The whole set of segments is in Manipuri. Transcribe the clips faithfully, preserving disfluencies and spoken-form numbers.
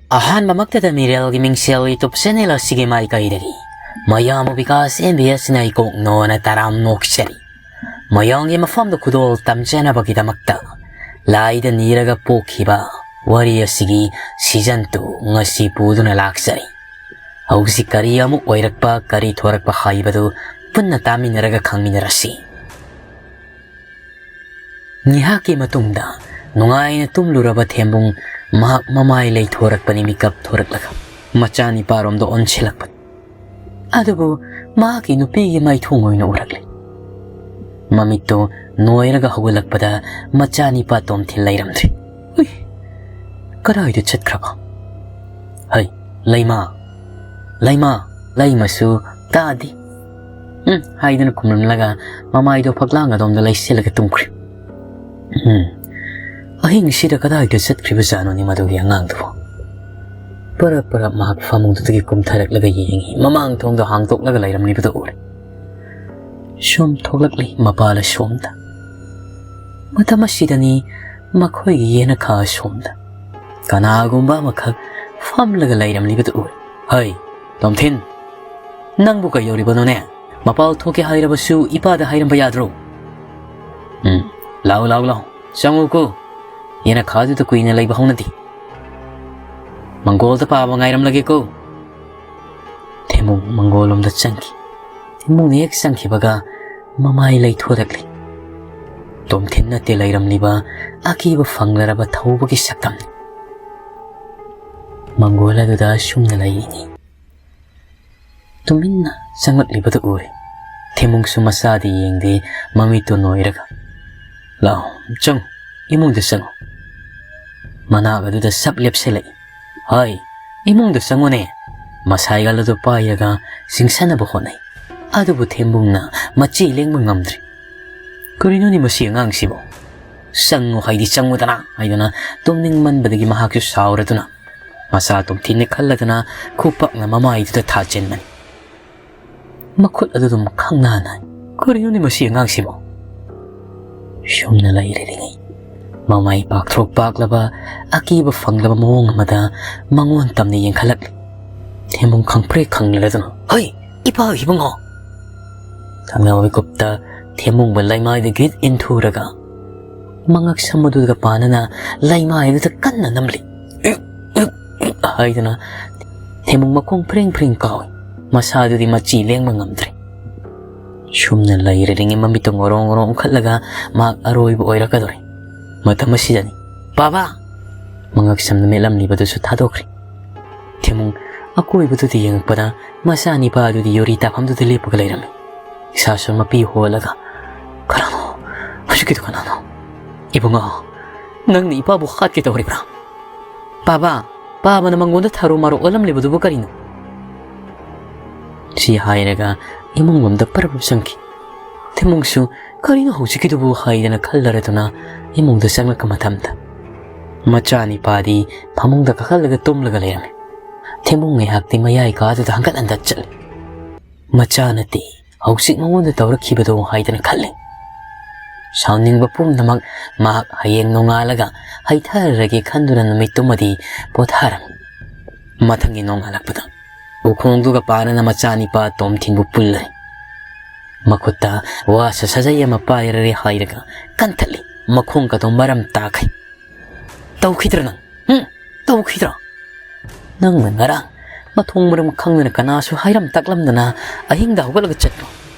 ꯑꯍꯥꯟꯕꯃꯛꯇꯗ ꯃꯤꯔꯦꯜꯒꯤ ꯃꯤꯡꯁꯦꯜ YouTube channel ꯑꯁꯤꯒꯤ ꯃꯥꯏꯀꯩꯗꯒꯤ ꯃꯌꯥꯝꯕꯨ ꯕꯤꯀꯥꯁ MBS ꯅ ꯏꯀꯣꯛꯅꯣꯅ ꯇꯔꯥꯝ ꯅꯣꯛꯆꯔꯤ꯫ ꯃꯌꯥꯝꯒꯤ ꯃꯐꯝꯗ ꯈꯨꯗꯣꯜ ꯇꯝꯖꯅꯕꯒꯤꯗꯃꯛꯇ ꯂꯥꯏꯗ ꯅꯤꯔꯒ ꯄꯣꯛꯈꯤꯕ ꯋꯥꯔꯤ ꯑꯁꯤꯒꯤ season two ꯉꯁꯤ ꯄꯨꯗꯨꯅ ꯂꯥꯛꯆꯔꯤ꯫ ꯍꯧꯖꯤꯛ ꯀꯔꯤ ꯑꯃꯨꯛ ꯑꯣꯏꯔꯛꯄ, ꯀꯔꯤ ꯊꯣꯔꯛꯄ ꯍꯥꯏꯕꯗꯨ ꯄꯨꯟꯅ ꯇꯥꯃꯤꯟꯅꯔꯒ ꯈꯪꯃꯤꯟꯅꯔꯁꯤ꯫ ꯉꯥꯏꯍꯥꯛꯀꯤ ꯃꯇꯨꯡꯗ ꯅꯨꯡꯉꯥꯏꯅ ꯇꯨꯝꯂꯨꯔꯕ ꯊꯦꯝꯕꯨꯡ ꯃꯍꯥꯛ ꯃꯃꯥꯏ ꯂꯩꯊꯣꯔꯛꯄꯅꯤ, ꯃꯤꯀꯞ ꯊꯣꯔꯛꯂꯒ ꯃꯆꯥꯅꯤꯄꯥꯔꯣꯝꯗ ꯑꯣꯟꯁꯤꯜꯂꯛꯄꯅꯤ꯫ ꯑꯗꯨꯕꯨ ꯃꯍꯥꯛꯀꯤ ꯅꯨꯄꯤꯒꯤ ꯃꯥꯏꯊꯣꯡ ꯑꯣꯏꯅ ꯎꯔꯛꯂꯦ꯫ ꯃꯃꯤꯠꯇꯨ ꯅꯣꯏꯔꯒ ꯍꯧꯒꯠꯂꯛꯄꯗ ꯃꯆꯥꯅꯤꯄꯥ ꯇꯣꯝꯊꯤꯟ ꯂꯩꯔꯝꯗ꯭ꯔꯦ꯫ ꯎꯏ, ꯀꯗꯥꯏꯗ ꯆꯠꯈ꯭ꯔꯕ? "ꯍꯩ, ꯂꯩꯃ, ꯂꯩꯃ!" ꯂꯩꯃꯁꯨ ꯇꯥꯗꯦ꯫ "ꯎꯝ" ꯍꯥꯏꯗꯨꯅ ꯈꯨꯝꯂꯝꯂꯒ ꯃꯃꯥꯏꯗꯣ ꯐꯛꯂꯥꯡ ꯑꯗꯣꯝꯗ ꯂꯩꯁꯤꯜꯂꯒ ꯇꯨꯝꯈ꯭ꯔꯦ꯫ ꯎꯝ, ꯑꯍꯤꯡꯁꯤꯗ ꯀꯗꯥꯏꯗ ꯆꯠꯈ꯭ꯔꯤꯕꯖꯥꯠꯅꯣꯅꯦ ꯃꯗꯨꯒꯤ ꯑꯉꯥꯡꯗꯨꯕꯨ? ꯄꯔꯞ ꯄꯔꯞ ꯃꯍꯥꯛ ꯐꯃꯨꯡꯗꯨꯗꯒꯤ ꯀꯨꯝꯊꯔꯛꯂꯒ ꯌꯦꯡꯉꯤ꯫ ꯃꯃꯥꯡ ꯊꯣꯡꯗꯣ ꯍꯥꯡꯗꯣꯛꯂꯒ ꯂꯩꯔꯝꯂꯤꯕꯗꯨ ꯎꯔꯦ꯫ ꯁꯨꯝ ꯊꯣꯛꯂꯛꯂꯤ ꯃꯄꯥꯜ ꯑꯁꯣꯝꯗ꯫ ꯃꯇꯝ ꯑꯁꯤꯗꯅꯤ ꯃꯈꯣꯏꯒꯤ ꯌꯦꯅꯈꯥ ꯑꯁꯣꯝꯗ ꯀꯅꯥꯒꯨꯝꯕ ꯑꯃꯈꯛ ꯐꯝꯂꯒ ꯂꯩꯔꯝꯂꯤꯕꯗꯨ ꯎꯔꯦ꯫ "ꯍꯩ, ꯇꯣꯝꯊꯤꯟ, ꯅꯪꯕꯨ ꯀꯩꯗꯧꯔꯤꯕꯅꯣꯅꯦ? ꯃꯄꯥꯜ ꯊꯣꯛꯀꯦ ꯍꯥꯏꯔꯕꯁꯨ ꯏꯄꯥꯗ ꯍꯥꯏꯔꯝꯕ ꯌꯥꯗ꯭ꯔꯣ? ꯎꯝ, ꯂꯥꯎ, ꯂꯥꯎ, ꯂꯥꯎ, ꯆꯪꯉꯨꯀꯣ꯫ ꯌꯦꯅꯈꯥꯗꯨꯗ ꯀꯨꯏꯅ ꯂꯩꯕ ꯍꯧꯅꯗꯦ꯫ ꯃꯪꯒꯣꯜꯗ ꯄꯥꯕ ꯉꯥꯏꯔꯝꯂꯒꯦꯀꯣ꯫" ꯊꯦꯝꯕꯨꯡ ꯃꯪꯒꯣꯜꯂꯣꯝꯗ ꯆꯪꯈꯤ꯫ ꯊꯦꯝꯕꯨꯡꯅ ꯍꯦꯛ ꯆꯪꯈꯤꯕꯒ ꯃꯃꯥꯏ ꯂꯩꯊꯣꯔꯛꯂꯤ꯫ ꯇꯣꯝꯊꯤꯟ ꯅꯠꯇꯦ ꯂꯩꯔꯝꯂꯤꯕ, ꯑꯀꯤꯕ ꯐꯪꯂꯔꯕ ꯊꯧꯕꯒꯤ ꯁꯛꯇꯝꯅꯤ꯫ ꯃꯪꯒꯣꯜ ꯑꯗꯨꯗ ꯁꯨꯝꯅ ꯂꯩꯔꯤꯅꯤ꯫ ꯇꯨꯃꯤꯟꯅ ꯆꯪꯂꯛꯂꯤꯕꯗꯨ ꯎꯔꯦ꯫ ꯊꯦꯝꯕꯨꯡꯁꯨ ꯃꯆꯥꯗꯤ ꯌꯦꯡꯗꯦ, ꯃꯃꯤꯠꯇꯨ ꯅꯣꯏꯔꯒ, "ꯂꯥꯛꯑꯣ, ꯆꯪꯉꯨ, ꯏꯃꯨꯡꯗ ꯆꯪꯉꯨ꯫" ꯃꯅꯥꯛ ꯑꯗꯨꯗ ꯁꯞ ꯂꯦꯞꯁꯤꯜꯂꯛꯏ꯫ "ꯍꯩ, ꯏꯃꯨꯡꯗ ꯆꯪꯉꯨꯅꯦ꯫" ꯃꯁꯥꯏꯒꯜ ꯑꯗꯨ ꯄꯥꯏꯔꯒ ꯆꯤꯡꯁꯟꯅꯕ ꯍꯣꯠꯅꯩ꯫ ꯑꯗꯨꯕꯨ ꯊꯦꯝꯕꯨꯡꯅ ꯃꯆꯤ ꯂꯦꯡꯕ ꯉꯝꯗ꯭ꯔꯤ꯫ "ꯀꯔꯤꯅꯣꯅꯦ ꯃꯁꯤ ꯑꯉꯥꯡꯁꯤꯕꯣ? ꯆꯪꯉꯨ ꯍꯥꯏꯗꯤ ꯆꯪꯉꯨꯗꯅ" ꯍꯥꯏꯗꯨꯅ ꯇꯨꯝꯅꯤꯡꯃꯟꯕꯗꯒꯤ ꯃꯍꯥꯛꯁꯨ ꯁꯥꯎꯔꯗꯨꯅ ꯃꯆꯥ ꯇꯣꯝꯊꯤꯟꯅ ꯈꯜꯂꯗꯨꯅ ꯈꯨꯄꯥꯛꯅ ꯃꯃꯥꯏꯗꯨꯗ ꯊꯥꯖꯤꯟꯕꯅꯤ꯫ ꯃꯈꯨꯠ ꯑꯗꯨ ꯑꯗꯨꯝ ꯈꯪꯅꯥ ꯅꯥꯏ꯫ "ꯀꯔꯤꯅꯣꯅꯦ ꯃꯁꯤ ꯑꯉꯥꯡꯁꯤꯕꯣ?" ꯁꯨꯝꯅ ꯂꯩꯔꯤꯉꯩ ꯃꯃꯥꯏ ꯄꯥꯛꯊ꯭ꯔꯣꯛ ꯄꯥꯛꯂꯕ, ꯑꯀꯤꯕ ꯐꯪꯂꯕ ꯃꯑꯣꯡ ꯑꯃꯗ ꯃꯉꯣꯟ ꯇꯝꯅ ꯌꯦꯡꯈꯠꯂꯛꯂꯤ꯫ ꯊꯦꯝꯃꯨꯡ ꯈꯪꯄ꯭ꯔꯦꯛ ꯈꯪꯂꯗꯨꯅ, "ꯍꯩ, ꯏꯄꯥ ꯏꯕꯨꯡꯉꯣ!" ꯈꯪꯅꯕ ꯃꯤꯀꯨꯞꯇ ꯊꯦꯝꯃꯨꯡꯕ ꯂꯩꯃꯥꯏꯗ ꯒꯤꯠ ꯏꯟꯊꯨꯔꯒ ꯃꯉꯛ ꯁꯝ ꯑꯗꯨꯒ ꯄꯥꯟꯅꯅ ꯂꯩꯃꯥꯏꯗꯨꯗ ꯀꯟꯅ ꯅꯝꯂꯤ꯫ "ꯏꯛ, ꯏꯛ, ꯏꯛ" ꯍꯥꯏꯗꯨꯅ ꯊꯦꯝꯃꯨꯡ ꯃꯈꯣꯡ ꯐ꯭ꯔꯤꯡ ꯐ꯭ꯔꯤꯡ ꯀꯥꯎꯏ꯫ ꯃꯁꯥꯗꯨꯗꯤ ꯃꯆꯤ ꯂꯦꯡꯕ ꯉꯝꯗ꯭ꯔꯦ꯫ ꯁꯨꯝꯅ ꯂꯩꯔꯔꯤꯉꯩ ꯃꯃꯤꯠꯇꯨ ꯉꯣꯔꯣꯡ ꯉꯣꯔꯣꯡ ꯎꯪꯈꯠꯂꯒ ꯃꯍꯥꯛ ꯑꯔꯣꯏꯕ ꯑꯣꯏꯔꯛꯀꯗꯧꯔꯦ꯫ ꯃꯇꯝ ꯑꯁꯤꯗꯅꯤ ꯄꯥꯕꯥ ꯃꯉꯛ ꯁꯝꯅ ꯃꯦꯠꯂꯝꯂꯤꯕꯗꯨꯁꯨ ꯊꯥꯗꯣꯛꯈ꯭ꯔꯦ꯫ ꯊꯦꯝꯃꯨꯡ ꯑꯀꯣꯏꯕꯗꯨꯗ ꯌꯦꯡꯉꯛꯄꯗ ꯃꯆꯥꯅꯤꯄꯥ ꯑꯗꯨꯗꯤ ꯌꯨꯔꯤ ꯇꯥꯐꯝꯗꯨꯗ ꯂꯦꯞꯄꯒ ꯂꯩꯔꯝꯃꯤ꯫ ꯏꯁꯥꯁꯨ ꯃꯄꯤ ꯍꯣꯜꯂꯒ, "ꯀꯅꯥꯅꯣ? ꯍꯧꯖꯤꯛꯀꯤꯗꯨ ꯀꯅꯥꯅꯣ? ꯏꯕꯨꯡꯉꯣ, ꯅꯪꯅ ꯏꯄꯥꯕꯨ ꯍꯥꯠꯀꯦ ꯇꯧꯔꯤꯕ꯭ꯔꯥ? ꯄꯥꯕꯥ, ꯄꯥꯕꯅ ꯃꯉꯣꯟꯗ ꯊꯔꯣ ꯃꯥꯔꯣ ꯑꯣꯜꯂꯝꯂꯤꯕꯗꯨꯕꯨ ꯀꯔꯤꯅꯣ?" ꯁꯤ ꯍꯥꯏꯔꯒ ꯏꯃꯨꯡ ꯂꯣꯝꯗ ꯄꯔꯞ ꯆꯪꯈꯤ꯫ ꯊꯦꯝꯃꯨꯡꯁꯨ "ꯀꯔꯤꯅꯣ ꯍꯧꯖꯤꯛꯀꯤꯗꯨꯕꯨ?" ꯍꯥꯏꯗꯅ ꯈꯜꯂꯔꯗꯨꯅ ꯏꯃꯨꯡꯗ ꯆꯪꯂꯛꯄ ꯃꯇꯝꯗ ꯃꯆꯥꯅꯤꯄꯥꯗꯤ ꯐꯃꯨꯡꯗ ꯀꯥꯈꯠꯂꯒ ꯇꯨꯝꯂꯒ ꯂꯩꯔꯝꯃꯤ꯫ ꯊꯦꯝꯃꯨꯡ ꯉꯥꯏꯍꯥꯛꯇꯤ ꯃꯌꯥꯏ ꯀꯥꯗꯨꯗ ꯍꯪꯒꯠ ꯍꯟꯗ ꯆꯠꯂꯤ꯫ ꯃꯆꯥꯅꯗꯤ ꯍꯧꯖꯤꯛ ꯃꯉꯣꯟꯗ ꯇꯧꯔꯛꯈꯤꯕꯗꯣ ꯍꯥꯏꯗꯅ ꯈꯜꯂꯤ꯫ ꯁꯥꯎꯅꯤꯡꯕ ꯄꯨꯝꯅꯃꯛ ꯃꯍꯥꯛ ꯍꯌꯦꯡ ꯅꯣꯡꯉꯥꯜꯂꯒ ꯍꯩꯊꯔꯔꯒꯦ ꯈꯟꯗꯨꯅ ꯅꯨꯃꯤꯠꯇꯨꯃꯗꯤ ꯄꯣꯊꯥꯔꯝꯃꯤ꯫ ꯃꯊꯪꯒꯤ ꯅꯣꯡꯉꯥꯜꯂꯛꯄꯗ ꯎꯈꯣꯡꯗꯨꯒ ꯄꯥꯔꯅ ꯃꯆꯥꯅꯤꯄꯥ ꯇꯣꯝꯊꯤꯟꯕꯨ ꯄꯨꯜꯂꯔꯦ꯫ ꯃꯈꯨꯠꯇ ꯋꯥꯁ ꯁꯥꯖꯩ ꯑꯃ ꯄꯥꯏꯔꯔꯦ ꯍꯥꯏꯔꯒ ꯀꯟꯊꯠꯂꯤ꯫ ꯃꯈꯣꯡꯒꯗꯣ ꯃꯔꯝ ꯇꯥꯈꯩ꯫ "ꯇꯧꯈꯤꯗ꯭ꯔ ꯅꯪ? ꯍꯨꯝ? ꯇꯧꯈꯤꯗ꯭ꯔ? ꯅꯪꯅ ꯉꯔꯥꯡ ꯃꯊꯣꯡ ꯃꯔꯝ ꯈꯪꯗꯅ ꯀꯅꯥꯁꯨ ꯍꯥꯏꯔꯝ ꯇꯥꯛꯂꯝꯗꯅ ꯑꯍꯤꯡꯗ ꯍꯧꯒꯠꯂꯒ ꯆꯠꯄ꯭ꯔꯣ?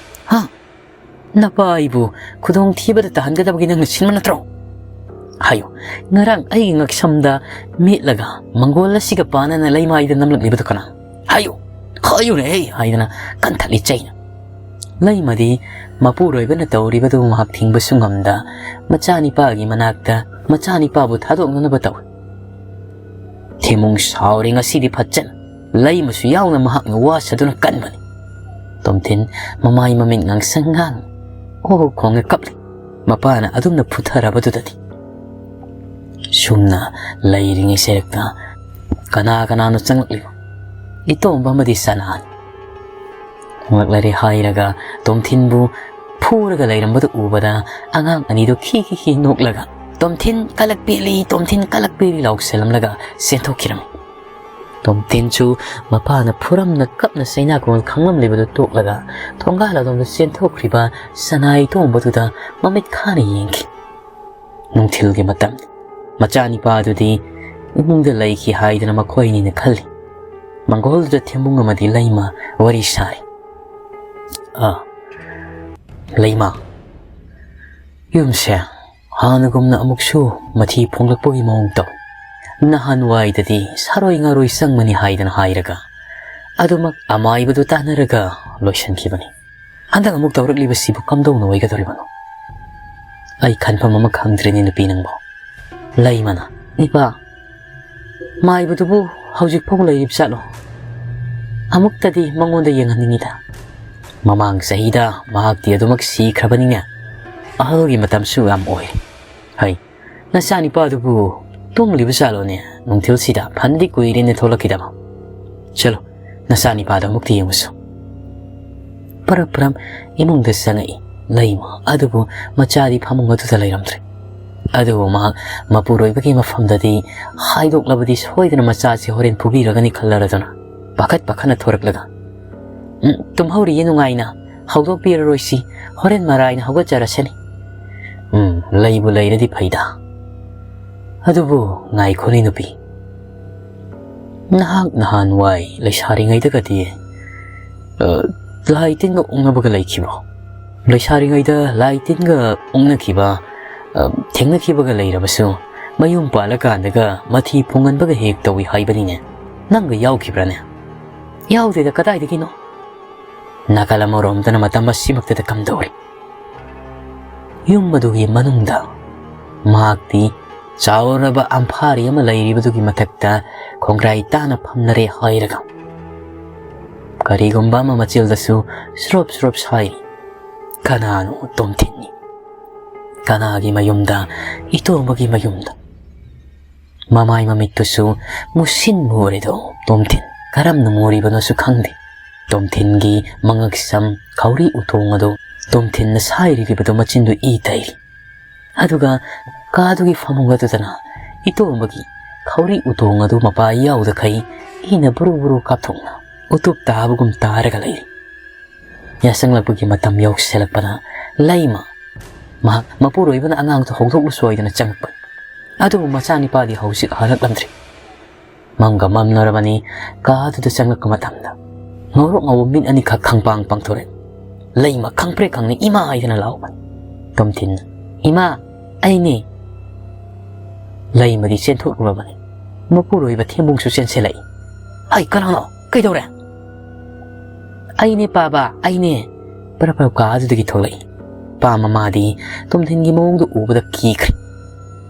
ꯍꯥ? ꯅꯄꯥ ꯑꯩꯕꯨ ꯈꯨꯗꯣꯡ ꯊꯤꯕꯗ ꯇꯥꯍꯟꯒꯗꯕꯒꯤ ꯅꯪꯅ ꯁꯤꯟꯕ ꯅꯠꯇ꯭ꯔꯣ? ꯍꯥꯏꯌꯨ, ꯉꯔꯥꯡ ꯑꯩꯒꯤ ꯉꯛꯁꯝꯗ ꯃꯦꯠꯂꯒ ꯃꯪꯒꯣꯜ ꯑꯁꯤꯒ ꯄꯥꯟꯅꯅ ꯂꯩꯃꯥꯏꯗ ꯅꯝꯂꯛꯂꯤꯕꯗꯨ ꯀꯅꯥ? ꯍꯥꯏꯌꯨ, ꯍꯥꯏꯌꯨꯅꯦ!" ꯍꯥꯏꯗꯅ ꯀꯟꯊꯠꯂꯤ ꯆꯩꯅ꯫ ꯂꯩꯃꯗꯤ ꯃꯄꯨꯔꯣꯏꯕꯅ ꯇꯧꯔꯤꯕꯗꯨ ꯉꯥꯏꯍꯥꯛ ꯊꯤꯡꯕꯁꯨ ꯉꯝꯗ ꯃꯆꯥꯅꯤꯄꯥꯒꯤ ꯃꯅꯥꯛꯇ ꯃꯆꯥꯅꯤꯄꯥꯕꯨ ꯊꯥꯗꯣꯛꯅꯅꯕ ꯇꯧꯏ꯫ ꯊꯦꯝꯃꯨꯡ ꯁꯥꯎꯔꯦ ꯉꯁꯤꯗꯤ ꯐꯠꯆꯅ꯫ ꯂꯩꯃꯁꯨ ꯌꯥꯎꯅ ꯃꯍꯥꯛꯅ ꯋꯥꯁꯗꯨꯅ ꯀꯟꯕꯅꯤ꯫ ꯇꯣꯝꯊꯤꯟ ꯃꯃꯥꯏ ꯃꯃꯤꯠ ꯉꯥꯡꯁꯪ ꯉꯥꯡ ꯑꯣ ꯈꯣꯡꯅ ꯀꯞꯂꯤ꯫ ꯃꯄꯥꯅ ꯑꯗꯨꯝꯅ ꯐꯨꯊꯔꯕꯗꯨꯗꯗꯤ꯫ ꯁꯨꯝꯅ ꯂꯩꯔꯤꯉꯩ ꯁꯦꯔꯛꯇ ꯀꯅꯥ ꯀꯅꯥꯅꯣ ꯆꯪꯂꯛꯂꯤꯕ? ꯏꯇꯣꯝꯕ ꯑꯃꯗꯤ ꯁꯅꯥꯅꯤ꯫ ꯈꯣꯡꯂꯛꯂꯔꯦ ꯍꯥꯏꯔꯒ ꯇꯣꯝꯊꯤꯟꯕꯨ ꯐꯨꯔꯒ ꯂꯩꯔꯝꯕꯗꯨ ꯎꯕꯗ ꯑꯉꯥꯡ ꯑꯅꯤꯗꯨ ꯈꯤ ꯈꯤ ꯈꯤ ꯅꯣꯛꯂꯒ "ꯇꯣꯝꯊꯤꯟ ꯀꯂꯛ ꯄꯦꯜꯂꯤ, ꯇꯣꯝꯊꯤꯟ ꯀꯂꯛ ꯄꯦꯜꯂꯤ" ꯂꯥꯎꯁꯜꯂꯝꯂꯒ ꯆꯦꯟꯊꯣꯛꯈꯤꯔꯝꯃꯤ꯫ ꯇꯣꯝꯊꯤꯟꯁꯨ ꯃꯄꯥꯅ ꯐꯨꯔꯝꯅ ꯀꯞꯅ ꯆꯩꯅꯥ ꯀꯣꯜ ꯈꯪꯂꯝꯂꯤꯕꯗꯨ ꯇꯣꯛꯂꯒ ꯊꯣꯡꯒꯥꯜ ꯑꯗꯣꯝꯗ ꯆꯦꯟꯊꯣꯛꯈ꯭ꯔꯤꯕ ꯁꯅꯥꯏ ꯇꯣꯝꯕꯗꯨꯗ ꯃꯃꯤꯠ ꯈꯥꯅ ꯌꯦꯡꯈꯤ꯫ ꯅꯨꯡꯊꯤꯜꯒꯤ ꯃꯇꯝ꯫ ꯃꯆꯥꯅꯤꯄꯥ ꯑꯗꯨꯗꯤ ꯏꯃꯨꯡꯗ ꯂꯩꯈꯤ ꯍꯥꯏꯗꯅ ꯃꯈꯣꯏ ꯑꯅꯤꯅ ꯈꯜꯂꯤ꯫ ꯃꯪꯒꯣꯜꯗꯨꯗ ꯊꯦꯝꯕꯨꯡ ꯑꯃꯗꯤ ꯂꯩꯃ ꯋꯥꯔꯤ ꯁꯥꯔꯤ꯫ "ꯑꯥ, ꯂꯩꯃ, ꯌꯨꯝꯁꯦ ꯍꯥꯟꯅꯒꯨꯝꯅ ꯑꯃꯨꯛꯁꯨ ꯃꯊꯤ ꯐꯣꯡꯂꯛꯄꯒꯤ ꯃꯑꯣꯡ ꯇꯧ꯫ ꯅꯍꯥꯟꯋꯥꯏꯗꯗꯤ ꯁꯥꯔꯣꯏ ꯉꯥꯔꯣꯏ ꯆꯪꯕꯅꯤ ꯍꯥꯏꯗꯅ ꯍꯥꯏꯔꯒ ꯑꯗꯨꯃꯛ ꯑꯃꯥꯏꯕꯗꯨ ꯇꯥꯟꯅꯔꯒ ꯂꯣꯏꯁꯤꯟꯈꯤꯕꯅꯤ꯫ ꯍꯟꯗꯛ ꯑꯃꯨꯛ ꯇꯧꯔꯛꯂꯤꯕꯁꯤꯕꯨ ꯀꯝꯗꯧꯅ ꯑꯣꯏꯒꯗꯧꯔꯤꯕꯅꯣ? ꯑꯩ ꯈꯟꯐꯝ ꯑꯃ ꯈꯪꯗ꯭ꯔꯦꯅꯦ ꯅꯨꯄꯤ ꯅꯪꯕꯨ꯫" ꯂꯩꯃꯅ, "ꯏꯄꯥ, ꯃꯥꯏꯕꯗꯨꯕꯨ ꯍꯧꯖꯤꯛ ꯐꯥꯎ ꯂꯩꯔꯤꯕ ꯖꯥꯠꯂꯣ? ꯑꯃꯨꯛꯇꯗꯤ ꯃꯉꯣꯟꯗ ꯌꯦꯡꯍꯟꯅꯤꯡꯉꯤꯗ꯫ ꯃꯃꯥꯡ ꯆꯍꯤꯗ ꯃꯍꯥꯛꯇꯤ ꯑꯗꯨꯃꯛ ꯁꯤꯈ꯭ꯔꯕꯅꯤꯅꯦ꯫ ꯑꯍꯜꯒꯤ ꯃꯇꯝꯁꯨ ꯌꯥꯝ ꯑꯣꯏꯔꯦ꯫ ꯍꯩ, ꯅꯆꯥꯅꯤꯄꯥꯗꯨꯕꯨ ꯇꯨꯝꯂꯤꯕ ꯖꯥꯠꯂꯣꯅꯦ? ꯅꯨꯡꯊꯤꯜꯁꯤꯗ ꯐꯅꯗꯤ ꯀꯨꯏꯔꯦꯅꯦ ꯊꯣꯛꯂꯛꯈꯤꯗꯕ꯫ ꯆꯠꯂꯣ, ꯅꯆꯥꯅꯤꯄꯥꯗꯣ ꯑꯃꯨꯛꯇ ꯌꯦꯡꯉꯨꯁꯨ꯫" ꯄꯔꯞ ꯄꯔꯞ ꯏꯃꯨꯡꯗ ꯆꯪꯉꯛꯏ ꯂꯩꯃ꯫ ꯑꯗꯨꯕꯨ ꯃꯆꯥꯗꯤ ꯐꯃꯨꯡ ꯑꯗꯨꯗ ꯂꯩꯔꯝꯗ꯭ꯔꯦ꯫ ꯑꯗꯨꯕꯨ ꯃꯍꯥꯛ ꯃꯄꯨꯔꯣꯏꯕꯒꯤ ꯃꯐꯝꯗꯗꯤ ꯍꯥꯏꯗꯣꯛꯂꯕꯗꯤ ꯁꯣꯏꯗꯅ ꯃꯆꯥꯁꯤ ꯍꯣꯔꯦꯟ ꯐꯨꯕꯤꯔꯒꯅꯤ ꯈꯜꯂꯔꯗꯨꯅ ꯄꯥꯈꯠ ꯄꯥꯈꯠꯅ ꯊꯣꯔꯛꯂꯒ, "ꯎꯝ, ꯇꯨꯝꯍꯧꯔꯤꯌꯦ ꯅꯨꯡꯉꯥꯏꯅ, ꯍꯧꯗꯣꯛꯄꯤꯔꯔꯣꯏꯁꯤ, ꯍꯣꯔꯦꯟ ꯃꯔꯥꯏꯅ ꯍꯧꯒꯠꯆꯔꯁꯅꯤ꯫ ꯎꯝ, ꯂꯩꯕꯨ ꯂꯩꯔꯗꯤ ꯐꯩꯗ꯫ ꯑꯗꯨꯕꯨ ꯉꯥꯏꯈꯣꯅꯦ ꯅꯨꯄꯤ, ꯅꯍꯥꯛ ꯅꯍꯥꯟꯋꯥꯏ ꯂꯩꯁꯥꯔꯤꯉꯩꯗꯒꯗꯤ, ꯑ, ꯂꯥꯏ ꯇꯤꯟꯒ ꯑꯣꯛꯅꯕꯒ ꯂꯩꯈꯤꯕ꯭ꯔꯣ? ꯂꯩꯁꯥꯔꯤꯉꯩꯗ ꯂꯥꯏ ꯇꯤꯟꯒ ꯑꯣꯛꯅꯈꯤꯕ, ꯑ, ꯊꯦꯡꯅꯈꯤꯕꯒ ꯂꯩꯔꯕꯁꯨ ꯃꯌꯨꯝ ꯄꯥꯜꯂꯀꯥꯟꯗꯒ ꯃꯊꯤ ꯐꯨꯡꯒꯟꯕꯒ ꯍꯦꯛ ꯇꯧꯏ ꯍꯥꯏꯕꯅꯤꯅꯦ꯫ ꯅꯪꯒ ꯌꯥꯎꯈꯤꯕ꯭ꯔꯥꯅꯦ?" "ꯌꯥꯎꯗꯦꯗ, ꯀꯗꯥꯏꯗꯒꯤꯅꯣ?" ꯅꯥꯀꯜ ꯑꯃꯔꯣꯝꯗꯅ ꯃꯇꯝ ꯑꯁꯤꯃꯛꯇꯗ ꯀꯝꯗꯧꯔꯤ? ꯌꯨꯝ ꯑꯗꯨꯒꯤ ꯃꯅꯨꯡꯗ ꯃꯍꯥꯛꯇꯤ ꯆꯥꯎꯔꯕ ꯑꯝꯐꯥꯔꯤ ꯑꯃ ꯂꯩꯔꯤꯕꯗꯨꯒꯤ ꯃꯊꯛꯇ ꯈꯣꯡꯒ꯭ꯔꯥꯏ ꯇꯥꯅ ꯐꯝꯅꯔꯦ ꯍꯥꯏꯔꯒ ꯀꯔꯤꯒꯨꯝꯕ ꯑꯃ ꯃꯆꯤꯜꯗꯁꯨ ꯁ꯭ꯔꯣꯞ ꯁ꯭ꯔꯣꯞ ꯁꯥꯏꯔꯤ꯫ ꯀꯅꯥꯅꯣ? ꯇꯣꯝꯊꯤꯟꯅꯤ꯫ ꯀꯅꯥꯒꯤ ꯃꯌꯨꯝꯗ? ꯏꯇꯣꯝꯕꯒꯤ ꯃꯌꯨꯝꯗ꯫ ꯃꯃꯥꯏ ꯃꯃꯤꯠꯇꯨꯁꯨ ꯃꯨꯁꯤꯟ ꯃꯨꯔꯦꯗꯣ꯫ ꯇꯣꯝꯊꯤꯟ ꯀꯔꯝꯅ ꯃꯨꯔꯤꯕꯅꯣꯁꯨ ꯈꯪꯗꯦ꯫ ꯇꯣꯝꯊꯤꯟꯒꯤ ꯃꯉꯛꯁꯝ ꯈꯧꯔꯤ ꯎꯇꯣꯡ ꯑꯗꯨ ꯇꯣꯝꯊꯤꯟꯅ ꯁꯥꯏꯔꯤꯕꯗꯨ ꯃꯆꯤꯟꯗꯨ ꯏ ꯇꯩꯔꯤ꯫ ꯑꯗꯨꯒ ꯀꯥꯗꯨꯒꯤ ꯐꯃꯨꯡ ꯑꯗꯨꯗꯅ ꯏꯇꯣꯝꯕꯒꯤ ꯈꯧꯔꯤ ꯎꯇꯣꯡ ꯑꯗꯨ ꯃꯄꯥ ꯌꯥꯎꯗꯈꯩ ꯏꯅ ꯕꯨꯔꯨ ꯕꯨꯔꯨ ꯀꯥꯞꯊꯣꯛꯅ ꯎꯇꯨꯞ ꯇꯥꯕꯒꯨꯝ ꯇꯥꯔꯒ ꯂꯩꯔꯤ꯫ ꯌꯥꯆꯪꯂꯛꯄꯒꯤ ꯃꯇꯝ ꯌꯧꯁꯤꯜꯂꯛꯄꯗ ꯂꯩꯃ ꯃꯍꯥꯛ ꯃꯄꯨꯔꯣꯏꯕꯅ ꯑꯉꯥꯡꯗꯨ ꯍꯧꯗꯣꯛꯂꯨ ꯁꯣꯏꯗꯅ ꯆꯪꯉꯛꯄꯅꯤ꯫ ꯑꯗꯨꯕꯨ ꯃꯆꯥꯅꯤꯄꯥꯗꯤ ꯍꯧꯖꯤꯛ ꯍꯜꯂꯛꯂꯝꯗ꯭ꯔꯤ꯫ ꯃꯝꯒ ꯃꯝꯂꯔꯕꯅꯤ꯫ ꯀꯥꯗꯨꯗ ꯆꯪꯂꯛꯄ ꯃꯇꯝꯗ ꯉꯧꯔꯣꯛ ꯉꯧꯕ ꯃꯤꯠ ꯑꯅꯤꯈꯛ ꯈꯪꯄꯥꯡ ꯄꯥꯡꯊꯣꯔꯛꯏ꯫ ꯂꯩꯃ ꯈꯪꯄ꯭ꯔꯦꯛ ꯈꯪꯅ "ꯏꯃꯥ" ꯍꯥꯏꯗꯅ ꯂꯥꯎꯕꯅꯤ꯫ ꯇꯣꯝꯊꯤꯟꯅ, "ꯏꯃꯥ, ꯑꯩꯅꯦ"꯫ ꯂꯩꯃꯗꯤ ꯆꯦꯟꯊꯣꯛꯂꯨꯔꯕꯅꯤ꯫ ꯃꯄꯨꯔꯣꯏꯕ ꯊꯦꯝꯕꯨꯡꯁꯨ ꯆꯦꯟꯁꯤꯜꯂꯛꯏ꯫ "ꯍꯩ, ꯀꯅꯥꯅꯣ? ꯀꯩꯗꯧꯔꯦ?" "ꯑꯩꯅꯦ ꯄꯥꯕ, ꯑꯩꯅꯦ"꯫ ꯄꯔꯞ ꯄꯔꯞ ꯀꯥ ꯑꯗꯨꯗꯒꯤ ꯊꯣꯛꯂꯛꯏ꯫ ꯄꯥ ꯃꯃꯥꯗꯤ ꯇꯣꯝꯊꯤꯟꯒꯤ ꯃꯑꯣꯡꯗꯨ ꯎꯕꯗ ꯀꯤꯈ꯭ꯔꯦ꯫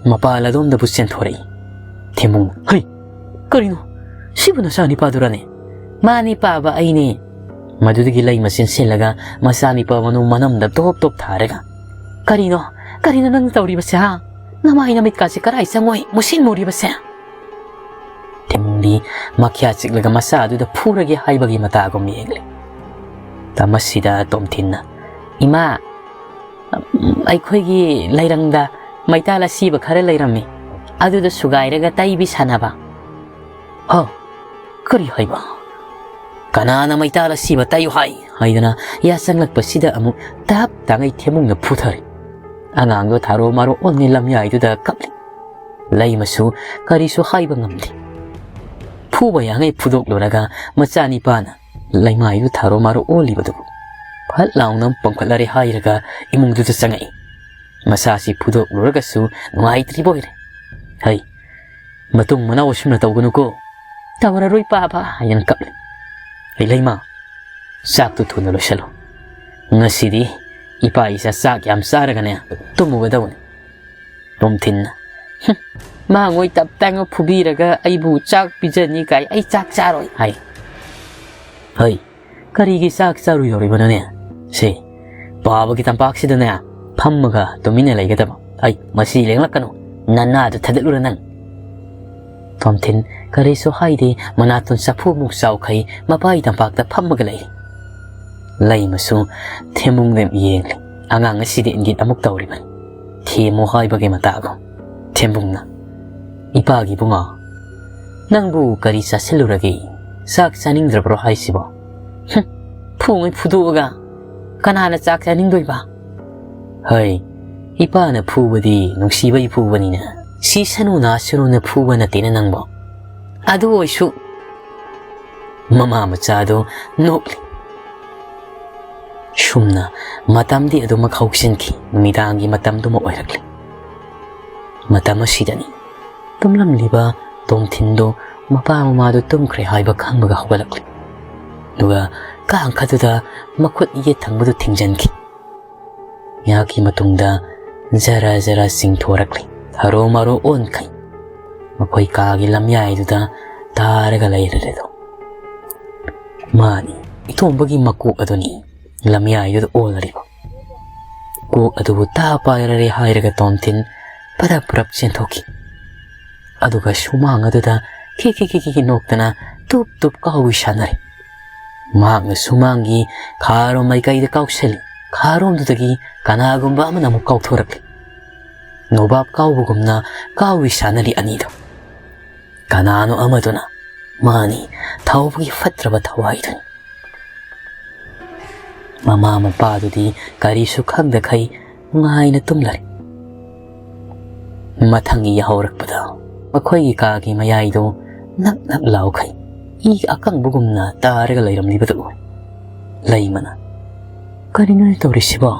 ꯃꯄꯥ ꯂꯗꯣꯝꯗꯕꯨ ꯆꯦꯟꯊꯣꯔꯛꯏ꯫ ꯊꯦꯝꯕꯨꯡ, "ꯍꯩ, ꯀꯔꯤꯅꯣ? ꯁꯤꯕꯨ ꯅꯆꯥꯅꯤꯄꯥꯗꯨꯔꯅꯦ?" "ꯃꯥꯅꯤ ꯄꯥꯕ, ꯑꯩꯅꯦ"꯫ ꯃꯗꯨꯗꯒꯤ ꯂꯩꯃ ꯆꯦꯟꯁꯤꯜꯂꯒ ꯃꯆꯥꯅꯤꯄꯥ ꯃꯅꯨꯡ ꯃꯅꯝꯗ ꯇꯣꯞ ꯇꯣꯞ ꯊꯥꯔꯒ, "ꯀꯔꯤꯅꯣ? ꯀꯔꯤꯅꯣ ꯅꯪ ꯇꯧꯔꯤꯕꯁꯦ, ꯍꯥ? ꯅꯃꯥꯏ ꯅꯃꯤꯠꯀꯥꯁꯦ ꯀꯔꯥꯏ ꯆꯪꯉꯣꯏ ꯃꯨꯁꯤꯟ ꯃꯨꯔꯤꯕꯁꯦ?" ꯊꯦꯝꯕꯨꯡꯗꯤ ꯃꯈ꯭ꯌꯥ ꯆꯤꯛꯂꯒ ꯃꯆꯥ ꯑꯗꯨꯗ ꯐꯨꯔꯒꯦ ꯍꯥꯏꯕꯒꯤ ꯃꯇꯥꯒꯨꯝ ꯌꯦꯡꯂꯤ꯫ ꯇꯃꯁꯤꯗ ꯇꯣꯝꯊꯤꯟꯅ, "ꯏꯃꯥ, ꯑꯩꯈꯣꯏꯒꯤ ꯂꯩꯔꯪꯗ ꯃꯩꯇꯥꯜ ꯑꯁꯤꯕ ꯈꯔ ꯂꯩꯔꯝꯃꯤ, ꯑꯗꯨꯗ ꯁꯨꯒꯥꯏꯔꯒ ꯇꯩꯕꯤ ꯁꯥꯟꯅꯕ"꯫ "ꯍ? ꯀꯔꯤ ꯍꯥꯏꯕ? ꯀꯅꯥꯅ ꯃꯩꯇꯥꯜ ꯑꯁꯤꯕ ꯇꯩꯌꯨ ꯍꯥꯏ?" ꯍꯥꯏꯗꯅ ꯌꯥꯆꯪꯂꯛꯄꯁꯤꯗ ꯑꯃꯨꯛ ꯇꯞ ꯇꯥꯉꯩ ꯊꯦꯝꯕꯨꯡꯅ ꯐꯨꯊꯔꯦ꯫ ꯑꯉꯥꯡꯗꯣ ꯊꯥꯔꯣ ꯃꯥꯔꯣ ꯑꯣꯟꯅꯤ ꯂꯝꯌꯥꯏꯗꯨꯗ ꯀꯞꯂꯤ꯫ ꯂꯩꯃꯁꯨ ꯀꯔꯤꯁꯨ ꯍꯥꯏꯕ ꯉꯝꯗꯦ꯫ ꯐꯨꯕ ꯌꯥꯉꯩ ꯐꯨꯗꯣꯛꯂꯨꯔꯒ ꯃꯆꯥꯅꯤꯄꯥꯅ ꯂꯩꯃꯥꯏꯗꯨ ꯊꯥꯔꯣ ꯃꯥꯔꯣ ꯑꯣꯜꯂꯤꯕꯗꯨꯕꯨ ꯐꯠ ꯂꯥꯎꯅ ꯄꯣꯝꯈꯠꯂꯔꯦ ꯍꯥꯏꯔꯒ ꯏꯃꯨꯡꯗꯨꯗ ꯆꯪꯉꯛꯏ꯫ ꯃꯁꯥꯁꯤ ꯐꯨꯗꯣꯛꯂꯨꯔꯒꯁꯨ ꯅꯨꯡꯉꯥꯏꯇ꯭ꯔꯤꯕ ꯑꯣꯏꯔꯦ꯫ "ꯍꯩ, ꯃꯇꯨꯡ ꯃꯅꯥꯎ ꯑꯁꯨꯝꯅ ꯇꯧꯒꯅꯨꯀꯣ"꯫ "ꯇꯧꯔꯔꯣꯏ ꯄꯥꯕ" ꯍꯥꯏꯅ ꯀꯞꯂꯤ꯫ "ꯍꯩ ꯂꯩꯃ, ꯆꯥꯛꯇꯨ ꯊꯨꯅ ꯂꯣꯏꯁꯤꯜꯂꯨ꯫ ꯉꯁꯤꯗꯤ ꯏꯄꯥ ꯏꯆꯥ ꯆꯥꯛ ꯌꯥꯝ ꯆꯥꯔꯒꯅꯦ ꯇꯨꯝꯃꯨꯒꯗꯧꯕꯅꯤ"꯫ ꯇꯣꯝꯊꯤꯟꯅ, "ꯍꯨꯝ, ꯃꯥꯡꯉꯣꯏ ꯇꯞ ꯇꯥꯡꯉ ꯐꯨꯕꯤꯔꯒ ꯑꯩꯕꯨ ꯆꯥꯛ ꯄꯤꯖꯅꯤ ꯀꯥꯏ, ꯑꯩ ꯆꯥꯛ ꯆꯥꯔꯣꯏ" ꯍꯥꯏ꯫ "ꯍꯩ, ꯀꯔꯤꯒꯤ ꯆꯥꯛ ꯆꯥꯔꯨꯏꯗꯧꯔꯤꯕꯅꯣꯅꯦ? ꯁꯦ, ꯄꯥꯕꯒꯤ ꯇꯝꯄꯥꯛꯁꯤꯗꯅꯦ ꯐꯝꯃꯒ ꯇꯨꯃꯤꯟꯅ ꯂꯩꯒꯗꯕ꯫ ꯑꯩ, ꯃꯁꯤ ꯂꯦꯡꯂꯛꯀꯅꯨ, ꯅꯅꯥꯗꯨ ꯊꯥꯗꯠꯂꯨꯔ ꯅꯪ"꯫ ꯇꯣꯝꯊꯤꯟ ꯀꯔꯤꯁꯨ ꯍꯥꯏꯗꯦ, ꯃꯅꯥꯇꯣꯟ ꯆꯐꯨꯃꯨꯛ ꯆꯥꯎꯈꯩ ꯃꯄꯥꯒꯤ ꯇꯝꯄꯥꯛꯇ ꯐꯝꯃꯒ ꯂꯩ꯫ ꯂꯩꯃꯁꯨ ꯊꯦꯝꯕꯨꯡꯗ ꯌꯦꯡꯂꯤ꯫ ꯑꯉꯥꯡ ꯑꯁꯤꯗꯤ ꯏꯪꯒꯤꯠ ꯑꯃꯨꯛ ꯇꯧꯔꯤꯕꯅꯤ꯫ ꯊꯦꯝꯃꯣ ꯍꯥꯏꯕꯒꯤ ꯃꯇꯥꯒꯨꯝ꯫ ꯊꯦꯝꯕꯨꯡꯅ, "ꯏꯄꯥꯒꯤ ꯏꯕꯨꯡꯉꯣ, ꯅꯪꯕꯨ ꯀꯔꯤ ꯆꯥꯁꯤꯜꯂꯨꯔꯒꯦ? ꯆꯥꯛ ꯆꯥꯅꯤꯡꯗ꯭ꯔꯕ꯭ꯔꯣ ꯍꯥꯏꯁꯤꯕꯣ? ꯍꯨꯝ, ꯐꯨꯉꯩ ꯐꯨꯗꯣꯛꯑꯒ ꯀꯅꯥꯅ ꯆꯥꯛ ꯆꯥꯅꯤꯡꯗꯣꯏꯕ?" "ꯍꯣꯏ, ꯏꯄꯥꯅ ꯐꯨꯕꯗꯤ ꯅꯨꯡꯁꯤꯕꯩ ꯐꯨꯕꯅꯤꯅ, ꯁꯤꯁꯅꯨ ꯅꯥꯁꯅꯨꯅ ꯐꯨꯕ ꯅꯠꯇꯦꯅ ꯅꯪꯕꯣ꯫ ꯑꯗꯨ ꯑꯣꯏꯁꯨ," ꯃꯃꯥ ꯃꯆꯥꯗꯨ ꯅꯣꯛꯂꯤ꯫ ꯁꯨꯝꯅ ꯃꯇꯝꯗꯤ ꯑꯗꯨꯃꯛ ꯍꯧꯁꯤꯟꯈꯤ꯫ ꯅꯨꯃꯤꯗꯥꯡꯒꯤ ꯃꯇꯝꯗꯨꯃ ꯑꯣꯏꯔꯛꯂꯤ꯫ ꯃꯇꯝ ꯑꯁꯤꯗꯅꯤ ꯇꯨꯝꯂꯝꯂꯤꯕ ꯇꯣꯝꯊꯤꯟꯗꯨ ꯃꯄꯥ ꯃꯃꯥꯗꯨ ꯇꯨꯝꯈ꯭ꯔꯦ ꯍꯥꯏꯕ ꯈꯪꯕꯒ ꯍꯧꯒꯠꯂꯛꯂꯤ꯫ ꯑꯗꯨꯒ ꯀꯥꯡꯈꯗꯨꯗ ꯃꯈꯨꯠ ꯌꯦꯠ ꯊꯪꯕꯗꯨ ꯊꯤꯡꯖꯤꯟꯈꯤ꯫ ꯉꯥꯏꯍꯥꯛꯀꯤ ꯃꯇꯨꯡꯗ ꯖꯔ ꯖꯔ ꯆꯤꯡꯊꯣꯔꯛꯂꯤ꯫ ꯊꯔꯣ ꯃꯔꯣ ꯑꯣꯟꯈꯩ ꯃꯈꯣꯏ ꯀꯥꯒꯤ ꯂꯝꯌꯥꯏꯗꯨꯗ ꯇꯥꯔꯒ ꯂꯩꯔꯔꯦꯗꯣ꯫ ꯃꯥꯅꯤ, ꯏꯇꯣꯝꯕꯒꯤ ꯃꯀꯣꯛ ꯑꯗꯨꯅꯤ ꯂꯝꯌꯥꯏꯗꯨꯗ ꯑꯣꯜꯂꯔꯤꯕ꯫ ꯀꯣꯛ ꯑꯗꯨꯕꯨ ꯇꯥ ꯄꯥꯏꯔꯔꯦ ꯍꯥꯏꯔꯒ ꯇꯣꯝꯊꯤꯟ ꯄꯔꯞ ꯄꯔꯞ ꯆꯦꯟꯊꯣꯛꯈꯤ꯫ ꯑꯗꯨꯒ ꯁꯨꯃꯥꯡ ꯑꯗꯨꯗ ꯈꯤ ꯈꯤ ꯈꯤ ꯈꯤ ꯅꯣꯛꯇꯅ ꯇꯨꯞ ꯇꯨꯞ ꯀꯥꯎꯏ ꯁꯥꯟꯅꯔꯤ꯫ ꯃꯍꯥꯛꯅ ꯁꯨꯃꯥꯡꯒꯤ ꯈꯥꯔꯣꯝ ꯃꯥꯏꯀꯩꯗ ꯀꯥꯎꯁꯜꯂꯤ꯫ ꯈꯥꯔꯣꯝꯗꯨꯗꯒꯤ ꯀꯅꯥꯒꯨꯝꯕ ꯑꯃꯅ ꯑꯃꯨꯛ ꯀꯥꯎꯊꯣꯔꯛꯂꯤ꯫ ꯅꯣꯕꯥꯞ ꯀꯥꯎꯕꯒꯨꯝꯅ ꯀꯥꯎꯏ ꯁꯥꯟꯅꯔꯤ ꯑꯅꯤꯗꯣ꯫ ꯀꯅꯥꯅꯣ ꯑꯃꯗꯨꯅ? ꯃꯥꯅꯤ, ꯊꯧꯕꯒꯤ ꯐꯠꯇ꯭ꯔꯕ ꯊꯋꯥꯏꯗꯨꯅꯤ꯫ ꯃꯃꯥ ꯃꯄꯥꯗꯨꯗꯤ ꯀꯔꯤꯁꯨ ꯈꯪꯗꯈꯩ ꯅꯨꯡꯉꯥꯏꯅ ꯇꯨꯝꯂꯔꯦ꯫ ꯃꯊꯪꯒꯤ ꯌꯥꯍꯧꯔꯛꯄꯗ ꯃꯈꯣꯏꯒꯤ ꯀꯥꯒꯤ ꯃꯌꯥꯏꯗꯨ ꯅꯞ ꯅꯞ ꯂꯥꯎꯈꯩ ꯏ ꯑꯀꯪꯕꯒꯨꯝꯅ ꯇꯥꯔꯒ ꯂꯩꯔꯝꯂꯤꯕꯗꯨ ꯎꯏ꯫ ꯂꯩꯃꯅ, "ꯀꯔꯤꯅꯣꯅꯦ ꯇꯧꯔꯤꯁꯤꯕꯣ?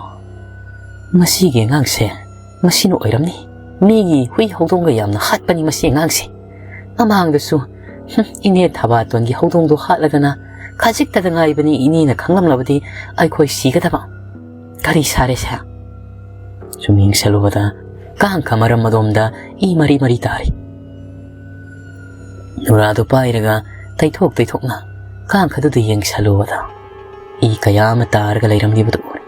ꯃꯁꯤꯒꯤ ꯑꯉꯥꯡꯁꯦ ꯃꯁꯤꯅ ꯑꯣꯏꯔꯝꯅꯤ꯫ ꯃꯤꯒꯤ ꯍꯨꯏ ꯍꯧꯗꯣꯡꯒ ꯌꯥꯝꯅ ꯍꯥꯠꯄꯅꯤ ꯃꯁꯤ ꯑꯉꯥꯡꯁꯦ꯫ ꯃꯃꯥꯡꯗꯁꯨ, ꯍꯨꯝ, ꯏꯅꯦ ꯊꯕꯥꯇꯣꯟꯒꯤ ꯍꯧꯗꯣꯡꯗꯣ ꯍꯥꯠꯂꯗꯅ ꯈꯖꯤꯛꯇꯗ ꯉꯥꯏꯕꯅꯤ, ꯏꯅꯦꯅ ꯈꯪꯂꯝꯂꯕꯗꯤ ꯑꯩꯈꯣꯏ ꯁꯤꯒꯗꯕ꯫ ꯀꯔꯤ ꯁꯥꯔꯦ ꯁꯦ?" ꯁꯨꯝ ꯌꯦꯡꯁꯜꯂꯨꯕꯗ ꯀꯥꯡꯈ ꯃꯔꯝ ꯑꯗꯣꯝꯗ ꯏ ꯃꯔꯤ ꯃꯔꯤ ꯇꯥꯔꯤ꯫ ꯅꯨꯔꯥꯗꯨ ꯄꯥꯏꯔꯒ ꯇꯩꯊꯣꯛ ꯇꯩꯊꯣꯛꯅ ꯀꯥꯡꯈꯗꯨꯗ ꯌꯦꯡꯁꯜꯂꯨꯕꯗ ꯏ ꯀꯌꯥ ꯑꯃ ꯇꯥꯔꯒ ꯂꯩꯔꯝꯂꯤꯕꯗꯨ ꯎꯔꯦ꯫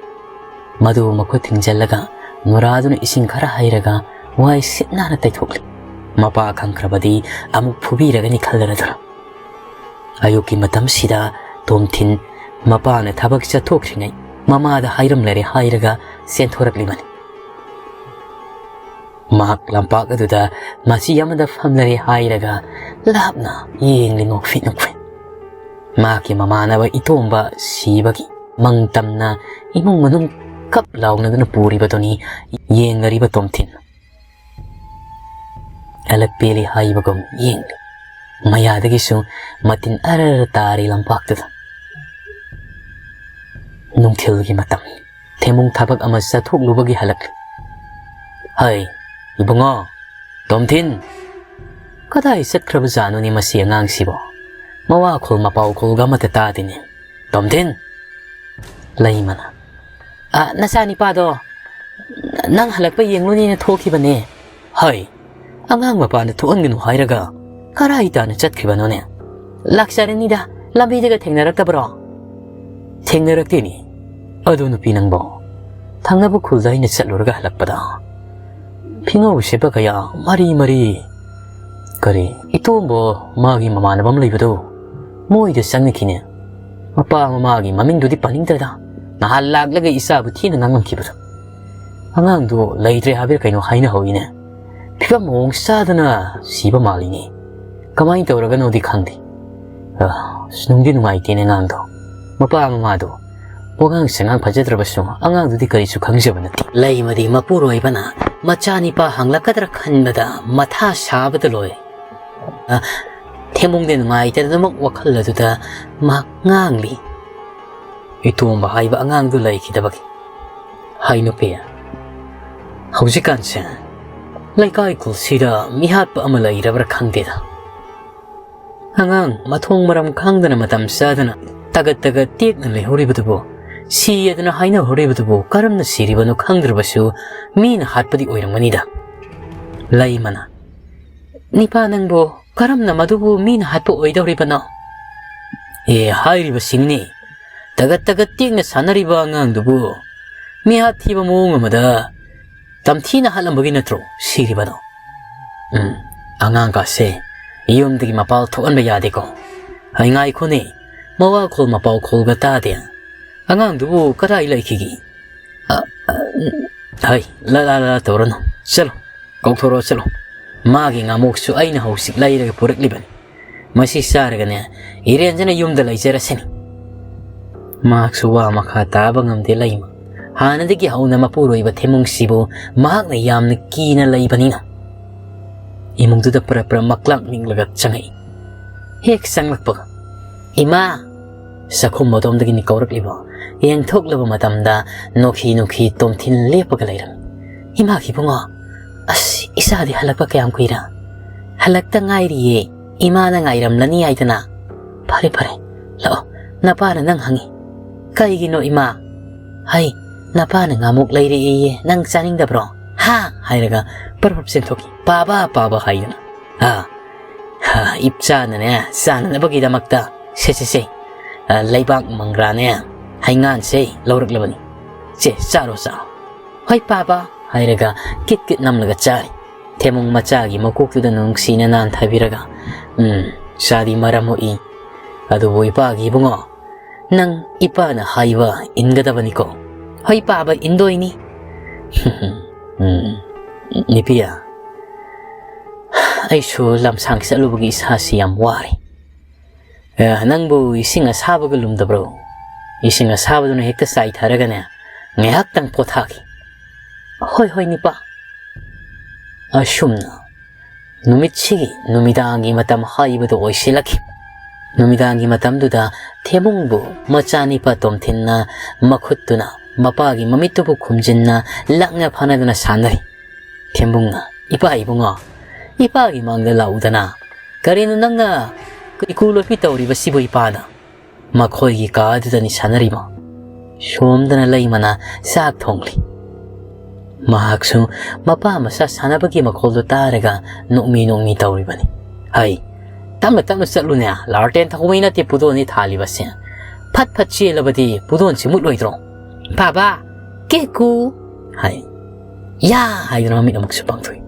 ꯃꯗꯨ ꯃꯈꯨꯠ ꯊꯤꯡꯖꯤꯜꯂꯒ ꯅꯨꯔꯥꯗꯨꯅ ꯏꯁꯤꯡ ꯈꯔ ꯍꯩꯔꯒ ꯋꯥꯏ ꯁꯤꯠ ꯅꯥꯟꯅ ꯇꯩꯊꯣꯛꯂꯤ꯫ ꯃꯄꯥ ꯈꯪꯈ꯭ꯔꯕꯗꯤ ꯑꯃꯨꯛ ꯐꯨꯕꯤꯔꯒꯅꯤ ꯈꯜꯂꯔꯗꯨꯅ꯫ ꯑꯌꯨꯛꯀꯤ ꯃꯇꯝꯁꯤꯗ ꯇꯣꯝꯊꯤꯟ ꯃꯄꯥꯅ ꯊꯕꯛ ꯆꯠꯊꯣꯛꯈ꯭ꯔꯤꯉꯩ ꯃꯃꯥꯗ ꯍꯥꯏꯔꯝꯂꯔꯦ ꯍꯥꯏꯔꯒ ꯆꯦꯟꯊꯣꯔꯛꯂꯤꯕꯅꯤ꯫ ꯃꯍꯥꯛ ꯂꯝꯄꯥꯛ ꯑꯗꯨꯗ ꯃꯆꯤ ꯑꯃꯗ ꯐꯝꯂꯔꯦ ꯍꯥꯏꯔꯒ ꯂꯥꯞꯅ ꯌꯦꯡꯂꯤ ꯅꯣꯛꯐꯦꯠ ꯅꯣꯛꯐꯦꯠ꯫ ꯃꯍꯥꯛꯀꯤ ꯃꯃꯥꯟꯅꯕ ꯏꯇꯣꯝꯕ ꯁꯤꯕꯒꯤ ꯃꯪ ꯇꯝꯅ ꯏꯃꯨꯡ ꯃꯅꯨꯡ ꯀꯞ ꯂꯥꯎꯅꯗꯨꯅ ꯄꯨꯔꯤꯕꯗꯨꯅꯤ ꯌꯦꯡꯂꯔꯤꯕ ꯇꯣꯝꯊꯤꯟ꯫ ꯑꯂꯛ ꯄꯦꯜꯂꯤ ꯍꯥꯏꯕꯒꯨꯝ ꯌꯦꯡꯂꯤ꯫ ꯃꯌꯥꯗꯒꯤꯁꯨ ꯃꯇꯤꯟ ꯑꯔ ꯇꯥꯔꯤ ꯂꯝꯄꯥꯛꯇꯨꯗ꯫ ꯅꯨꯡꯊꯤꯜꯒꯤ ꯃꯇꯝ꯫ ꯊꯦꯝꯃꯨꯡ ꯊꯕꯛ ꯑꯃ ꯆꯠꯊꯣꯛꯂꯨꯕꯒꯤ ꯍꯜꯂꯛꯂꯤ꯫ "ꯍꯩ, ꯏꯕꯨꯡꯉꯣ, ꯇꯣꯝꯊꯤꯟ, ꯀꯗꯥꯏ ꯆꯠꯈ꯭ꯔꯕꯖꯥꯠꯅꯣꯅꯦ ꯃꯁꯤ ꯑꯉꯥꯡꯁꯤꯕꯣ? ꯃꯋꯥ ꯈꯨꯜ ꯃꯄꯥꯎ ꯈꯨꯜꯒ ꯑꯃꯠꯇ ꯇꯥꯗꯦꯅꯦ꯫ ꯇꯣꯝꯊꯤꯟ!" ꯂꯩꯃꯅ, "ꯑ, ꯅꯆꯥꯅꯤꯄꯥꯗꯣ ꯅꯪ ꯍꯜꯂꯛꯄ ꯌꯦꯡꯂꯨꯅꯦꯅ ꯊꯣꯛꯈꯤꯕꯅꯦ꯫" "ꯍꯩ, ꯑꯉꯥꯡ ꯃꯄꯥꯟꯗ ꯊꯣꯛꯍꯟꯒꯅꯨ ꯍꯥꯏꯔꯒ ꯀꯔꯥꯏ ꯇꯥꯅ ꯆꯠꯈꯤꯕꯅꯣꯅꯦ? ꯂꯥꯛꯆꯔꯅꯤꯗ, ꯂꯝꯕꯤꯗꯒ ꯊꯦꯡꯅꯔꯛꯇꯕ꯭ꯔꯣ?" "ꯊꯦꯡꯅꯔꯛꯇꯦꯅꯦ꯫ ꯑꯗꯨ ꯅꯨꯄꯤ ꯅꯪꯕꯣ, ꯊꯪꯅꯕ ꯈꯨꯜꯗ ꯑꯩꯅ ꯆꯠꯂꯨꯔꯒ ꯍꯜꯂꯛꯄꯗ ꯐꯤꯉꯧ ꯁꯦꯠꯄ ꯀꯌꯥ ꯃꯔꯤ ꯃꯔꯤ, ꯀꯔꯤ, ꯏꯇꯣꯝꯕ ꯃꯥꯒꯤ ꯃꯃꯥꯟꯅꯕ ꯑꯃ ꯂꯩꯕꯗꯣ, ꯃꯣꯏꯗ ꯆꯪꯅꯈꯤꯅꯦ꯫ ꯃꯄꯥ ꯃꯃꯥꯒꯤ ꯃꯃꯤꯡꯗꯨꯗꯤ ꯄꯟꯅꯤꯡꯗ꯭ꯔꯦꯗ, ꯅꯍꯥꯟ ꯂꯥꯛꯂꯒ ꯏꯆꯥꯕꯨ ꯊꯤꯅ ꯉꯥꯡꯂꯝꯈꯤꯕꯗꯣ꯫ ꯑꯉꯥꯡꯗꯣ ꯂꯩꯇ꯭ꯔꯦ ꯍꯥꯏꯕ꯭ꯔꯥ ꯀꯩꯅꯣ ꯍꯥꯏꯅꯍꯧꯏꯅꯦ꯫ ꯐꯤꯕꯝ ꯃꯑꯣꯡ ꯆꯥꯗꯅ ꯁꯤꯕ ꯃꯥꯜꯂꯤꯅꯦ꯫ ꯀꯃꯥꯏꯅ ꯇꯧꯔꯒꯅꯣꯗꯤ ꯈꯪꯗꯦ꯫ ꯑ, ꯑꯁ, ꯅꯨꯡꯗꯤ ꯅꯨꯡꯉꯥꯏꯇꯦꯅꯦ ꯑꯉꯥꯡꯗꯣ꯫ ꯃꯄꯥ ꯃꯃꯥꯗꯣ ꯋꯥꯉꯥꯡ ꯁꯉꯥꯡ ꯐꯖꯗ꯭ꯔꯕꯁꯨ ꯑꯉꯥꯡꯗꯨꯗꯤ ꯀꯔꯤꯁꯨ ꯈꯪꯖꯕ ꯅꯠꯇꯦ꯫" ꯂꯩꯃꯗꯤ ꯃꯄꯨꯔꯣꯏꯕꯅ ꯃꯆꯥꯅꯤꯄꯥ ꯍꯪꯂꯛꯀꯗ꯭ꯔꯥ ꯈꯟꯕꯗ ꯃꯊꯥ ꯁꯥꯕꯗ ꯂꯣꯏ꯫ ꯑ, ꯊꯦꯝꯃꯨꯡꯗꯤ ꯅꯨꯡꯉꯥꯏꯇꯗꯅꯃꯛ ꯋꯥꯈꯜ ꯑꯗꯨꯗ ꯃꯍꯥꯛ ꯉꯥꯡꯂꯤ꯫ "ꯏꯇꯣꯝꯕ ꯍꯥꯏꯕ ꯑꯉꯥꯡꯗꯨ ꯂꯩꯈꯤꯗꯕꯒꯤ꯫ ꯍꯥꯏ ꯅꯨꯄꯤ, ꯍꯧꯖꯤꯛꯀꯥꯟꯁꯦ ꯂꯩꯀꯥꯏ ꯈꯨꯜꯁꯤꯗ ꯃꯤꯍꯥꯠꯄ ꯑꯃ ꯂꯩꯔꯕ꯭ꯔꯥ ꯈꯪꯗꯦꯗ꯫ ꯑꯉꯥꯡ ꯃꯊꯣꯡ ꯃꯔꯝ ꯈꯪꯗꯅ ꯃꯇꯝ ꯆꯥꯗꯅ ꯇꯒꯠ ꯇꯒꯠ ꯇꯦꯛꯅ ꯂꯩꯍꯧꯔꯤꯕꯗꯨꯕꯨ, ꯁꯤꯌꯦꯗꯅ ꯍꯥꯏꯅꯍꯧꯔꯤꯕꯗꯨꯕꯨ ꯀꯔꯝꯅ ꯁꯤꯔꯤꯕꯅꯣ ꯈꯪꯗ꯭ꯔꯕꯁꯨ ꯃꯤꯅ ꯍꯥꯠꯄꯗꯤ ꯑꯣꯏꯔꯝꯒꯅꯤꯗ꯫" ꯂꯩꯃꯅ, "ꯅꯤꯄꯥ ꯅꯪꯕꯨ ꯀꯔꯝꯅ ꯃꯗꯨꯕꯨ ꯃꯤꯅ ꯍꯥꯠꯄ ꯑꯣꯏꯗꯧꯔꯤꯕꯅꯣ?" "ꯑꯦ, ꯍꯥꯏꯔꯤꯕꯁꯤꯡꯅꯤ, ꯇꯒꯠ ꯇꯒꯠ ꯇꯦꯛꯅ ꯁꯥꯟꯅꯔꯤꯕ ꯑꯉꯥꯡꯗꯨꯕꯨ ꯃꯤꯍꯥꯠ ꯊꯤꯕ ꯃꯑꯣꯡ ꯑꯃꯗ ꯇꯝꯊꯤꯅ ꯍꯥꯠꯂꯝꯕꯒꯤ ꯅꯠꯇ꯭ꯔꯣ ꯁꯤꯔꯤꯕꯗꯣ? ꯎꯝ, ꯑꯉꯥꯡꯒꯁꯦ ꯌꯨꯝꯗꯒꯤ ꯃꯄꯥꯜ ꯊꯣꯛꯍꯟꯕ ꯌꯥꯗꯦꯀꯣ꯫ ꯍꯩ, ꯉꯥꯏꯈꯣꯅꯦ, ꯃꯋꯥ ꯈꯣꯜ ꯃꯄꯥꯎ ꯈꯣꯜꯒ ꯇꯥꯗꯦ꯫ ꯑꯉꯥꯡꯗꯨꯕꯨ ꯀꯗꯥꯏ ꯂꯩꯈꯤꯒꯦ? ꯑ, ꯑ, ꯍꯩ, ꯂꯥ ꯂꯥ ꯂꯥ ꯇꯧꯔꯅꯨ, ꯆꯠꯂꯣ꯫ ꯀꯧꯊꯣꯔꯛꯑꯣ ꯆꯠꯂꯣ꯫ ꯃꯥꯒꯤ ꯉꯥꯃꯣꯛꯁꯨ ꯑꯩꯅ ꯍꯧꯖꯤꯛ ꯂꯩꯔꯒ ꯄꯨꯔꯛꯂꯤꯕꯅꯤ꯫ ꯃꯁꯤ ꯆꯥꯔꯒꯅꯦ, ꯏꯔꯦꯟꯖꯅ ꯌꯨꯝꯗ ꯂꯩꯖꯔꯁꯅꯤ꯫" ꯃꯍꯥꯛꯁꯨ ꯋꯥ ꯃꯈꯥ ꯇꯥꯕ ꯉꯝꯗꯦ ꯂꯩꯃ꯫ ꯍꯥꯟꯅꯗꯒꯤ ꯍꯧꯅ ꯃꯄꯨꯔꯣꯏꯕ ꯊꯦꯃꯨꯡꯁꯤꯕꯨ ꯃꯍꯥꯛꯅ ꯌꯥꯝꯅ ꯀꯤꯅ ꯂꯩꯕꯅꯤꯅ꯫ ꯏꯃꯨꯡꯗꯨꯗ ꯄꯔꯞ ꯄꯔꯞ ꯃꯛꯂꯥꯛ ꯅꯤꯛꯂꯒ ꯆꯪꯉꯛꯏ꯫ ꯍꯦꯛ ꯆꯪꯂꯛꯄꯒ, "ꯏꯃꯥ!" ꯆꯥꯛꯈꯨꯝ ꯑꯗꯣꯝꯗꯒꯤꯅꯤ ꯀꯧꯔꯛꯂꯤꯕ꯫ ꯌꯦꯡꯊꯣꯛꯂꯕ ꯃꯇꯝꯗ ꯅꯣꯈꯤ ꯅꯣꯈꯤ ꯇꯣꯝꯊꯤꯟ ꯂꯦꯞꯄꯒ ꯂꯩꯔꯝꯃꯤ꯫ "ꯏꯃꯥꯒꯤ ꯏꯕꯨꯡꯉꯣ, ꯑꯁ, ꯏꯆꯥꯗꯤ ꯍꯜꯂꯛꯄ ꯀꯌꯥꯝ ꯀꯨꯏꯔꯦ?" "ꯍꯜꯂꯛꯇ ꯉꯥꯏꯔꯤꯌꯦ, ꯏꯃꯥꯅ ꯉꯥꯏꯔꯝꯂꯅꯤ ꯍꯥꯏꯗꯅ꯫" "ꯐꯔꯦ, ꯐꯔꯦ, ꯂꯥꯛꯑꯣ, ꯅꯄꯥꯅ ꯅꯪ ꯍꯪꯉꯤ꯫" "ꯀꯩꯒꯤꯅꯣ ꯏꯃꯥ?" "ꯍꯩ, ꯅꯄꯥꯅ ꯉꯥꯃꯨꯛ ꯂꯩꯔꯛꯑꯦꯌꯦ, ꯅꯪ ꯆꯥꯅꯤꯡꯗꯕ꯭ꯔꯣ?" "ꯍꯥ?" ꯍꯥꯏꯔꯒ ꯄꯔꯞ ꯄꯔꯞ ꯆꯦꯟꯊꯣꯛꯈꯤ꯫ "ꯄꯥꯕ, ꯄꯥꯕ" ꯍꯥꯏꯗꯅ꯫ ꯑꯥ, ꯍꯥ, ꯏꯞꯆꯥꯅꯅꯦ, ꯆꯥꯅꯅꯕꯒꯤꯗꯃꯛꯇ, ꯁꯦ, ꯁꯦ, ꯁꯦ, ꯑ, ꯂꯩꯕꯥꯛ ꯃꯪꯒ꯭ꯔꯥꯅꯦ, ꯍꯩꯉꯥꯟꯁꯦ ꯂꯧꯔꯛꯂꯕꯅꯤ꯫ "ꯁꯦ, ꯆꯥꯔꯣ, ꯆꯥꯔꯣ꯫" "ꯍꯣꯏ, ꯄꯥꯕ" ꯍꯥꯏꯔꯒ ꯀꯤꯠ ꯀꯤꯠ ꯅꯝꯂꯒ ꯆꯥꯔꯤ꯫ ꯊꯦꯃꯨꯡ ꯃꯆꯥꯒꯤ ꯃꯀꯣꯛꯇꯨꯗ ꯅꯨꯡꯁꯤꯅ ꯅꯥꯟꯊꯕꯤꯔꯒ, "ꯎꯝ, ꯆꯥꯗꯤ ꯃꯔꯝ ꯃꯣꯛꯏ꯫ ꯑꯗꯨꯕꯨ ꯏꯄꯥꯒꯤ ꯏꯕꯨꯡꯉꯣ, ꯅꯪ ꯏꯄꯥꯅ ꯍꯥꯏꯕ ꯏꯟꯒꯗꯕꯅꯤꯀꯣ꯫" "ꯍꯣꯏ, ꯄꯥꯕ, ꯏꯟꯗꯣꯏꯅꯤ꯫" "ꯎꯝ, ꯅꯤꯄꯤꯌꯥ, ꯑꯩꯁꯨ ꯂꯝꯁꯥꯡ ꯆꯠꯂꯨꯕꯒꯤ ꯏꯁꯥꯁꯤ ꯌꯥꯝ ꯋꯥꯔꯦ꯫ ꯑꯦ, ꯅꯪꯕꯨ ꯏꯁꯤꯡ ꯑꯁꯥꯕꯒ ꯂꯨꯝꯗꯕ꯭ꯔꯣ? ꯏꯁꯤꯡ ꯑꯁꯥꯕꯗꯨꯅ ꯍꯦꯛꯇ ꯆꯥꯏꯊꯔꯒꯅꯦ, ꯉꯥꯏꯍꯥꯛꯇꯪ ꯄꯣꯊꯥꯈꯤ꯫" "ꯍꯣꯏ, ꯍꯣꯏ, ꯅꯤꯄꯥ꯫" ꯑꯁꯨꯝꯅ ꯅꯨꯃꯤꯠꯁꯤꯒꯤ ꯅꯨꯃꯤꯗꯥꯡꯒꯤ ꯃꯇꯝ ꯍꯥꯏꯕꯗꯨ ꯑꯣꯏꯁꯤꯜꯂꯛꯈꯤ꯫ ꯅꯨꯃꯤꯗꯥꯡꯒꯤ ꯃꯇꯝꯗꯨꯗ ꯊꯦꯃꯨꯡꯕꯨ ꯃꯆꯥꯅꯤꯄꯥ ꯇꯣꯝꯊꯤꯟꯅ ꯃꯈꯨꯠꯇꯨꯅ ꯃꯄꯥꯒꯤ ꯃꯃꯤꯠꯇꯨꯕꯨ ꯈꯨꯝꯖꯤꯟꯅ ꯂꯥꯛꯅ ꯐꯥꯅꯗꯨꯅ ꯁꯥꯟꯅꯔꯤ꯫ ꯊꯦꯝꯕꯨꯡꯅ, "ꯏꯄꯥ ꯏꯕꯨꯡꯉꯣ, ꯏꯄꯥꯒꯤ ꯃꯥꯡꯗ ꯂꯥꯛꯎꯗꯅ꯫ ꯀꯔꯤꯅꯣ ꯅꯪꯅ ꯏꯀꯨ ꯂꯣꯠꯄꯤ ꯇꯧꯔꯤꯕꯁꯤꯕꯨ ꯏꯄꯥꯗ?" ꯃꯈꯣꯏꯒꯤ ꯀꯥ ꯑꯗꯨꯗꯅꯤ ꯁꯥꯟꯅꯔꯤꯕ꯫ ꯁꯣꯝꯗꯅ ꯂꯩꯃꯅ ꯆꯥꯛ ꯊꯣꯡꯂꯤ꯫ ꯃꯍꯥꯛꯁꯨ ꯃꯄꯥ ꯃꯆꯥ ꯁꯥꯟꯅꯕꯒꯤ ꯃꯈꯣꯜꯗꯨ ꯇꯥꯔꯒ ꯅꯣꯛꯃꯤ ꯅꯣꯛꯃꯤ ꯇꯧꯔꯤꯕꯅꯤ꯫ "ꯍꯩ, ꯇꯞꯅ ꯇꯞꯅ ꯆꯠꯂꯨꯅꯦ, ꯂꯥꯔꯇꯦꯟ ꯊꯧꯕꯩ ꯅꯠꯇꯦ ꯄꯨꯗꯣꯟꯅꯤ ꯊꯥꯜꯂꯤꯕꯁꯦ꯫ ꯐꯠ ꯐꯠ ꯆꯦꯜꯂꯕꯗꯤ ꯄꯨꯗꯣꯟꯁꯤ ꯃꯨꯠꯂꯣꯏꯗ꯭ꯔꯣ? ꯄꯥꯕꯥ, ꯀꯦꯀꯨ!" ꯍꯥꯏ꯫ "ꯌꯥ!" ꯍꯥꯏꯗꯨꯅ ꯃꯃꯤꯠ ꯑꯃꯨꯛꯁꯨ ꯄꯥꯡꯊꯣꯛꯏ꯫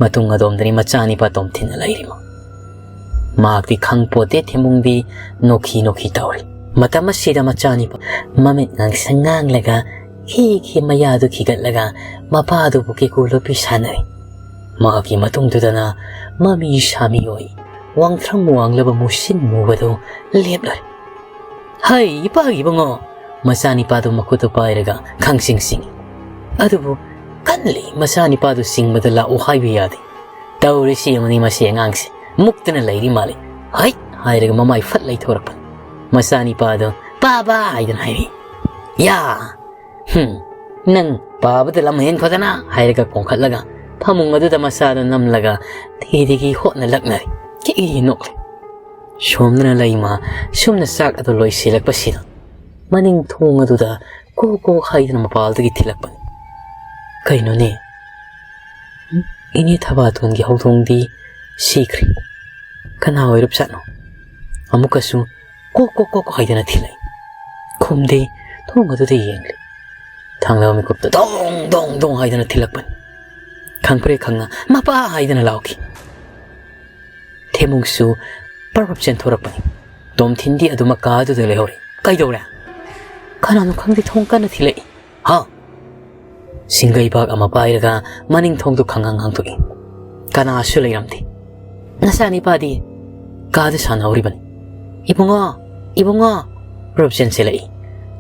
ꯃꯇꯨꯡ ꯑꯗꯣꯝꯗꯅꯤ ꯃꯆꯥꯅꯤꯄꯥ ꯇꯣꯝꯊꯤꯟꯅ ꯂꯩꯔꯤꯕ꯫ ꯃꯍꯥꯛꯇꯤ ꯈꯪꯄꯣꯠꯇꯦ ꯊꯦꯝꯕꯨꯡꯗꯤ ꯅꯣꯛꯈꯤ ꯅꯣꯛꯈꯤ ꯇꯧꯔꯤ꯫ ꯃꯇꯝ ꯑꯁꯤꯗ ꯃꯆꯥꯅꯤꯄꯥ ꯃꯃꯤꯠ ꯉꯥꯡꯁꯪ ꯉꯥꯡꯂꯒ ꯈꯤ ꯈꯤ ꯃꯌꯥꯗꯨ ꯈꯤꯒꯠꯂꯒ ꯃꯄꯥꯗꯨꯕꯨ ꯀꯦꯀꯨ ꯂꯣꯠꯄꯤ ꯁꯥꯟꯅꯔꯤ꯫ ꯃꯥꯒꯤ ꯃꯇꯨꯡꯗꯨꯗꯅ ꯃꯃꯤ ꯁꯥꯃꯤ ꯑꯣꯏ ꯋꯥꯡꯊ꯭ꯔꯪ ꯋꯥꯡꯂꯕ ꯃꯨꯁꯤꯟ ꯃꯨꯕꯗꯨ ꯂꯦꯞꯂꯔꯦ꯫ "ꯍꯩ, ꯏꯄꯥꯒꯤ ꯏꯕꯨꯡꯉꯣ!" ꯃꯆꯥꯅꯤꯄꯥꯗꯨ ꯃꯈꯨꯠꯇꯨ ꯄꯥꯏꯔꯒ ꯈꯪꯁꯤꯡ ꯁꯤꯡꯏ꯫ ꯑꯗꯨꯕꯨ ꯀꯜꯂꯤ, ꯃꯆꯥꯅꯤꯄꯥꯗꯨ ꯁꯤꯡꯕꯗ ꯂꯥꯛꯎ ꯍꯥꯏꯕ ꯌꯥꯗꯦ꯫ "ꯇꯧꯔꯤꯁꯤ ꯌꯦꯡꯉꯨꯅꯤ, ꯃꯁꯤ ꯑꯉꯥꯡꯁꯦ ꯃꯨꯛꯇꯅ ꯂꯩꯔꯤ ꯃꯥꯜꯂꯤ꯫ ꯍꯩꯠ!" ꯍꯥꯏꯔꯒ ꯃꯃꯥꯏ ꯐꯠ ꯂꯩꯊꯣꯔꯛꯄꯅꯤ꯫ ꯃꯆꯥꯅꯤꯄꯥꯗꯨ "ꯄꯥꯕꯥ" ꯍꯥꯏꯗꯨꯅ ꯍꯥꯏꯔꯤ꯫ "ꯌꯥ! ꯍꯨꯝ, ꯅꯪ ꯄꯥꯕꯗ ꯂꯝ ꯍꯦꯟꯈꯣꯗꯅ!" ꯍꯥꯏꯔꯒ ꯀꯣꯡꯈꯠꯂꯒ ꯐꯃꯨꯡ ꯑꯗꯨꯗ ꯃꯁꯥꯗꯨ ꯅꯝꯂꯒ ꯊꯤꯗꯤꯒꯤ ꯍꯣꯠꯅ ꯂꯛꯅꯔꯤ꯫ ꯀꯤꯛꯏ ꯅꯣꯛꯂꯤ꯫ ꯁꯣꯝꯗꯅ ꯂꯩꯃ ꯁꯨꯝꯅ ꯆꯥꯛ ꯑꯗꯨ ꯂꯣꯏꯁꯤꯜꯂꯛꯄꯁꯤꯗ ꯃꯅꯤꯡ ꯊꯣꯡ ꯑꯗꯨꯗ ꯀꯣꯛ ꯀꯣꯛ ꯍꯥꯏꯗꯨꯅ ꯃꯄꯥꯜꯗꯒꯤ ꯊꯤꯜꯂꯛꯄꯅꯤ꯫ "ꯀꯩꯅꯣꯅꯦ? ꯎꯝ, ꯏꯅꯦ ꯊꯕꯥꯇꯣꯟꯒꯤ ꯍꯧꯗꯣꯡꯗꯤ ꯁꯤꯈ꯭ꯔꯦ꯫ ꯀꯅꯥ ꯑꯣꯏꯔꯞꯖꯥꯠꯅꯣ?" ꯑꯃꯨꯛꯀꯁꯨ ꯀꯣꯛ ꯀꯣꯛ ꯀꯣꯛ ꯍꯥꯏꯗꯅ ꯊꯤꯜꯂꯛꯏ꯫ ꯈꯨꯝꯗꯦ꯫ ꯊꯣꯡ ꯑꯗꯨꯗ ꯌꯦꯡꯂꯤ꯫ ꯊꯥꯡꯂꯕ ꯃꯤꯀꯨꯞꯇ ꯗꯣꯡ ꯗꯣꯡ ꯗꯣꯡ ꯍꯥꯏꯗꯅ ꯊꯤꯜꯂꯛꯄꯅꯤ꯫ ꯈꯪꯄ꯭ꯔꯦꯛ ꯈꯪꯅ "ꯃꯄꯥ!" ꯍꯥꯏꯗꯅ ꯂꯥꯎꯈꯤ꯫ ꯊꯦꯃꯨꯡꯁꯨ ꯄꯔꯞ ꯄꯔꯞ ꯆꯦꯟꯊꯣꯔꯛꯄꯅꯤ꯫ ꯇꯣꯝꯊꯤꯟꯗꯤ ꯑꯗꯨꯃꯛ ꯀꯥ ꯑꯗꯨꯗ ꯂꯩꯍꯧꯔꯤ꯫ "ꯀꯩꯗꯧꯔꯦ?" "ꯀꯅꯥꯅꯣ ꯈꯪꯗꯦ, ꯊꯣꯡ ꯀꯟꯅ ꯊꯤꯜꯂꯛꯏ꯫" "ꯍꯥ?" ꯁꯤꯡꯒꯩꯕꯥꯛ ꯑꯃ ꯄꯥꯏꯔꯒ ꯃꯅꯤꯡ ꯊꯣꯡꯗꯨ ꯈꯪꯍꯥꯡ ꯍꯥꯡꯗꯣꯛꯏ꯫ ꯀꯅꯥꯁꯨ ꯂꯩꯔꯝꯗꯦ꯫ "ꯅꯆꯥꯅꯤꯄꯥꯗꯤ?" "ꯀꯥꯗ ꯁꯥꯟꯅꯍꯧꯔꯤꯕꯅꯤ꯫" "ꯏꯕꯨꯡꯉꯣ! ꯏꯕꯨꯡꯉꯣ!" ꯄꯔꯞ ꯆꯦꯟꯁꯤꯜꯂꯛꯏ꯫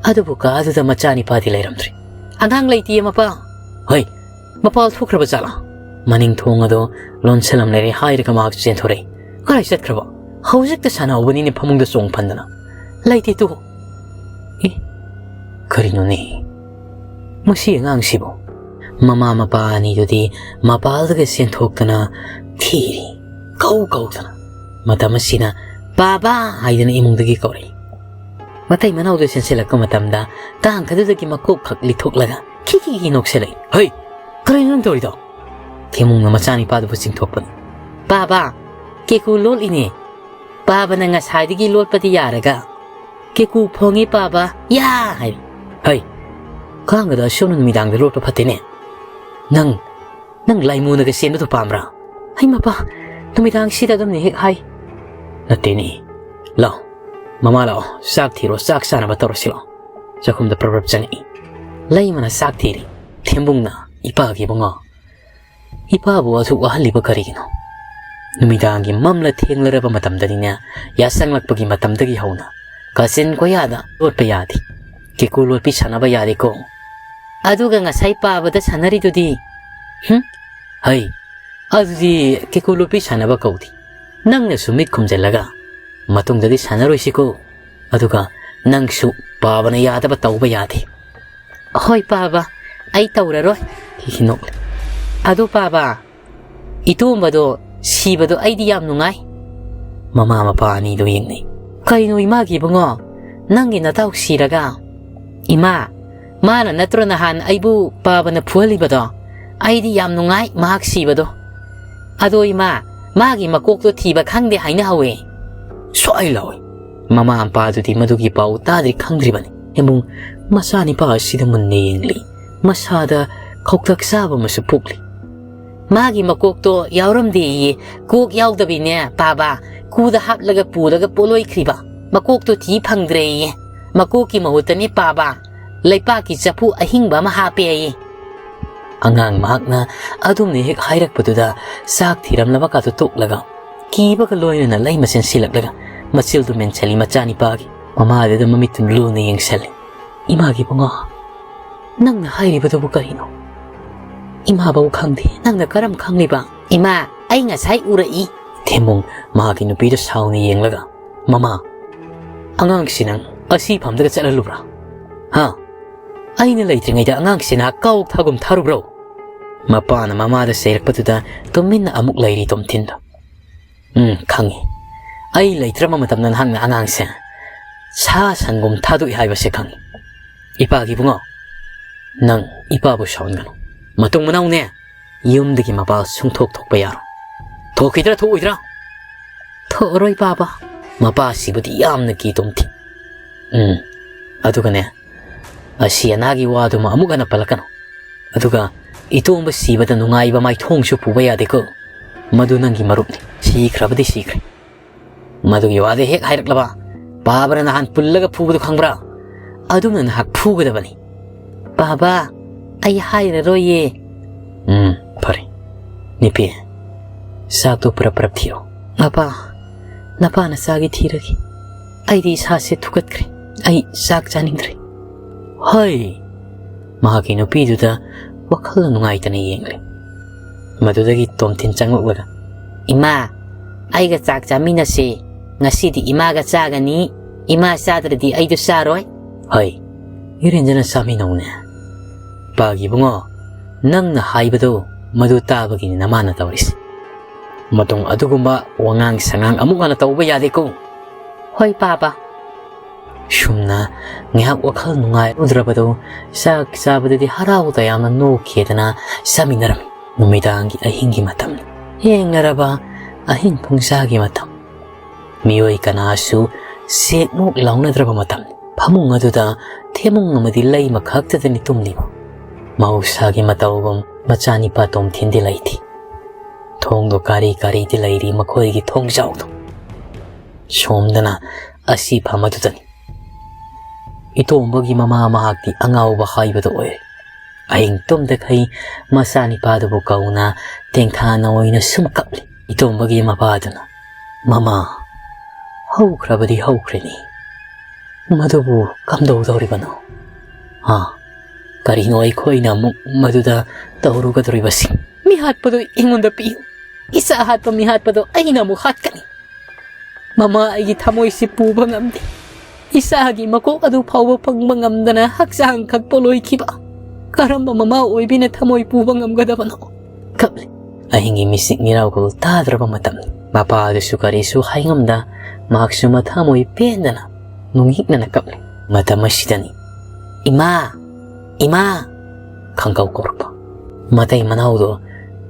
ꯑꯗꯨꯕꯨ ꯀꯥꯗꯨꯗ ꯃꯆꯥꯅꯤꯄꯥꯗꯤ ꯂꯩꯔꯝꯗ꯭ꯔꯦ꯫ "ꯑꯉꯥꯡ ꯂꯩꯇꯤꯌꯦ, ꯃꯄꯥ!" "ꯍꯩ! ꯃꯄꯥꯜ ꯊꯣꯛꯈ꯭ꯔꯕ ꯖꯥꯠꯂꯥ?" ꯃꯅꯤꯡ ꯊꯣꯡ ꯑꯗꯨ ꯂꯣꯟꯁꯤꯜꯂꯝꯂꯦ ꯍꯥꯏꯔꯒ ꯃꯍꯥꯛ ꯆꯦꯟꯊꯣꯔꯛꯏ꯫ "ꯀꯗꯥꯏ ꯆꯠꯈ꯭ꯔꯕ? ꯍꯧꯖꯤꯛꯇ ꯁꯥꯟꯅꯍꯧꯕꯅꯤꯅꯦ ꯐꯃꯨꯡꯗ ꯆꯣꯡ ꯐꯟꯗꯅ꯫" "ꯂꯩꯇꯦ ꯇꯨ!" "ꯑꯦ, ꯀꯔꯤꯅꯣꯅꯦ ꯃꯁꯤ ꯑꯉꯥꯡꯁꯤꯕꯨ?" ꯃꯃꯥ ꯃꯄꯥ ꯑꯅꯤꯗꯨꯗꯤ ꯃꯄꯥꯜꯗꯒ ꯆꯦꯟꯊꯣꯛꯇꯅ ꯊꯤꯔꯤ, ꯀꯧ ꯀꯧꯗꯅ꯫ ꯃꯇꯝ ꯑꯁꯤꯗ "ꯄꯥꯕꯥ" ꯍꯥꯏꯗꯅ ꯏꯃꯨꯡꯗꯒꯤ ꯀꯧꯔꯛꯏ꯫ ꯃꯇꯩ ꯃꯅꯥꯎꯗꯨ ꯆꯦꯟꯁꯤꯜꯂꯛꯄ ꯃꯇꯝꯗ ꯇꯥꯡ ꯑꯗꯨꯗꯒꯤ ꯃꯀꯣꯛ ꯈꯛ ꯂꯤꯊꯣꯛꯂꯒ ꯈꯤꯈꯤꯈꯤ ꯅꯣꯛꯁꯤꯜꯂꯛꯏ꯫ "ꯍꯩ! ꯀꯔꯤꯅꯣ ꯅꯪ ꯇꯧꯔꯤꯗꯣ?" ꯊꯦꯃꯨꯡꯅ ꯃꯆꯥꯅꯤꯄꯥꯗꯨꯕꯨ ꯆꯤꯡꯊꯣꯛꯄꯅꯤ꯫ "ꯄꯥꯕꯥ, ꯀꯦꯀꯨ ꯂꯣꯠꯂꯤꯅꯦ꯫ ꯄꯥꯕꯅ ꯉꯁꯥꯏꯗꯒꯤ ꯂꯣꯠꯄꯗꯤ ꯌꯥꯔꯒ ꯀꯦꯀꯨ ꯐꯣꯡꯉꯤ ꯄꯥꯕꯥ, ꯌꯥ!" ꯍꯥꯏꯔꯤ꯫ "ꯍꯩ! ꯀꯥꯡꯒꯗ ꯑꯁꯨꯝꯅ ꯅꯨꯃꯤꯗꯥꯡꯗ ꯂꯣꯠꯄ ꯐꯠꯇꯦꯅꯦ꯫ ꯅꯪ, ꯅꯪ ꯂꯥꯏꯃꯨꯅꯒ ꯆꯦꯟꯕꯗꯨ ꯄꯥꯝꯕ꯭ꯔꯥ?" "ꯍꯩ ꯃꯄꯥ, ꯅꯨꯃꯤꯗꯥꯡꯁꯤꯗ ꯑꯗꯨꯝꯅ ꯍꯦꯛ ꯍꯥꯏ꯫" "ꯅꯠꯇꯦꯅꯦ꯫ ꯂꯥꯛꯑꯣ, ꯃꯃꯥ ꯂꯥꯛꯑꯣ, ꯆꯥꯛ ꯊꯤꯔꯣ, ꯆꯥꯛ ꯆꯥꯅꯕ ꯇꯧꯔꯁꯤ ꯂꯥꯛꯑꯣ꯫" ꯆꯥꯛꯈꯨꯝꯗ ꯄ꯭ꯔꯞ ꯄ꯭ꯔꯞ ꯆꯪꯉꯛꯏ꯫ ꯂꯩꯃꯅ ꯆꯥꯛ ꯊꯤꯔꯤ꯫ ꯊꯦꯝꯕꯨꯡꯅ, "ꯏꯄꯥꯒꯤ ꯏꯕꯨꯡꯉꯣ, "ꯏꯄꯥꯕꯨ ꯑꯁꯨꯛ ꯋꯥꯍꯜꯂꯤꯕ ꯀꯔꯤꯒꯤꯅꯣ? ꯅꯨꯃꯤꯗꯥꯡꯒꯤ ꯃꯝꯂ ꯊꯦꯡꯂꯔꯕ ꯃꯇꯝꯗꯅꯤꯅꯦ, ꯌꯥꯆꯪꯂꯛꯄꯒꯤ ꯃꯇꯝꯗꯒꯤ ꯍꯧꯅ ꯀꯥꯆꯤꯟ ꯀꯣꯌꯥꯗ ꯂꯣꯠꯄ ꯌꯥꯗꯦ, ꯀꯦꯀꯨ ꯂꯣꯠꯄꯤ ꯁꯥꯟꯅꯕ ꯌꯥꯗꯦꯀꯣ?" "ꯑꯗꯨꯒ ꯉꯁꯥꯏ ꯄꯥꯕꯗ ꯁꯥꯟꯅꯔꯤꯗꯨꯗꯤ?" "ꯍꯨꯝ? ꯍꯩ, ꯑꯗꯨꯗꯤ ꯀꯦꯀꯨ ꯂꯣꯠꯄꯤ ꯁꯥꯟꯅꯕ ꯀꯧꯗꯦ꯫ ꯅꯪꯅꯁꯨ ꯃꯤꯠ ꯈꯨꯝꯖꯤꯜꯂꯒ ꯃꯇꯨꯡꯗꯗꯤ ꯁꯥꯟꯅꯔꯣꯏꯁꯤꯀꯣ꯫ ꯑꯗꯨꯒ ꯅꯪꯁꯨ ꯄꯥꯕꯅ ꯌꯥꯗꯕ ꯇꯧꯕ ꯌꯥꯗꯦ꯫" "ꯍꯣꯏ ꯄꯥꯕ, ꯑꯩ ꯇꯧꯔꯔꯣꯏ꯫" ꯍꯤꯍꯤ ꯅꯣꯛꯂꯦ꯫ "ꯑꯗꯨ ꯄꯥꯕ, ꯏꯇꯣꯝꯕꯗꯣ ꯁꯤꯕꯗꯣ ꯑꯩꯗꯤ ꯌꯥꯝ ꯅꯨꯡꯉꯥꯏ꯫" ꯃꯃꯥ ꯃꯄꯥ ꯑꯅꯤꯗꯣ ꯌꯦꯡꯅꯩ꯫ "ꯀꯩꯅꯣ ꯏꯃꯥꯒꯤ ꯏꯕꯨꯡꯉꯣ, ꯅꯪꯒꯤ ꯅꯇꯥꯎ ꯁꯤꯔꯒ?" "ꯏꯃꯥ, ꯃꯥꯅ ꯅꯠꯇ꯭ꯔꯣ ꯅꯍꯥꯟ ꯑꯩꯕꯨ ꯄꯥꯕꯅ ꯐꯨꯍꯜꯂꯤꯕꯗꯣ? ꯑꯩꯗꯤ ꯌꯥꯝ ꯅꯨꯡꯉꯥꯏ ꯃꯍꯥꯛ ꯁꯤꯕꯗꯣ꯫ ꯑꯗꯣ ꯏꯃꯥ, ꯃꯥꯒꯤ ꯃꯀꯣꯛꯇꯣ ꯊꯤꯕ ꯈꯪꯗꯦ ꯍꯥꯏꯅꯍꯧꯋꯦ꯫" ꯁ꯭ꯋꯥꯏ ꯂꯥꯎꯏ꯫ ꯃꯃꯥ ꯃꯄꯥꯗꯨꯗꯤ ꯃꯗꯨꯒꯤ ꯄꯥꯎ ꯇꯥꯗ꯭ꯔꯤ ꯈꯪꯗ꯭ꯔꯤꯕꯅꯤ꯫ ꯏꯃꯨꯡ ꯃꯆꯥꯅꯤꯄꯥ ꯑꯁꯤꯗ ꯃꯨꯟꯅ ꯌꯦꯡꯂꯤ꯫ ꯃꯁꯥꯗ ꯈꯧꯇꯛ ꯆꯥꯕ ꯑꯃꯁꯨ ꯄꯣꯛꯂꯤ꯫ "ꯃꯥꯒꯤ ꯃꯀꯣꯛꯇꯣ ꯌꯥꯎꯔꯝꯗꯦꯌꯦ꯫ ꯀꯣꯛ ꯌꯥꯎꯗꯕꯤꯅꯦ ꯄꯥꯕ, ꯀꯨꯗ ꯍꯥꯞꯂꯒ ꯄꯨꯔꯒ ꯄꯣꯠꯂꯣꯏꯈ꯭ꯔꯤꯕ꯫ ꯃꯀꯣꯛꯇꯣ ꯊꯤ ꯐꯪꯗ꯭ꯔꯦꯌꯦ꯫ ꯃꯀꯣꯛꯀꯤ ꯃꯍꯨꯠꯇꯅꯦ ꯄꯥꯕ, ꯂꯩꯄꯥꯛꯀꯤ ꯆꯐꯨ ꯑꯍꯤꯡꯕ ꯑꯃ ꯍꯥꯞꯄꯦꯌꯦ꯫" ꯑꯉꯥꯡ ꯃꯍꯥꯛꯅ ꯑꯗꯨꯝꯅ ꯍꯦꯛ ꯍꯥꯏꯔꯛꯄꯗꯨꯗ ꯆꯥꯛ ꯊꯤꯔꯝꯂꯕ ꯀꯥꯗꯨ ꯇꯣꯛꯂꯒ, ꯀꯤꯕꯒ ꯂꯣꯏꯅꯅ ꯂꯩꯃ ꯆꯦꯟꯁꯤꯜꯂꯛꯂꯒ ꯃꯆꯤꯜꯗꯨ ꯃꯦꯟꯁꯤꯜꯂꯤ ꯃꯆꯥꯅꯤꯄꯥꯒꯤ꯫ ꯃꯃꯥꯗꯨꯗ ꯃꯃꯤꯠꯇꯨ ꯂꯨꯅ ꯌꯦꯡꯁꯤꯜꯂꯤ꯫ "ꯏꯃꯥꯒꯤ ꯏꯕꯨꯡꯉꯣ, ꯅꯪꯅ ꯍꯥꯏꯔꯤꯕꯗꯨꯕꯨ ꯀꯔꯤꯅꯣ? ꯏꯃꯥꯐꯧ ꯈꯪꯗꯦ, ꯅꯪꯅ ꯀꯔꯝ ꯈꯪꯂꯤꯕ?" "ꯏꯃꯥ, ꯑꯩ ꯉꯁꯥꯏ ꯎꯔꯛꯏ꯫" ꯊꯦꯝꯃꯨꯡ ꯃꯍꯥꯛꯀꯤ ꯅꯨꯄꯤꯗ ꯁꯥꯎꯅ ꯌꯦꯡꯂꯒ, "ꯃꯃꯥ, ꯑꯉꯥꯡꯁꯤ ꯅꯪ ꯑꯁꯤ ꯐꯝꯗꯒ ꯆꯠꯍꯜꯂꯨꯕ꯭ꯔꯥ? ꯍꯥ? ꯑꯩꯅ ꯂꯩꯇ꯭ꯔꯤꯉꯩꯗ ꯑꯉꯥꯡꯁꯤ ꯅꯍꯥꯛ ꯀꯥꯎ ꯊꯥꯒꯨꯝ ꯊꯥꯔꯨꯕ꯭ꯔꯣ?" ꯃꯄꯥꯅ ꯃꯃꯥꯗ ꯆꯩꯔꯛꯄꯗꯨꯗ ꯇꯨꯃꯤꯟꯅ ꯑꯃꯨꯛ ꯂꯩꯔꯤ ꯇꯣꯝꯊꯤꯟꯗꯣ꯫ "ꯎꯝ, ꯈꯪꯉꯤ꯫ ꯑꯩ ꯂꯩꯇ꯭ꯔꯕ ꯃꯇꯝꯗ ꯅꯍꯥꯛꯅ ꯑꯉꯥꯡꯁꯦ ꯁꯥ ꯁꯟꯒꯨꯝ ꯊꯥꯗꯣꯛꯏ ꯍꯥꯏꯕꯁꯦ ꯈꯪꯉꯤ꯫ ꯏꯄꯥꯒꯤ ꯏꯕꯨꯡꯉꯣ, ꯅꯪ ꯏꯄꯥꯕꯨ ꯁꯥꯎꯍꯟꯒꯅꯨ꯫ ꯃꯇꯨꯡ ꯃꯅꯥꯎꯅꯦ, ꯌꯨꯝꯗꯒꯤ ꯃꯄꯥ ꯁꯨꯡꯊꯣꯛ ꯊꯣꯛꯄ ꯌꯥꯔꯣꯏ꯫ ꯊꯣꯛꯈꯤꯗ꯭ꯔꯥ ꯊꯣꯛꯑꯣꯏꯗ꯭ꯔꯥ?" "ꯊꯣꯛꯑꯔꯣꯏ ꯄꯥꯕ꯫" ꯃꯄꯥꯁꯤꯕꯨꯗꯤ ꯌꯥꯝꯅ ꯀꯤ ꯇꯣꯝꯊꯤꯟ꯫ "ꯎꯝ, ꯑꯗꯨꯒꯅꯦ, ꯑꯁꯤ ꯑꯅꯥꯒꯤ ꯋꯥꯗꯨꯃ ꯑꯃꯨꯛ ꯍꯟꯅ ꯄꯜꯂꯛꯀꯅꯨ꯫ ꯑꯗꯨꯒ ꯏꯇꯣꯝꯕ ꯁꯤꯕꯗ ꯅꯨꯡꯉꯥꯏꯕ ꯃꯥꯏꯊꯣꯡꯁꯨ ꯄꯨꯕ ꯌꯥꯗꯦꯀꯣ꯫ ꯃꯗꯨ ꯅꯪꯒꯤ ꯃꯔꯨꯞꯅꯤ꯫ ꯁꯤꯈ꯭ꯔꯕꯗꯤ ꯁꯤꯈ꯭ꯔꯦ꯫ ꯃꯗꯨꯒꯤ ꯋꯥꯗꯨ ꯍꯦꯛ ꯍꯥꯏꯔꯛꯂꯕ, ꯄꯥꯕꯅ ꯅꯍꯥꯟ ꯄꯨꯜꯂꯒ ꯐꯨꯕꯗꯨ ꯈꯪꯕ꯭ꯔꯥ? ꯑꯗꯨꯝꯅ ꯅꯍꯥꯛ ꯐꯨꯒꯗꯕꯅꯤ꯫" "ꯄꯥꯕ, ꯑꯩ ꯍꯥꯏꯔꯔꯣꯏꯌꯦ꯫" "ꯎꯝ, ꯐꯔꯦ꯫ "ꯅꯨꯄꯤ, ꯆꯥꯛꯇꯣ ꯄꯨꯔꯞ ꯄꯨꯔꯞ ꯊꯤꯔꯣ꯫" "ꯑꯄꯥ, ꯅꯄꯥꯅ ꯆꯥꯒꯦ ꯊꯤꯔꯒꯦ꯫ ꯑꯩꯗꯤ ꯏꯁꯥꯁꯦ ꯊꯨꯛꯀꯠꯈ꯭ꯔꯦ꯫ ꯑꯩ ꯆꯥꯛ ꯆꯥꯅꯤꯡꯗ꯭ꯔꯦ꯫" "ꯍꯩ!" ꯃꯍꯥꯛꯀꯤ ꯅꯨꯄꯤꯗꯨꯗ ꯋꯥꯈꯜ ꯅꯨꯡꯉꯥꯏꯇꯅ ꯌꯦꯡꯂꯦ꯫ ꯃꯗꯨꯗꯒꯤ ꯇꯣꯝꯊꯤꯟ ꯆꯪꯂꯛꯂꯒ, "ꯏꯃꯥ, ꯑꯩꯒ ꯆꯥꯛ ꯆꯥꯃꯤꯟꯅꯁꯤ꯫ ꯉꯁꯤꯗꯤ ꯏꯃꯥꯒ ꯆꯥꯒꯅꯤ꯫ ꯏꯃꯥ ꯆꯥꯗ꯭ꯔꯗꯤ ꯑꯩꯗꯣ ꯆꯥꯔꯣꯏ꯫" "ꯍꯩ, ꯏꯔꯦꯟꯖꯅ ꯆꯥꯃꯤꯟꯅꯧꯅꯦ꯫" "ꯄꯥꯒꯤ ꯏꯕꯨꯡꯉꯣ, ꯅꯪꯅ ꯍꯥꯏꯕꯗꯣ ꯃꯗꯨ ꯇꯥꯕꯒꯤꯅꯤ ꯅꯃꯥꯅ ꯇꯧꯔꯤꯁꯦ꯫ ꯃꯇꯨꯡ ꯑꯗꯨꯒꯨꯝꯕ ꯋꯥꯉꯥꯡ ꯁꯉꯥꯡ ꯑꯃꯨꯛ ꯍꯟꯅ ꯇꯧꯕ ꯌꯥꯗꯦꯀꯣ꯫" "ꯍꯣꯏ, ꯄꯥꯕ꯫" ꯁꯨꯝꯅ ꯉꯥꯏꯍꯥꯛ ꯋꯥꯈꯜ ꯅꯨꯡꯉꯥꯏꯔꯨꯗ꯭ꯔꯕꯗꯨ ꯆꯥꯛ ꯆꯥꯕꯗꯗꯤ ꯍꯔꯥꯎ ꯇꯌꯥꯝꯅ ꯅꯣꯛꯈꯤꯗꯅ ꯆꯥꯃꯤꯟꯅꯔꯝꯃꯤ꯫ ꯅꯨꯃꯤꯗꯥꯡꯒꯤ ꯑꯍꯤꯡꯒꯤ ꯃꯇꯝ, ꯌꯦꯡꯅꯔꯕ ꯑꯍꯤꯡ ꯄꯨꯡꯖꯥꯒꯤ ꯃꯇꯝ꯫ ꯃꯤꯑꯣꯏ ꯀꯅꯥꯁꯨ ꯁꯦꯛꯃꯨꯛ ꯂꯥꯎꯅꯗ꯭ꯔꯕ ꯃꯇꯝ꯫ ꯐꯃꯨꯡ ꯑꯗꯨꯗ ꯊꯦꯃꯨꯡ ꯑꯃꯗꯤ ꯂꯩꯃ ꯈꯛꯇꯗꯅꯤ ꯇꯨꯝꯂꯤꯕ꯫ ꯃꯍꯧꯁꯥꯒꯤ ꯃꯇꯧꯒꯨꯝ ꯃꯆꯥꯅꯤꯄꯥ ꯇꯣꯝꯊꯤꯟꯗꯤ ꯂꯩꯇꯦ꯫ ꯊꯣꯡꯗꯣ ꯀꯥꯔꯤ ꯀꯥꯔꯤꯗꯤ ꯂꯩꯔꯤ ꯃꯈꯣꯏꯒꯤ ꯊꯣꯡꯖꯥꯎꯗꯣ꯫ ꯁꯣꯝꯗꯅ ꯑꯁꯤ ꯐꯝ ꯑꯗꯨꯗꯅꯤ꯫ ꯏꯇꯣꯝꯕꯒꯤ ꯃꯃꯥ ꯃꯍꯥꯛꯇꯤ ꯑꯉꯥꯎꯕ ꯍꯥꯏꯕꯗꯨ ꯑꯣꯏꯔꯦ꯫ ꯑꯍꯤꯡ ꯇꯨꯝꯗꯈꯩ ꯃꯆꯥꯅꯤꯄꯥꯗꯨꯕꯨ ꯀꯧꯅ ꯇꯦꯡꯊꯥꯅ ꯑꯣꯏꯅ ꯁꯨꯝ ꯀꯞꯂꯤ꯫ ꯏꯇꯣꯝꯕꯒꯤ ꯃꯄꯥꯗꯨꯅ, "ꯃꯃꯥ, ꯍꯧꯈ꯭ꯔꯕꯗꯤ ꯍꯧꯈ꯭ꯔꯦꯅꯤ꯫ ꯃꯗꯨꯕꯨ ꯀꯝꯗꯧꯗꯧꯔꯤꯕꯅꯣ? ꯍꯥ? ꯀꯔꯤꯅꯣ ꯑꯩꯈꯣꯏꯅ ꯑꯃꯨꯛ ꯃꯗꯨꯗ ꯇꯧꯔꯨꯒꯗꯧꯔꯤꯕꯁꯤ?" "ꯃꯤ ꯍꯥꯠꯄꯗꯨ ꯑꯩꯉꯣꯟꯗ ꯄꯤꯌꯨ꯫ ꯏꯆꯥ ꯍꯥꯠꯄ ꯃꯤ ꯍꯥꯠꯄꯗꯣ ꯑꯩꯅ ꯑꯃꯨꯛ ꯍꯥꯠꯀꯅꯤ꯫ ꯃꯃꯥ, ꯑꯩꯒꯤ ꯊꯃꯣꯏꯁꯤ ꯄꯨꯕ ꯉꯝꯗꯦ꯫ ꯏꯆꯥꯒꯤ ꯃꯀꯣꯛ ꯑꯗꯨ ꯐꯥꯎꯕ ꯐꯪꯕ ꯉꯝꯗꯅ ꯍꯛꯆꯥꯡ ꯈꯛ ꯄꯣꯂꯣꯏꯈꯤꯕ꯫ ꯀꯔꯝꯕ ꯃꯃꯥ ꯑꯣꯏꯕꯤꯅ ꯊꯃꯣꯏ ꯄꯨꯕ ꯉꯝꯒꯗꯕꯅꯣ?" ꯀꯞꯂꯤ꯫ ꯑꯍꯤꯡꯒꯤ ꯃꯤꯆꯤꯛ ꯃꯤꯔꯥꯎꯈꯣꯜ ꯇꯥꯗ꯭ꯔꯕ ꯃꯇꯝ꯫ ꯃꯄꯥ ꯑꯗꯨꯁꯨ ꯀꯔꯤꯁꯨ ꯍꯥꯏꯉꯝꯗ ꯃꯍꯥꯛꯁꯨ ꯃꯊꯃꯣꯏ ꯄꯦꯟꯗꯅ ꯅꯨꯡꯍꯤꯛꯅꯅ ꯀꯞꯂꯤ꯫ ꯃꯇꯝ ꯑꯁꯤꯗꯅꯤ, "ꯏꯃꯥ! ꯏꯃꯥ!" ꯈꯪꯀꯧ ꯀꯧꯔꯛꯄ꯫ ꯃꯇꯩ ꯃꯅꯥꯎꯗꯣ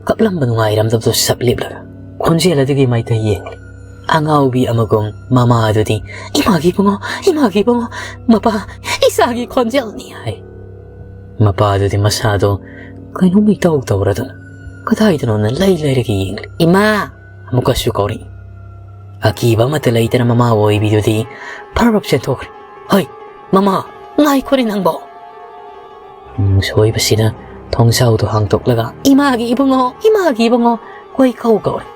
ꯀꯞꯂꯝꯕ ꯅꯨꯡꯉꯥꯏꯔꯝꯗꯕꯗꯣ ꯁꯞ ꯂꯦꯞꯂꯒ ꯈꯣꯟꯖꯦꯜ ꯑꯗꯨꯒꯤ ꯃꯥꯏꯀꯩ ꯌꯦꯡꯂꯤ꯫ ꯑꯉꯥꯎꯕꯤ ꯑꯃꯒꯨꯝ ꯃꯃꯥ ꯑꯗꯨꯗꯤ, "ꯏꯃꯥꯒꯤ ꯏꯕꯨꯡꯉꯣ, ꯏꯃꯥꯒꯤ ꯏꯕꯨꯡꯉꯣ, ꯃꯄꯥ, ꯏꯆꯥꯒꯤ ꯈꯣꯟꯖꯦꯜꯅꯤ" ꯍꯥꯏ꯫ ꯃꯄꯥ ꯑꯗꯨꯗꯤ ꯃꯁꯥꯗꯣ ꯀꯩꯅꯣꯝ ꯏꯇꯧ ꯇꯧꯔꯗꯅ ꯀꯗꯥꯏꯗꯅꯣꯅ ꯂꯩ ꯂꯩꯔꯒ ꯌꯦꯡꯂꯤ꯫ "ꯏꯃꯥ!" ꯑꯃꯨꯛꯀꯁꯨ ꯀꯧꯔꯛꯏ꯫ ꯑꯀꯤꯕ ꯑꯃꯠꯇ ꯂꯩꯇꯅ ꯃꯃꯥ ꯑꯣꯏꯕꯤꯗꯨꯗꯤ ꯐꯔꯕ ꯆꯦꯟꯊꯣꯛꯈ꯭ꯔꯦ꯫ "ꯍꯩ, ꯃꯃꯥ, ꯉꯥꯏꯈꯣꯅꯦ ꯅꯪꯕꯣ!" ꯎꯝ, ꯁꯣꯏꯕꯁꯤꯗ ꯊꯣꯡꯖꯥꯎꯗꯣ ꯍꯥꯡꯗꯣꯛꯂꯒ, "ꯏꯃꯥꯒꯤ ꯏꯕꯨꯡꯉꯣ, ꯏꯃꯥꯒꯤ ꯏꯕꯨꯡꯉꯣ!" ꯀꯣꯏ ꯀꯧ ꯀꯧꯔꯦ꯫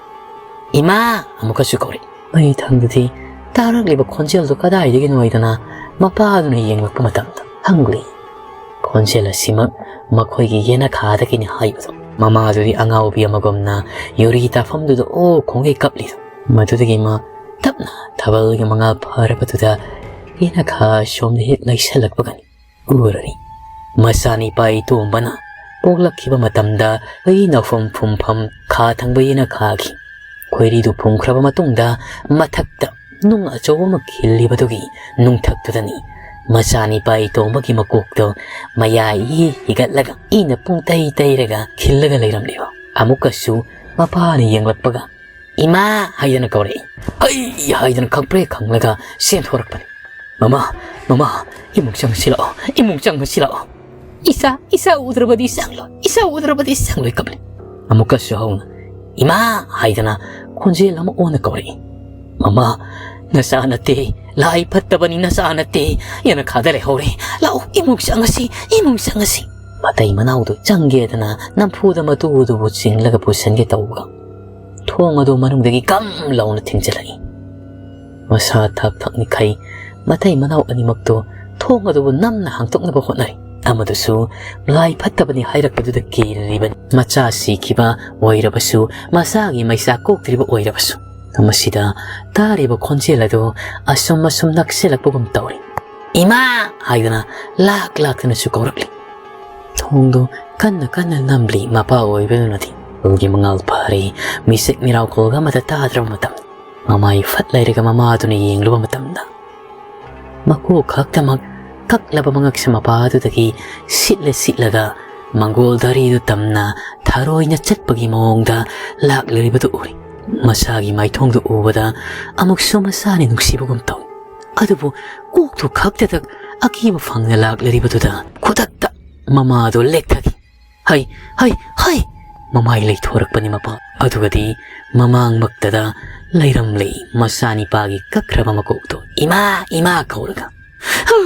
"ꯏꯃꯥ!" ꯑꯃꯨꯛꯀꯁꯨ ꯀꯧꯔꯦ꯫ ꯃꯩꯊꯪꯗꯨꯗꯤ ꯇꯥꯔꯛꯂꯤꯕ ꯈꯣꯟꯖꯦꯜꯗꯨ ꯀꯗꯥꯏꯗꯒꯤꯅꯣ ꯍꯥꯏꯗꯅ ꯃꯄꯥꯗꯨꯅ ꯌꯦꯡꯂꯛꯄ ꯃꯇꯝꯗ ꯍꯪꯂꯤ꯫ ꯈꯣꯟꯖꯦꯜ ꯑꯁꯤꯃꯛ ꯃꯈꯣꯏꯒꯤ ꯌꯦꯅꯈꯥꯗꯒꯤꯅꯤ ꯍꯥꯏꯕꯗꯣ꯫ ꯃꯃꯥꯗꯨꯗꯤ ꯑꯉꯥꯎꯕꯤ ꯑꯃꯒꯨꯝꯅ ꯌꯨꯔꯤ ꯇꯥꯐꯝꯗꯨꯗ ꯑꯣ ꯈꯣꯡꯒꯩ ꯀꯞꯂꯤꯗꯣ꯫ ꯃꯗꯨꯗꯒꯤ ꯃꯥ ꯇꯞꯅ ꯊꯥꯕꯜꯒꯤ ꯃꯉꯥꯜ ꯐꯔꯕꯗꯨꯗ ꯌꯦꯅꯈꯥ ꯁꯣꯝꯗ ꯍꯦꯛ ꯂꯩꯁꯜꯂꯛꯄꯒꯅꯤ ꯎꯔꯔꯤ꯫ ꯃꯆꯥꯅꯤꯄꯥ ꯏꯇꯣꯝꯕꯅ ꯄꯣꯛꯂꯛꯈꯤꯕ ꯃꯇꯝꯗ ꯈꯣꯏꯔꯤ ꯅꯧꯐꯝ ꯐꯨꯝꯐꯝ ꯈꯥ ꯊꯪꯕ ꯌꯦꯅꯈꯥꯒꯤ ꯈꯣꯏꯔꯤꯗꯨ ꯐꯨꯝꯈ꯭ꯔꯕ ꯃꯇꯨꯡꯗ ꯃꯊꯛꯇ ꯅꯨꯡ ꯑꯆꯧꯕ ꯑꯃ ꯈꯤꯜꯂꯤꯕꯗꯨꯒꯤ ꯅꯨꯡꯊꯛꯇꯨꯗꯅꯤ ꯃꯆꯥꯅꯤꯄꯥ ꯏꯇꯣꯝꯕꯒꯤ ꯃꯀꯣꯛꯇꯣ ꯃꯌꯥꯏ ꯏ ꯍꯤꯒꯠꯂꯒ ꯏꯅ ꯄꯨꯡ ꯇꯩ ꯇꯩꯔꯒ ꯈꯤꯜꯂꯒ ꯂꯩꯔꯝꯂꯤꯕ꯫ ꯑꯃꯨꯛꯀꯁꯨ ꯃꯄꯥꯅ ꯌꯦꯡꯂꯛꯄꯒ, "ꯏꯃꯥ!" ꯍꯥꯏꯗꯅ ꯀꯧꯔꯛꯏ꯫ "ꯍꯩ!" ꯍꯥꯏꯗꯅ ꯈꯪꯄ꯭ꯔꯦꯛ ꯈꯪꯂꯒ ꯆꯦꯟꯊꯣꯔꯛꯄꯅꯤ꯫ "ꯃꯃꯥ, ꯃꯃꯥ, ꯏꯃꯨꯡ ꯆꯪꯉꯁꯤ ꯂꯥꯛꯑꯣ, ꯏꯃꯨꯡ ꯆꯪꯉꯁꯤ ꯂꯥꯛꯑꯣ꯫ ꯏꯆꯥ, ꯏꯆꯥ ꯎꯗ꯭ꯔꯕꯗꯤ ꯆꯪꯂꯣꯏ, ꯏꯆꯥ ꯎꯗ꯭ꯔꯕꯗꯤ ꯆꯪꯂꯣꯏ" ꯀꯞꯂꯤ꯫ ꯑꯃꯨꯛꯀꯁꯨ ꯍꯧꯅ, "ꯏꯃꯥ!" ꯍꯥꯏꯗꯅ ꯈꯣꯟꯖꯦꯜ ꯑꯃ ꯑꯣꯟꯅ ꯀꯧꯔꯛꯏ꯫ "ꯃꯃꯥ, ꯅꯆꯥ ꯅꯠꯇꯦ, ꯂꯥꯏ ꯐꯠꯇꯕꯅꯤ, ꯅꯆꯥ ꯅꯠꯇꯦ, ꯌꯦꯅꯈꯥꯗ ꯂꯩꯍꯧꯔꯦ, ꯂꯥꯛꯑꯣ, ꯏꯃꯨꯡ ꯆꯪꯉꯁꯤ, ꯏꯃꯨꯡ ꯆꯪꯉꯁꯤ"꯫ ꯃꯇꯩ ꯃꯅꯥꯎꯗꯨ ꯆꯪꯒꯦꯗꯅ ꯅꯝꯐꯨꯗ ꯃꯇꯨꯗꯨꯕꯨ ꯆꯤꯡꯂꯒ ꯄꯨꯁꯤꯟꯒꯦ ꯇꯧꯕꯒ ꯊꯣꯡ ꯑꯗꯨ ꯃꯅꯨꯡꯗꯒꯤ ꯒꯝ ꯂꯥꯎꯅ ꯊꯤꯡꯖꯤꯜꯂꯛꯏ꯫ ꯃꯁꯥ ꯊꯛ ꯊꯛꯅꯤꯡꯈꯩ ꯃꯇꯩ ꯃꯅꯥꯎ ꯑꯅꯤꯃꯛꯇꯨ ꯊꯣꯡ ꯑꯗꯨꯕꯨ ꯅꯝꯅ ꯍꯥꯡꯗꯣꯛꯅꯕ ꯍꯣꯠꯅꯔꯤ꯫ ꯑꯃꯗꯨꯁꯨ ꯂꯥꯏ ꯐꯠꯇꯕꯅꯤ ꯍꯥꯏꯔꯛꯄꯗꯨꯗ ꯀꯤꯔꯤꯕꯅꯤ꯫ ꯃꯆꯥ ꯁꯤꯈꯤꯕ ꯑꯣꯏꯔꯕꯁꯨ, ꯃꯆꯥꯒꯤ ꯃꯩꯆꯥ ꯀꯣꯛꯇ꯭ꯔꯤꯕ ꯑꯣꯏꯔꯕꯁꯨ, ꯃꯁꯤꯗ ꯇꯥꯔꯤꯕ ꯈꯣꯟꯖꯦꯜ ꯑꯗꯨ ꯑꯁꯨꯝ ꯑꯁꯨꯝ ꯅꯛꯁꯤꯜꯂꯛꯄꯒꯨꯝ ꯇꯧꯔꯤ꯫ "ꯏꯃꯥ!" ꯍꯥꯏꯗꯅ ꯂꯥꯛ ꯂꯥꯛꯇꯅꯁꯨ ꯀꯧꯔꯛꯂꯤ꯫ ꯊꯣꯡꯗꯨ ꯀꯟꯅ ꯀꯟꯅ ꯅꯝꯂꯤ꯫ ꯃꯄꯥ ꯑꯣꯏꯕꯗꯨꯅꯗꯤ ꯎꯒꯤ ꯃꯉꯥꯜ ꯐꯔꯦ, ꯃꯤꯆꯦꯛ ꯃꯤꯔꯥꯎꯈꯣꯜꯒ ꯑꯃꯠꯇ ꯇꯥꯗ꯭ꯔꯕ ꯃꯇꯝ, ꯃꯃꯥꯏ ꯐꯠ ꯂꯩꯔꯒ ꯃꯃꯥꯗꯨꯅ ꯌꯦꯡꯂꯨꯕ ꯃꯇꯝꯗ, ꯃꯀꯣꯛ ꯈꯛꯇꯃꯛ ꯀꯛꯂꯕ ꯃꯉꯛꯁꯝ ꯃꯄꯥꯗꯨꯗꯒꯤ ꯁꯤꯠꯂ ꯁꯤꯠꯂꯒ ꯃꯪꯒꯣꯜ ꯙꯔꯤꯗꯨ ꯇꯝꯅ ꯊꯔꯣꯏꯅ ꯆꯠꯄꯒꯤ ꯃꯑꯣꯡꯗ ꯂꯥꯛꯂꯤꯕꯗꯨ ꯎꯔꯤ꯫ ꯃꯁꯥꯒꯤ ꯃꯥꯏꯊꯣꯡꯗꯨ ꯎꯕꯗ ꯑꯃꯨꯛꯁꯨ ꯃꯁꯥꯅꯤ ꯅꯨꯡꯁꯤꯕꯒꯨꯝ ꯇꯧꯏ꯫ ꯑꯗꯨꯕꯨ ꯀꯣꯛꯇꯨ ꯈꯛꯇꯗ ꯑꯀꯤꯕ ꯐꯪꯅ ꯂꯥꯛꯂꯤꯕꯗꯨꯗ ꯈꯨꯗꯛꯇ ꯃꯃꯥꯗꯨ ꯂꯦꯛꯊꯈꯤ꯫ "ꯍꯩ, ꯍꯩ, ꯍꯩ!" ꯃꯃꯥꯏ ꯂꯩꯊꯣꯔꯛꯄꯅꯤ ꯃꯄꯥ꯫ ꯑꯗꯨꯒꯗꯤ ꯃꯃꯥꯡꯃꯛꯇꯗ ꯂꯩꯔꯝꯂꯦ ꯃꯆꯥꯅꯤꯄꯥꯒꯤ ꯀꯛꯈ꯭ꯔꯕ ꯃꯀꯣꯛꯇꯣ ꯏꯃꯥ, ꯏꯃꯥ ꯀꯧꯔꯒ꯫ "ꯍ,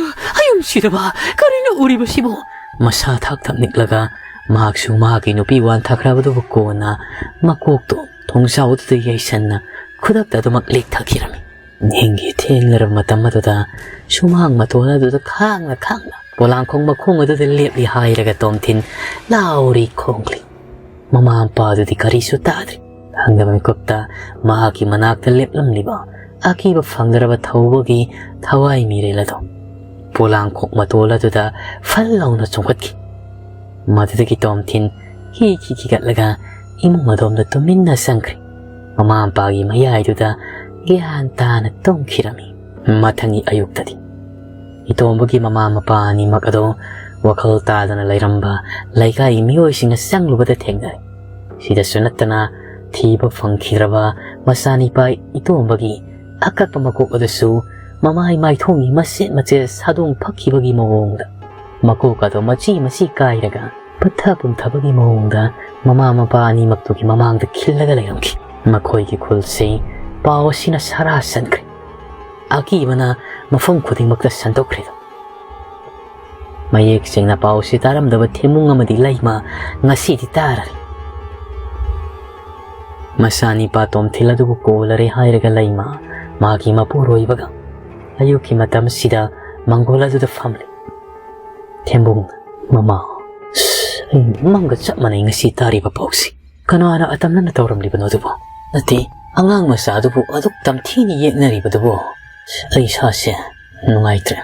ꯑꯌꯨꯝꯁꯤꯗꯕ ꯀꯔꯤꯅꯣ ꯎꯔꯤꯕꯁꯤꯕꯣ?" ꯃꯁꯥ ꯊꯥꯛ ꯊꯛ ꯅꯤꯛꯂꯒ ꯃꯍꯥꯛꯁꯨ ꯃꯍꯥꯛꯀꯤ ꯅꯨꯄꯤ ꯋꯥꯟꯊꯈ꯭ꯔꯕꯗꯨꯕꯨ ꯀꯣꯟꯅ ꯃꯀꯣꯛꯇꯣ ꯊꯣꯡꯖꯥꯎꯗꯨꯗ ꯌꯩꯁꯟꯅ ꯈꯨꯗꯛꯇ ꯑꯗꯨꯃꯛ ꯂꯦꯛꯊꯈꯤꯔꯝꯃꯤ꯫ ꯅꯤꯡꯒꯤ ꯊꯦꯡꯂꯔꯕ ꯃꯇꯝ ꯑꯗꯨꯗ ꯁꯨꯃꯥꯡ ꯃꯇꯣꯟ ꯑꯗꯨꯗ ꯈꯥꯡꯅ ꯈꯥꯡꯅ ꯄꯣꯂꯥꯡꯈꯣꯡ ꯃꯈꯣꯡ ꯑꯗꯨꯗ ꯂꯦꯞꯂꯤ ꯍꯥꯏꯔꯒ ꯇꯣꯝꯊꯤꯟ ꯂꯥꯎꯔꯤ ꯈꯣꯡꯂꯤ꯫ ꯃꯃꯥ ꯃꯄꯥ ꯑꯗꯨꯗꯤ ꯀꯔꯤꯁꯨ ꯇꯥꯗ꯭ꯔꯤ꯫ ꯈꯪꯗꯕ ꯃꯤꯀꯨꯞꯇ ꯃꯍꯥꯛꯀꯤ ꯃꯅꯥꯛꯇ ꯂꯦꯞꯂꯝꯂꯤꯕ ꯑꯀꯤꯕ ꯐꯪꯗ꯭ꯔꯕ ꯊꯧꯕꯒꯤ ꯊꯋꯥꯏ ꯃꯤꯔꯦꯜ ꯑꯗꯨ ꯄꯣꯂꯥꯡꯈꯣꯛ ꯃꯇꯣꯜ ꯑꯗꯨꯗ ꯐꯜ ꯂꯥꯎꯅ ꯆꯣꯡꯈꯠꯈꯤ꯫ ꯃꯗꯨꯗꯒꯤ ꯇꯣꯝꯊꯤꯟ ꯍꯤ ꯈꯤ ꯈꯤꯒꯠꯂꯒ ꯏꯃꯨꯡ ꯑꯗꯣꯝꯗ ꯇꯨꯃꯤꯟꯅ ꯆꯪꯈ꯭ꯔꯦ꯫ ꯃꯃꯥ ꯃꯄꯥꯒꯤ ꯃꯌꯥꯏꯗꯨꯗ ꯒ꯭ꯌꯥꯟ ꯇꯥꯅ ꯇꯨꯝꯈꯤꯔꯝꯃꯤ꯫ ꯃꯊꯪꯒꯤ ꯑꯌꯨꯛꯇꯗꯤ ꯏꯇꯣꯝꯕꯒꯤ ꯃꯃꯥ ꯃꯄꯥ ꯑꯅꯤꯃꯛ ꯑꯗꯨ ꯋꯥꯈꯜ ꯇꯥꯗꯅ ꯂꯩꯔꯝꯕ ꯂꯩꯀꯥꯏꯒꯤ ꯃꯤꯑꯣꯏꯁꯤꯡꯅ ꯆꯪꯂꯨꯕꯗ ꯊꯦꯡꯅꯔꯦ꯫ ꯁꯤꯗꯁꯨ ꯅꯠꯇꯅ ꯊꯤꯕ ꯐꯪꯈꯤꯗ꯭ꯔꯕ ꯃꯆꯥꯅꯤꯄꯥ ꯏꯇꯣꯝꯕꯒꯤ ꯑꯀꯛꯄ ꯃꯀꯣꯛ ꯑꯗꯨꯁꯨ ꯃꯃꯥꯏ ꯃꯥꯏꯊꯣꯡꯒꯤ ꯃꯆꯦꯠ ꯃꯆꯦꯠ ꯁꯥꯗꯣꯡ ꯐꯛꯈꯤꯕꯒꯤ ꯃꯑꯣꯡꯗ ꯃꯀꯣꯛ ꯑꯗꯣ ꯃꯆꯤ ꯃꯆꯤ ꯀꯥꯏꯔꯒ ꯄꯠꯊ ꯄꯨꯝꯊꯕꯒꯤ ꯃꯑꯣꯡꯗ ꯃꯃꯥ ꯃꯄꯥ ꯑꯅꯤꯃꯛꯇꯨꯒꯤ ꯃꯃꯥꯡꯗ ꯈꯤꯜꯂꯒ ꯂꯩꯔꯝꯈꯤ꯫ ꯃꯈꯣꯏꯒꯤ ꯈꯨꯜꯁꯤ ꯄꯥꯎ ꯑꯁꯤꯅ ꯁꯔꯥ ꯁꯟꯈ꯭ꯔꯦ꯫ ꯑꯀꯤꯕꯅ ꯃꯐꯝ ꯈꯨꯗꯤꯡꯃꯛꯇ ꯁꯟꯗꯣꯛꯈ꯭ꯔꯦ꯫ ꯃꯌꯦꯛ ꯁꯦꯡꯅ ꯄꯥꯎꯁꯤ ꯇꯥꯔꯝꯗꯕ ꯊꯦꯝꯃꯨꯡ ꯑꯃꯗꯤ ꯂꯩꯃ ꯉꯁꯤꯗꯤ ꯇꯥꯔꯔꯦ꯫ ꯃꯆꯥꯅꯤꯄꯥ ꯇꯣꯝꯊꯤꯜ ꯑꯗꯨꯕꯨ ꯀꯣꯜꯂꯔꯦ ꯍꯥꯏꯔꯒ ꯂꯩꯃ ꯃꯥꯒꯤ ꯃꯄꯨꯔꯣꯏꯕꯒ ꯑꯌꯨꯛꯀꯤ ꯃꯇꯝꯁꯤꯗ ꯃꯪꯒꯣꯜ ꯑꯗꯨꯗ ꯐꯝꯂꯤ꯫ ꯊꯦꯝꯕꯨꯡ, "ꯃꯃꯥ, ꯑꯩ ꯃꯪꯒ ꯆꯞ ꯃꯥꯟꯅꯩ ꯉꯁꯤ ꯇꯥꯔꯤꯕ ꯄꯥꯎꯁꯤ꯫ ꯀꯅꯥꯅ ꯑꯇꯝꯅꯅ ꯇꯧꯔꯝꯂꯤꯕꯅꯣ ꯑꯗꯨꯕꯨ? ꯅꯠꯇꯦ, ꯑꯉꯥꯡ ꯃꯆꯥ ꯑꯗꯨꯕꯨ ꯑꯗꯨꯛ ꯇꯝꯊꯤꯅ ꯌꯦꯛꯅꯔꯤꯕꯗꯨꯕꯨ? ꯑꯩ ꯏꯁꯥꯁꯦ ꯅꯨꯡꯉꯥꯏꯇ꯭ꯔꯦ꯫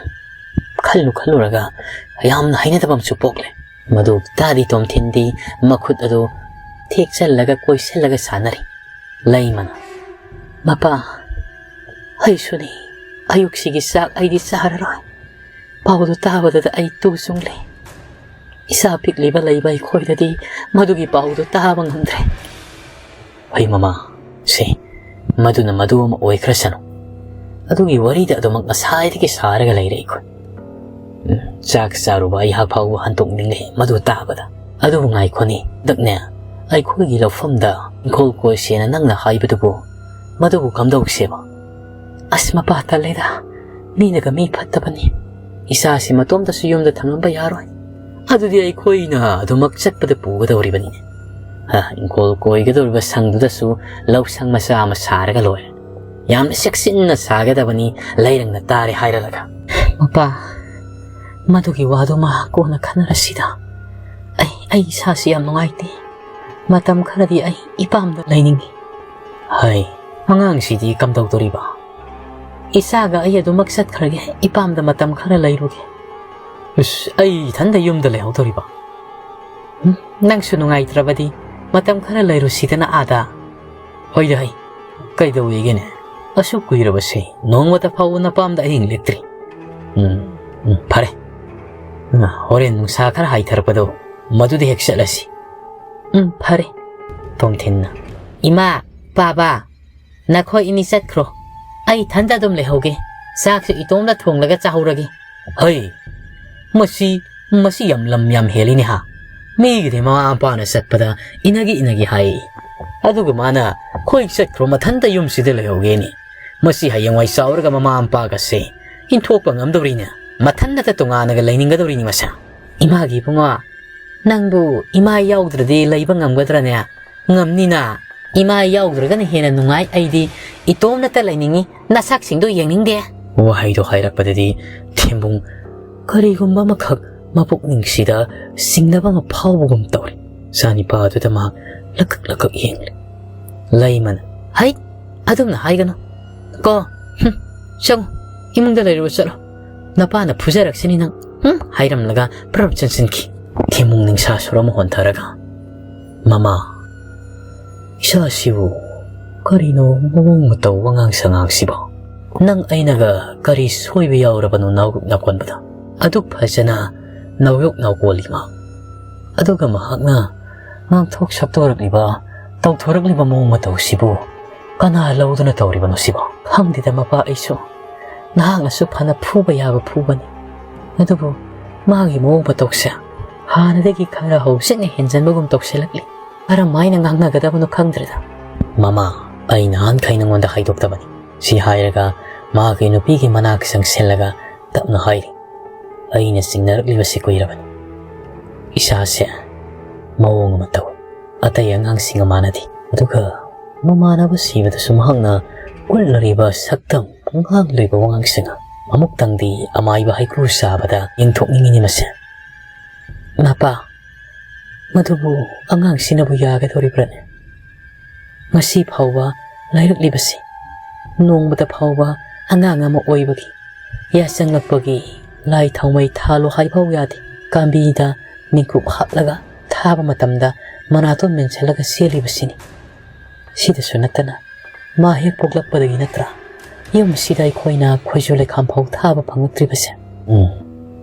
ꯈꯜꯂꯨ ꯈꯜꯂꯨꯔꯒ ꯌꯥꯝꯅ ꯍꯩꯅꯗꯕ ꯑꯃꯁꯨ ꯄꯣꯛꯂꯦ꯫" ꯃꯗꯨ ꯇꯥꯗꯤ ꯇꯣꯝꯊꯤꯟꯗꯤ ꯃꯈꯨꯠ ꯑꯗꯨ ꯊꯦꯛꯆꯜꯂꯒ ꯀꯣꯏꯁꯜꯂꯒ ꯁꯥꯟꯅꯔꯤ꯫ ꯂꯩꯃꯅ, "ꯃꯄꯥ, ꯑꯩꯁꯨꯅꯤ꯫ ꯑꯌꯨꯛꯁꯤꯒꯤ ꯆꯥꯛ ꯑꯩꯗꯤ ꯆꯥꯔꯔꯣꯏ꯫ ꯄꯥꯎꯗꯨ ꯇꯥꯕꯗꯨꯗ ꯑꯩ ꯇꯨ ꯆꯨꯡꯂꯦ꯫ ꯏꯆꯥ ꯄꯤꯛꯂꯤꯕ ꯂꯩꯕ ꯑꯩꯈꯣꯏꯗꯗꯤ ꯃꯗꯨꯒꯤ ꯄꯥꯎꯗꯨ ꯇꯥꯕ ꯉꯝꯗ꯭ꯔꯦ꯫" "ꯍꯣꯏ ꯃꯃꯥ, ꯁꯦ, ꯃꯗꯨꯅ ꯃꯗꯨ ꯑꯃ ꯑꯣꯏꯈ꯭ꯔꯁꯅꯨ꯫ ꯑꯗꯨꯒꯤ ꯋꯥꯔꯤꯗ ꯑꯗꯨꯃꯛ ꯉꯁꯥꯏꯗꯒꯤ ꯁꯥꯔꯒ ꯂꯩꯔꯦ ꯑꯩꯈꯣꯏ꯫ ꯎꯝ, ꯆꯥꯛ ꯆꯥꯔꯨꯕ ꯑꯩꯍꯥꯛ ꯐꯥꯎꯕ ꯍꯟꯇꯣꯛꯅꯤꯡꯂꯦ ꯃꯗꯨ ꯇꯥꯕꯗ꯫ ꯑꯗꯨꯕꯨ ꯉꯥꯏꯈꯣꯅꯤ, ꯗꯛꯅꯦ, ꯑꯩꯈꯣꯏꯒꯤ ꯂꯧꯐꯝꯗ ꯏꯪꯈꯣꯜ ꯀꯣꯏꯁꯦꯅ ꯅꯪꯅ ꯍꯥꯏꯕꯗꯨꯕꯨ, ꯃꯗꯨꯕꯨ ꯀꯝꯗꯧꯁꯦꯕ?" "ꯑꯁ, ꯃꯄꯥ, ꯇꯜꯂꯦꯗ꯫ ꯃꯤꯅꯒ ꯃꯤ ꯐꯠꯇꯕꯅꯤ꯫ ꯏꯆꯥꯁꯤ ꯃꯇꯣꯝꯇꯁꯨ ꯌꯨꯝꯗ ꯊꯝꯂꯝꯕ ꯌꯥꯔꯣꯏ꯫ ꯑꯗꯨꯗꯤ ꯑꯩꯈꯣꯏꯅ ꯑꯗꯨꯃꯛ ꯆꯠꯄꯗ ꯄꯨꯒꯗꯧꯔꯤꯕꯅꯤꯅꯦ꯫ ꯍꯥ, ꯏꯪꯈꯣꯜ ꯀꯣꯏꯒꯗꯧꯔꯤꯕ ꯁꯪꯗꯨꯗꯁꯨ ꯂꯧꯁꯪ ꯃꯆꯥ ꯑꯃ ꯁꯥꯔꯒ ꯂꯣꯏꯔꯦ꯫ ꯌꯥꯝꯅ ꯆꯦꯛꯁꯤꯟꯅ ꯁꯥꯒꯗꯕꯅꯤ, ꯂꯩꯔꯪꯅ ꯇꯥꯔꯦ ꯍꯥꯏꯔꯂꯒ꯫ ꯃꯄꯥ, ꯃꯗꯨꯒꯤ ꯋꯥꯗꯨꯃ ꯀꯣꯟꯅ ꯈꯟꯅꯔꯁꯤꯗ꯫ ꯑꯩ, ꯑꯩ ꯏꯁꯥꯁꯤ ꯌꯥꯝ ꯅꯨꯡꯉꯥꯏꯇꯦ꯫ ꯃꯇꯝ ꯈꯔꯗꯤ ꯑꯩ ꯏꯄꯥꯝꯗ ꯂꯩꯅꯤꯡꯏ꯫ ꯍꯩ, ꯑꯉꯥꯡꯁꯤꯗꯤ ꯀꯝꯗꯧꯗꯣꯔꯤꯕ? ꯏꯆꯥꯒ ꯑꯩ ꯑꯗꯨꯃꯛ ꯆꯠꯈ꯭ꯔꯒꯦ, ꯏꯄꯥꯝꯗ ꯃꯇꯝ ꯈꯔ ꯂꯩꯔꯨꯒꯦ꯫ ꯑꯁ, ꯑꯩ ꯏꯊꯟꯗ ꯌꯨꯝꯗ ꯂꯩꯍꯧꯗꯣꯔꯤꯕ? ꯎꯝ, ꯅꯪꯁꯨ ꯅꯨꯡꯉꯥꯏꯇ꯭ꯔꯕꯗꯤ ꯃꯇꯝ ꯈꯔ ꯂꯩꯔꯨꯁꯤꯗꯅ ꯑꯥꯗ꯫ ꯍꯣꯏꯗ ꯍꯩ, ꯀꯩꯗꯧꯋꯦꯒꯦꯅꯦ? ꯑꯁꯨꯛ ꯀꯨꯏꯔꯕꯁꯦ ꯅꯣꯡꯃꯇ ꯐꯥꯎꯕ ꯅꯄꯥꯝꯗ ꯑꯍꯤꯡ ꯂꯦꯛꯇ꯭ꯔꯤ꯫ ꯎꯝ, ꯎꯝ, ꯐꯔꯦ꯫ ꯎꯝ, ꯍꯣꯔꯦꯟ ꯅꯨꯡꯁꯥ ꯈꯔ ꯍꯥꯏꯊꯔꯛꯄꯗꯣ ꯃꯗꯨꯗ ꯍꯦꯛ ꯆꯠꯂꯁꯤ꯫ ꯎꯝ, ꯐꯔꯦ꯫ ꯇꯣꯝꯊꯤꯟꯅ, ꯏꯃꯥ, ꯄꯥꯕ, ꯅꯈꯣꯏ ꯑꯅꯤ ꯆꯠꯈ꯭ꯔꯣ꯫ ꯑꯩ ꯏꯊꯟꯇ ꯑꯗꯨꯝ ꯂꯩꯍꯧꯒꯦ꯫ ꯆꯥꯛꯁꯨ ꯏꯇꯣꯝꯇ ꯊꯣꯡꯂꯒ ꯆꯥꯍꯧꯔꯒꯦ꯫ ꯍꯩ, ꯃꯁꯤ, ꯃꯁꯤ ꯌꯥꯝ ꯂꯝ ꯌꯥꯝ ꯍꯦꯜꯂꯤꯅꯦ ꯍꯥ꯫ ꯃꯤꯒꯤꯗꯤ ꯃꯃꯥ ꯃꯄꯥꯅ ꯆꯠꯄꯗ ꯏꯅꯒꯤ ꯏꯅꯒꯤ ꯍꯥꯏ꯫ ꯑꯗꯨꯒ ꯃꯥꯅ ꯈꯣꯏ ꯆꯠꯈ꯭ꯔꯣ, ꯃꯊꯟꯇ ꯌꯨꯝꯁꯤꯗ ꯂꯩꯍꯧꯒꯦꯅꯦ꯫ ꯃꯁꯤ ꯍꯌꯦꯡꯋꯥꯏ ꯆꯥꯎꯔꯒ ꯃꯃꯥ ꯃꯄꯥꯒꯁꯦ ꯏꯟꯊꯣꯛꯄ ꯉꯝꯗꯧꯔꯤꯅꯦ꯫ ꯃꯊꯟꯇ ꯇꯣꯉꯥꯟꯅꯒ ꯂꯩꯅꯤꯡꯒꯗꯧꯔꯤꯅꯤ ꯃꯁꯥ꯫ ꯏꯃꯥꯒꯤ ꯏꯕꯨꯡꯉꯣ, ꯅꯪꯕꯨ ꯏꯃꯥ ꯌꯥꯎꯗ꯭ꯔꯗꯤ ꯂꯩꯕ ꯉꯝꯒꯗ꯭ꯔꯅꯦ? ꯉꯝꯅꯤꯅ꯫ ꯏꯃꯥ ꯌꯥꯎꯗ꯭ꯔꯒꯅ ꯍꯦꯟꯅ ꯅꯨꯡꯉꯥꯏ꯫ ꯑꯩꯗꯤ ꯏꯇꯣꯝꯅꯇ ꯂꯩꯅꯤꯡꯉꯤ꯫ ꯅꯁꯛꯁꯤꯡꯗꯣ ꯌꯦꯡꯅꯤꯡꯗꯦ꯫ ꯋꯥꯍꯩꯗꯣ ꯍꯥꯏꯔꯛꯄꯗꯗꯤ ꯊꯦꯝꯕꯨꯡ ꯀꯔꯤꯒꯨꯝꯕ ꯑꯃꯈꯛ ꯃꯄꯨꯛꯅꯤꯡꯁꯤꯗ ꯆꯤꯡꯅꯕ ꯑꯃ ꯐꯥꯎꯕꯒꯨꯝ ꯇꯧꯔꯦ꯫ ꯆꯥꯅꯤꯄꯥ ꯑꯗꯨꯗ ꯃꯍꯥꯛ ꯂꯀꯛ ꯂꯀꯛ ꯌꯦꯡꯂꯦ꯫ ꯂꯩꯃꯅ, ꯍꯩꯠ! ꯑꯗꯨꯝꯅ ꯍꯥꯏꯒꯅꯨ ꯀꯣ꯫ ꯍꯨꯝ, ꯆꯪꯉꯨ, ꯏꯃꯨꯡꯗ ꯂꯩꯔꯨꯔꯣ, ꯆꯠꯂꯣ꯫ ꯅꯄꯥꯅ ꯐꯨꯖꯔꯛꯁꯅꯤ ꯅꯪ꯫ ꯍꯨꯝ, ꯍꯥꯏꯔꯝꯂꯒ ꯄ꯭ꯔꯞ ꯆꯪꯁꯤꯟꯈꯤ꯫ ꯊꯦꯝꯕꯨꯡ ꯅꯤꯡꯁꯥ ꯁꯣꯔ ꯑꯃ ꯍꯣꯟꯊꯔꯒ, ꯃꯃꯥ, ꯏꯆꯥꯁꯤꯕꯨ ꯀꯔꯤꯅꯣ ꯃꯑꯣꯡ ꯃꯇꯧ ꯋꯥꯉꯥꯡ ꯁꯉꯥꯡꯁꯤꯕꯣ? ꯅꯪ ꯑꯩꯅꯒ ꯀꯔꯤ ꯁꯣꯏꯕ ꯌꯥꯎꯔꯕꯅꯣ ꯅꯥꯎꯔꯨꯛ ꯅꯥꯎꯀꯣꯟꯕꯗ? ꯑꯗꯨꯛ ꯐꯖꯅ ꯅꯥꯎꯌꯣꯛ ꯅꯥꯎꯀꯣꯜꯂꯤ ꯃꯥ꯫ ꯑꯗꯨꯒ ꯃꯍꯥꯛꯅ ꯉꯥꯡꯊꯣꯛ ꯁꯛꯇꯣꯔꯛꯂꯤꯕ, ꯇꯧꯊꯣꯔꯛꯂꯤꯕ ꯃꯑꯣꯡ ꯃꯇꯧꯁꯤꯕꯨ ꯀꯅꯥ ꯂꯧꯗꯨꯅ ꯇꯧꯔꯤꯕꯅꯣ ꯁꯤꯕꯣ? ꯈꯪꯗꯦꯗ ꯃꯄꯥ ꯑꯩꯁꯨ꯫ ꯅꯍꯥꯛꯅꯁꯨ ꯐꯅ ꯐꯨꯕ ꯌꯥꯕ ꯐꯨꯕꯅꯤ꯫ ꯑꯗꯨꯕꯨ ꯃꯥꯒꯤ ꯃꯑꯣꯡ ꯃꯇꯧꯁꯦ ꯍꯥꯟꯅꯗꯒꯤ ꯈꯔ ꯍꯧꯖꯤꯛꯅ ꯍꯦꯟꯖꯟꯕꯒꯨꯝ ꯇꯧꯁꯤꯜꯂꯛꯂꯤ꯫ ꯀꯔꯝꯍꯥꯏꯅ ꯉꯥꯡꯅꯒꯗꯕꯅꯣ ꯈꯪꯗ꯭ꯔꯦꯗ꯫ ꯃꯃꯥ, ꯑꯩ ꯅꯍꯥꯟꯈꯩ ꯅꯉꯣꯟꯗ ꯍꯥꯏꯗꯣꯛꯇꯕꯅꯤ꯫ ꯁꯤ ꯍꯥꯏꯔꯒ ꯃꯍꯥꯛꯀꯤ ꯅꯨꯄꯤꯒꯤ ꯃꯅꯥꯛ ꯆꯪꯁꯤꯜꯂꯒ ꯇꯞꯅ ꯍꯥꯏꯔꯤ, ꯑꯩꯅ ꯆꯤꯡꯅꯔꯛꯂꯤꯕꯁꯤ ꯀꯨꯏꯔꯕꯅꯤ꯫ ꯏꯁꯥꯁꯦ ꯃꯑꯣꯡ ꯑꯃ ꯇꯧꯏ꯫ ꯑꯇꯩ ꯑꯉꯥꯡꯁꯤꯡꯒ ꯃꯥꯟꯅꯗꯦ꯫ ꯑꯗꯨꯒ ꯃꯃꯥꯟꯅꯕ ꯁꯤꯕꯗꯁꯨ ꯃꯍꯥꯛꯅ ꯎꯠꯂꯔꯤꯕ ꯁꯛꯇꯝ, ꯉꯥꯡꯂꯤꯕ ꯋꯥꯉꯥꯡꯁꯤꯡ ꯑꯃꯨꯛꯇꯪꯗꯤ ꯑꯃꯥꯏꯕ ꯍꯩꯀ꯭ꯔꯨ ꯆꯥꯕꯗ ꯌꯦꯡꯊꯣꯛꯅꯤꯡꯉꯤꯅꯤ ꯃꯁꯦ꯫ ꯃꯄꯥ, ꯃꯗꯨꯕꯨ ꯑꯉꯥꯡꯁꯤꯅꯕꯨ ꯌꯥꯒꯗꯧꯔꯤꯕ꯭ꯔꯅꯦ? ꯉꯁꯤ ꯐꯥꯎꯕ ꯂꯥꯏꯔꯛꯂꯤꯕꯁꯤ ꯅꯣꯡꯃꯇ ꯐꯥꯎꯕ ꯑꯉꯥꯡ ꯑꯃ ꯑꯣꯏꯕꯒꯤ ꯌꯥꯆꯪꯂꯛꯄꯒꯤ ꯂꯥꯏ ꯊꯥꯎꯃꯩ ꯊꯥꯜꯂꯣ ꯍꯥꯏꯐꯥꯎ ꯌꯥꯗꯦ꯫ ꯀꯥꯝꯕꯤꯗ ꯃꯤꯀꯨꯞ ꯍꯥꯞꯂꯒ ꯊꯥꯕ ꯃꯇꯝꯗ ꯃꯅꯥꯇꯣꯟ ꯃꯦꯟꯁꯤꯜꯂꯒ ꯆꯦꯜꯂꯤꯕꯁꯤꯅꯤ꯫ ꯁꯤꯗꯁꯨ ꯅꯠꯇꯅ ꯃꯥ ꯍꯦꯛ ꯄꯣꯛꯂꯛꯄꯗꯒꯤ ꯅꯠꯇ꯭ꯔꯥ ꯌꯨꯝꯁꯤꯗ ꯑꯩꯈꯣꯏꯅ ꯈꯣꯏꯖꯨ ꯂꯩꯈꯥꯝ ꯐꯥꯎ ꯊꯥꯕ ꯐꯪꯂꯛꯇ꯭ꯔꯤꯕꯁꯦ꯫ ꯎꯝ,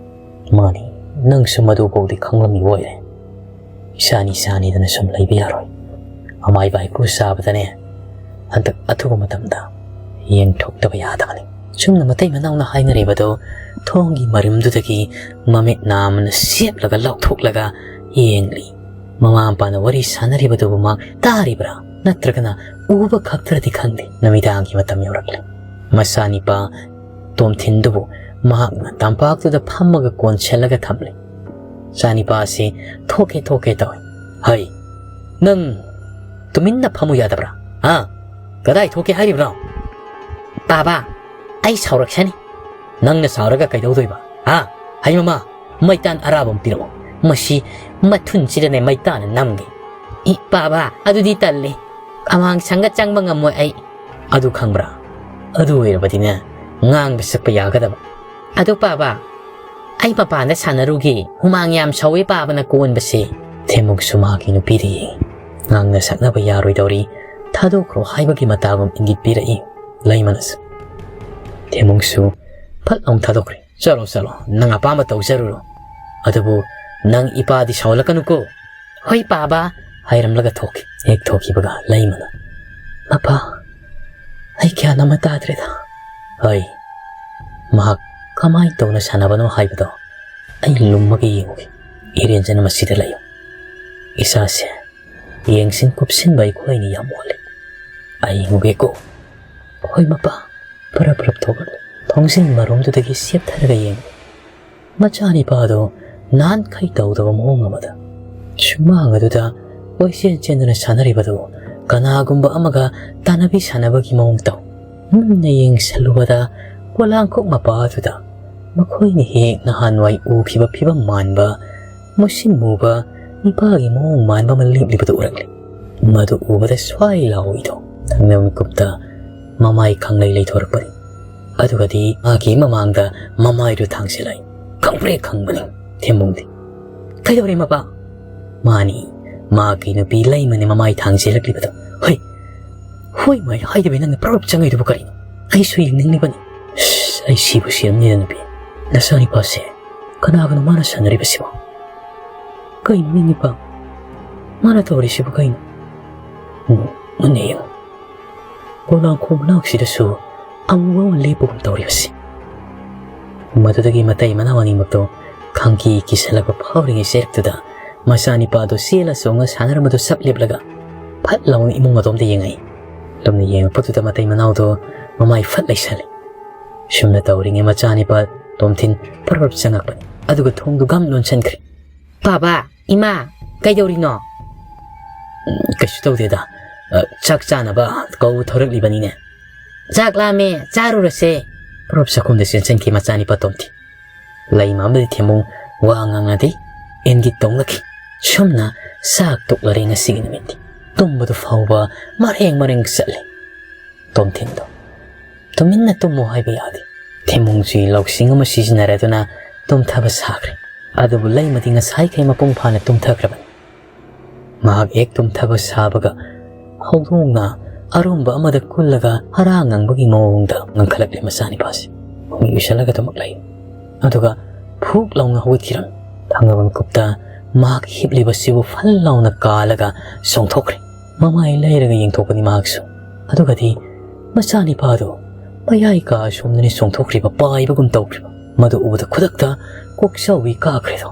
ꯃꯥꯅꯤ, ꯅꯪꯁꯨ ꯃꯗꯨꯐꯥꯎꯗꯤ ꯈꯪꯂꯝꯃꯤꯕ ꯑꯣꯏꯔꯦ꯫ ꯏꯁꯥꯅꯤ ꯏꯁꯥꯅꯤꯗꯅ ꯁꯨꯝ ꯂꯩꯕ ꯌꯥꯔꯣꯏ꯫ ꯑꯃꯥꯏꯕ ꯍꯩꯀ꯭ꯔꯨ ꯆꯥꯕꯗꯅꯦ, ꯍꯟꯗꯛ ꯑꯊꯨꯕ ꯃꯇꯝꯗ ꯌꯦꯡꯊꯣꯛꯇꯕ ꯌꯥꯗꯕꯅꯤ꯫ ꯆꯨꯝꯅ ꯃꯇꯩ ꯃꯅꯥꯎꯅ ꯍꯥꯏꯅꯔꯤꯕꯗꯣ ꯊꯣꯡꯒꯤ ꯃꯔꯨꯝꯗꯨꯗꯒꯤ ꯃꯃꯤꯠ ꯅꯥꯝꯃꯅ ꯁꯦꯞꯂꯒ ꯂꯧꯊꯣꯛꯂꯒ ꯌꯦꯡꯂꯤ꯫ ꯃꯃꯥ ꯃꯄꯥꯅ ꯋꯥꯔꯤ ꯁꯥꯟꯅꯔꯤꯕꯗꯨꯕꯨ ꯃꯍꯥꯛ ꯇꯥꯔꯤꯕ꯭ꯔꯥ ꯅꯠꯇ꯭ꯔꯒꯅ ꯎꯕ ꯈꯛꯇ꯭ꯔꯗꯤ ꯈꯪꯗꯦ꯫ ꯅꯨꯃꯤꯗꯥꯡꯒꯤ ꯃꯇꯝ ꯌꯧꯔꯛꯂꯦ꯫ ꯃꯆꯥꯅꯤꯄꯥ ꯇꯣꯝꯊꯤꯟꯗꯨꯕꯨ ꯃꯍꯥꯛꯅ ꯇꯝꯄꯥꯛꯇꯨꯗ ꯐꯝꯃꯒ ꯀꯣꯟꯁꯤꯜꯂꯒ ꯊꯝꯂꯦ꯫ ꯃꯆꯥꯅꯤꯄꯥ ꯑꯁꯤ ꯊꯣꯛꯀꯦ ꯊꯣꯛꯀꯦ ꯇꯧꯏ꯫ "ꯍꯩ, ꯅꯪ ꯇꯨꯃꯤꯟꯅ ꯐꯝꯃꯨ ꯌꯥꯗꯕ꯭ꯔꯥ? ꯍꯥ? ꯀꯗꯥꯏ ꯊꯣꯛꯀꯦ ꯍꯥꯏꯔꯤꯕꯅꯣ?" "ꯄꯥꯕꯥ, ꯑꯩ ꯁꯥꯎꯔꯛꯁꯅꯤ꯫" "ꯅꯪꯅ ꯁꯥꯎꯔꯒ ꯀꯩꯗꯧꯗꯣꯏꯕ? ꯍꯥ? ꯍꯩ ꯃꯃꯥ, ꯃꯩꯇꯥꯟ ꯑꯔꯥꯕ ꯑꯃ ꯄꯤꯔꯛꯑꯣ꯫ ꯃꯁꯤ ꯃꯊꯨꯟꯁꯤꯗꯅꯦ ꯃꯩꯇꯥꯟꯅ ꯅꯝꯒꯦ꯫" "ꯏ, ꯄꯥꯕꯥ, ꯑꯗꯨꯗꯤ ꯇꯜꯂꯤ꯫ ꯑꯃꯥꯡꯁꯪꯒ ꯆꯪꯕ ꯉꯝꯃꯣꯏ ꯑꯩ꯫" "ꯑꯗꯨ ꯈꯪꯕ꯭ꯔꯥ? ꯑꯗꯨ ꯑꯣꯏꯔꯕꯗꯤꯅꯦ, ꯉꯥꯡꯕ ꯁꯛꯄ ꯌꯥꯒꯗꯕ꯫" "ꯑꯗꯨ ꯄꯥꯕꯥ, ꯑꯩ ꯃꯄꯥꯟꯗ ꯁꯥꯟꯅꯔꯨꯒꯦ꯫ ꯍꯨꯃꯥꯡ ꯌꯥꯝ ꯁꯧꯋꯦ ꯄꯥꯕꯅ ꯀꯣꯟꯕꯁꯦ꯫" ꯊꯦꯝꯃꯨꯛꯁꯨ ꯃꯍꯥꯛꯀꯤ ꯅꯨꯄꯤꯗ ꯌꯦꯡꯉꯤ꯫ ꯉꯥꯡꯅ ꯁꯛꯅꯕ ꯌꯥꯔꯣꯏꯗꯧꯔꯤ꯫ "ꯊꯥꯗꯣꯛꯈ꯭ꯔꯣ" ꯍꯥꯏꯕꯒꯤ ꯃꯇꯥꯒꯨꯝ ꯏꯪꯒꯤꯠ ꯄꯤꯔꯛꯏ ꯂꯩꯃꯅꯁꯨ꯫ ꯊꯦꯝꯃꯨꯛꯁꯨ ꯐꯠ ꯂꯥꯎ ꯊꯥꯗꯣꯛꯈ꯭ꯔꯦ꯫ "ꯆꯠꯂꯣ, ꯆꯠꯂꯣ, ꯅꯪ ꯑꯄꯥꯝꯕ ꯇꯧꯖꯔꯨꯔꯣ꯫ ꯑꯗꯨꯕꯨ ꯅꯪ ꯏꯄꯥꯗꯤ ꯁꯥꯎꯍꯜꯂꯛꯀꯅꯨꯀꯣ꯫" "ꯍꯣꯏ ꯄꯥꯕꯥ" ꯍꯥꯏꯔꯝꯂꯒ ꯊꯣꯛꯈꯤ꯫ ꯍꯦꯛ ꯊꯣꯛꯈꯤꯕꯒ ꯂꯩꯃꯅ, "ꯃꯄꯥ, ꯑꯩ ꯒ꯭ꯌꯥꯟ ꯑꯃ ꯇꯥꯗ꯭ꯔꯦꯗ꯫" "ꯍꯣꯏ, ꯃꯍꯥꯛ ꯀꯃꯥꯏꯅ ꯇꯧꯅ ꯁꯥꯟꯅꯕꯅꯣ ꯍꯥꯏꯕꯗꯣ ꯑꯩ ꯂꯨꯝꯃꯒ ꯌꯦꯡꯉꯨꯒꯦ꯫ ꯏꯔꯦꯟꯖꯅ ꯃꯁꯤꯗ ꯂꯩꯌꯨ꯫ ꯏꯁꯥꯁꯦ ꯌꯦꯡꯁꯤꯟ ꯀꯨꯞꯁꯤꯟꯕ ꯑꯩꯈꯣꯏꯅ ꯌꯥꯝ ꯋꯥꯠꯂꯤ꯫ ꯑꯩ ꯌꯦꯡꯉꯨꯒꯦꯀꯣ꯫" "ꯍꯣꯏ ꯃꯄꯥ꯫" ꯄꯔꯞ ꯄꯔꯞ ꯊꯣꯛꯂꯛꯂꯦ꯫ ꯊꯣꯡꯖꯤꯟ ꯃꯔꯨꯝꯗꯨꯗꯒꯤ ꯆꯦꯞꯊꯔꯒ ꯌꯦꯡꯂꯦ꯫ ꯃꯆꯥꯅꯤꯄꯥꯗꯣ ꯅꯍꯥꯟꯈꯩ ꯇꯧꯗꯕ ꯃꯑꯣꯡ ꯑꯃꯗ ꯁꯨꯃꯥꯡ ꯑꯗꯨꯗ ꯀꯣꯏꯆꯦꯟ ꯆꯦꯟꯗꯨꯅ ꯁꯥꯟꯅꯔꯤꯕꯗꯨ ꯀꯅꯥꯒꯨꯝꯕ ꯑꯃꯒ ꯇꯥꯟꯅꯕꯤ ꯁꯥꯟꯅꯕꯒꯤ ꯃꯑꯣꯡ ꯇꯧ꯫ ꯃꯨꯟꯅ ꯌꯦꯡꯁꯤꯜꯂꯨꯕꯗ ꯄꯣꯂꯥꯡꯈꯣꯛ ꯃꯄꯥ ꯑꯗꯨꯗ ꯃꯈꯣꯏꯅ ꯍꯦꯛ ꯅꯍꯥꯟꯋꯥꯏ ꯎꯈꯤꯕ ꯐꯤꯕꯝ ꯃꯥꯟꯕ, ꯃꯨꯁꯤꯟ ꯃꯨꯕ ꯅꯤꯄꯥꯒꯤ ꯃꯑꯣꯡ ꯃꯥꯟꯕ ꯑꯃ ꯂꯦꯞꯂꯤꯕꯗꯨ ꯎꯔꯛꯂꯦ꯫ ꯃꯗꯨ ꯎꯕꯗ ꯁ꯭ꯋꯥꯏ ꯂꯥꯎꯏꯗꯣ ꯊꯪꯅꯕ ꯃꯤꯀꯨꯞꯇ ꯃꯃꯥꯏ ꯈꯪꯂꯩ ꯂꯩꯊꯣꯔꯛꯄꯅꯤ꯫ ꯑꯗꯨꯒꯗꯤ ꯃꯥꯒꯤ ꯃꯃꯥꯡꯗ ꯃꯃꯥꯏꯗꯨ ꯊꯥꯡꯁꯤꯜꯂꯛꯏ꯫ ꯈꯪꯄ꯭ꯔꯦꯛ ꯈꯪꯕꯅꯤ ꯊꯦꯝꯕꯨꯡꯗꯤ꯫ "ꯀꯩꯗꯧꯔꯦ ꯃꯄꯥ?" ꯃꯥꯅꯤ, ꯃꯥꯒꯤ ꯅꯨꯄꯤ ꯂꯩꯃꯅꯤ ꯃꯃꯥꯏ ꯊꯥꯡꯁꯤꯜꯂꯛꯂꯤꯕꯗꯣ꯫ "ꯍꯣꯏ, ꯍꯣꯏ ꯃꯥꯏ ꯍꯥꯏꯗꯕꯤ ꯅꯪꯅ ꯄ꯭ꯔꯞ ꯆꯪꯉꯛꯏꯗꯨꯕꯨ ꯀꯔꯤꯅꯣ? ꯑꯩꯁꯨ ꯌꯦꯡꯅꯤꯡꯂꯤꯕꯅꯤ꯫" "ꯁꯁ, ꯑꯩ ꯁꯤꯕꯨ ꯁꯤꯔꯝꯅꯤꯗ ꯅꯨꯄꯤ꯫ ꯅꯆꯥꯅꯤꯄꯥꯁꯦ ꯀꯅꯥꯒꯅꯣ ꯃꯥꯅ ꯁꯥꯟꯅꯔꯤꯕꯁꯤꯕꯣ? ꯀꯩꯅꯣꯅꯦ ꯅꯤꯄꯥ? ꯃꯥꯅ ꯇꯧꯔꯤꯁꯤꯕꯨ ꯀꯩꯅꯣ? ꯎꯝ, ꯃꯨꯟꯅ ꯌꯦꯡꯉꯨ꯫ ꯄꯣꯂꯥꯡꯈꯣꯡ ꯃꯅꯥꯛꯁꯤꯗꯁꯨ ꯑꯃꯨꯕ ꯑꯃ ꯂꯦꯞꯄꯒꯨꯝ ꯇꯧꯔꯤꯕꯁꯤ꯫" ꯃꯗꯨꯗꯒꯤ ꯃꯇꯩ ꯃꯅꯥꯎ ꯑꯅꯤꯃꯛꯇꯣ ꯈꯪꯀꯤ ꯀꯤꯁꯜꯂꯛꯄ ꯐꯥꯎꯔꯤꯉꯩ ꯆꯩꯔꯛꯇꯨꯗ ꯃꯆꯥꯅꯤꯄꯥꯗꯣ ꯆꯦꯜꯂ ꯆꯣꯡꯉ ꯁꯥꯟꯅꯔꯝꯕꯗꯣ ꯆꯞ ꯂꯦꯞꯂꯒ ꯐꯠ ꯂꯥꯎꯅ ꯏꯃꯨꯡ ꯑꯗꯣꯝꯗ ꯌꯦꯡꯉꯛꯏ꯫ ꯂꯨꯝꯅ ꯌꯦꯡꯉꯛꯄꯗꯨꯗ ꯃꯇꯩ ꯃꯅꯥꯎꯗꯣ ꯃꯃꯥꯏ ꯐꯠ ꯂꯩꯁꯜꯂꯤ꯫ ꯁꯨꯝꯅ ꯇꯧꯔꯤꯉꯩ ꯃꯆꯥꯅꯤꯄꯥ ꯇꯣꯝꯊꯤꯟ ꯄꯔꯞ ꯆꯪꯉꯛꯄꯅꯤ꯫ ꯑꯗꯨꯒ ꯊꯣꯡꯗꯨ ꯒꯝ ꯂꯣꯟꯁꯤꯟꯈ꯭ꯔꯦ꯫ "ꯕꯥꯕꯥ, ꯏꯃꯥ, ꯀꯩꯗꯧꯔꯤꯅꯣ?" "ꯎꯝ, ꯀꯩꯁꯨ ꯇꯧꯗꯦꯗ꯫ ꯑ, ꯆꯥꯛ ꯆꯥꯅꯕ ꯀꯧ ꯊꯣꯔꯛꯂꯤꯕꯅꯤꯅꯦ꯫" "ꯆꯥꯛ ꯂꯥꯝꯃꯦ, ꯆꯥꯔꯨꯔꯁꯦ꯫" ꯄꯔꯞ ꯆꯥꯛꯈꯨꯝꯗ ꯆꯦꯟꯁꯤꯟꯈꯤ ꯃꯆꯥꯅꯤꯄꯥ ꯇꯣꯝꯊꯤꯟ꯫ ꯂꯩꯃ ꯑꯃꯗꯤ ꯊꯦꯝꯕꯨꯡ ꯋꯥ ꯉꯥꯡꯅꯗꯦ꯫ ꯏꯪꯒꯤꯠ ꯇꯧꯅꯈꯤ꯫ ꯁꯨꯝꯅ ꯆꯥꯛ ꯇꯣꯛꯂꯔꯦ ꯉꯁꯤꯒꯤ ꯅꯨꯃꯤꯠꯇꯤ꯫ ꯇꯨꯝꯕꯗꯨ ꯐꯥꯎꯕ ꯃꯔꯦꯡ ꯃꯔꯦꯡ ꯆꯠꯂꯤ꯫ ꯇꯣꯝꯊꯤꯟꯗꯣ ꯇꯨꯃꯤꯟꯅ ꯇꯨꯝꯃꯨ ꯍꯥꯏꯕ ꯌꯥꯗꯦ꯫ ꯊꯦꯝꯕꯨꯡꯁꯤ ꯂꯧꯁꯤꯡ ꯑꯃ ꯁꯤꯖꯤꯟꯅꯔꯗꯨꯅ ꯇꯨꯝꯊꯕ ꯁꯥꯈ꯭ꯔꯦ꯫ ꯑꯗꯨꯕꯨ ꯂꯩꯃꯗꯤ ꯉꯁꯥꯏꯈꯩ ꯃꯄꯨꯡ ꯐꯥꯅ ꯇꯨꯝꯊꯈ꯭ꯔꯕꯅꯤ꯫ ꯃꯍꯥꯛ ꯍꯦꯛ ꯇꯨꯝꯊꯕ ꯁꯥꯕꯒ ꯍꯧꯗꯣꯡꯅ ꯑꯔꯨꯝꯕ ꯑꯃꯗ ꯀꯨꯜꯂꯒ ꯍꯔꯥ ꯉꯪꯕꯒꯤ ꯃꯑꯣꯡꯗ ꯉꯪꯈꯠꯂꯛꯂꯦ ꯃꯆꯥꯅꯤꯄꯥꯁꯤ꯫ ꯃꯃꯤꯠ ꯎꯏꯁꯜꯂꯒ ꯑꯗꯨꯃꯛ ꯂꯩ꯫ ꯑꯗꯨꯒ ꯐꯨꯛ ꯂꯥꯎꯅ ꯍꯧꯒꯠꯈꯤꯔꯝꯃꯤ꯫ ꯊꯪꯅꯕ ꯃꯤꯀꯨꯞꯇ ꯃꯍꯥꯛ ꯍꯤꯞꯂꯤꯕꯁꯤꯕꯨ ꯐꯜ ꯂꯥꯎꯅ ꯀꯥꯜꯂꯒ ꯆꯣꯡꯊꯣꯛꯈ꯭ꯔꯦ꯫ ꯃꯃꯥꯏ ꯂꯩꯔꯒ ꯌꯦꯡꯊꯣꯛꯄꯅꯤ ꯃꯍꯥꯛꯁꯨ꯫ ꯑꯗꯨꯒꯗꯤ ꯃꯆꯥꯅꯤꯄꯥꯗꯨ ꯃꯌꯥꯏ ꯀꯥ ꯑꯁꯣꯝꯗꯅꯤ ꯆꯣꯡꯊꯣꯛꯈ꯭ꯔꯤꯕ, ꯄꯥꯏꯕꯒꯨꯝ ꯇꯧꯈ꯭ꯔꯤꯕ꯫ ꯃꯗꯨ ꯎꯕꯗ ꯈꯨꯗꯛꯇ ꯀꯣꯛꯆꯥꯎꯕꯤ ꯀꯥꯈ꯭ꯔꯦꯗꯣ꯫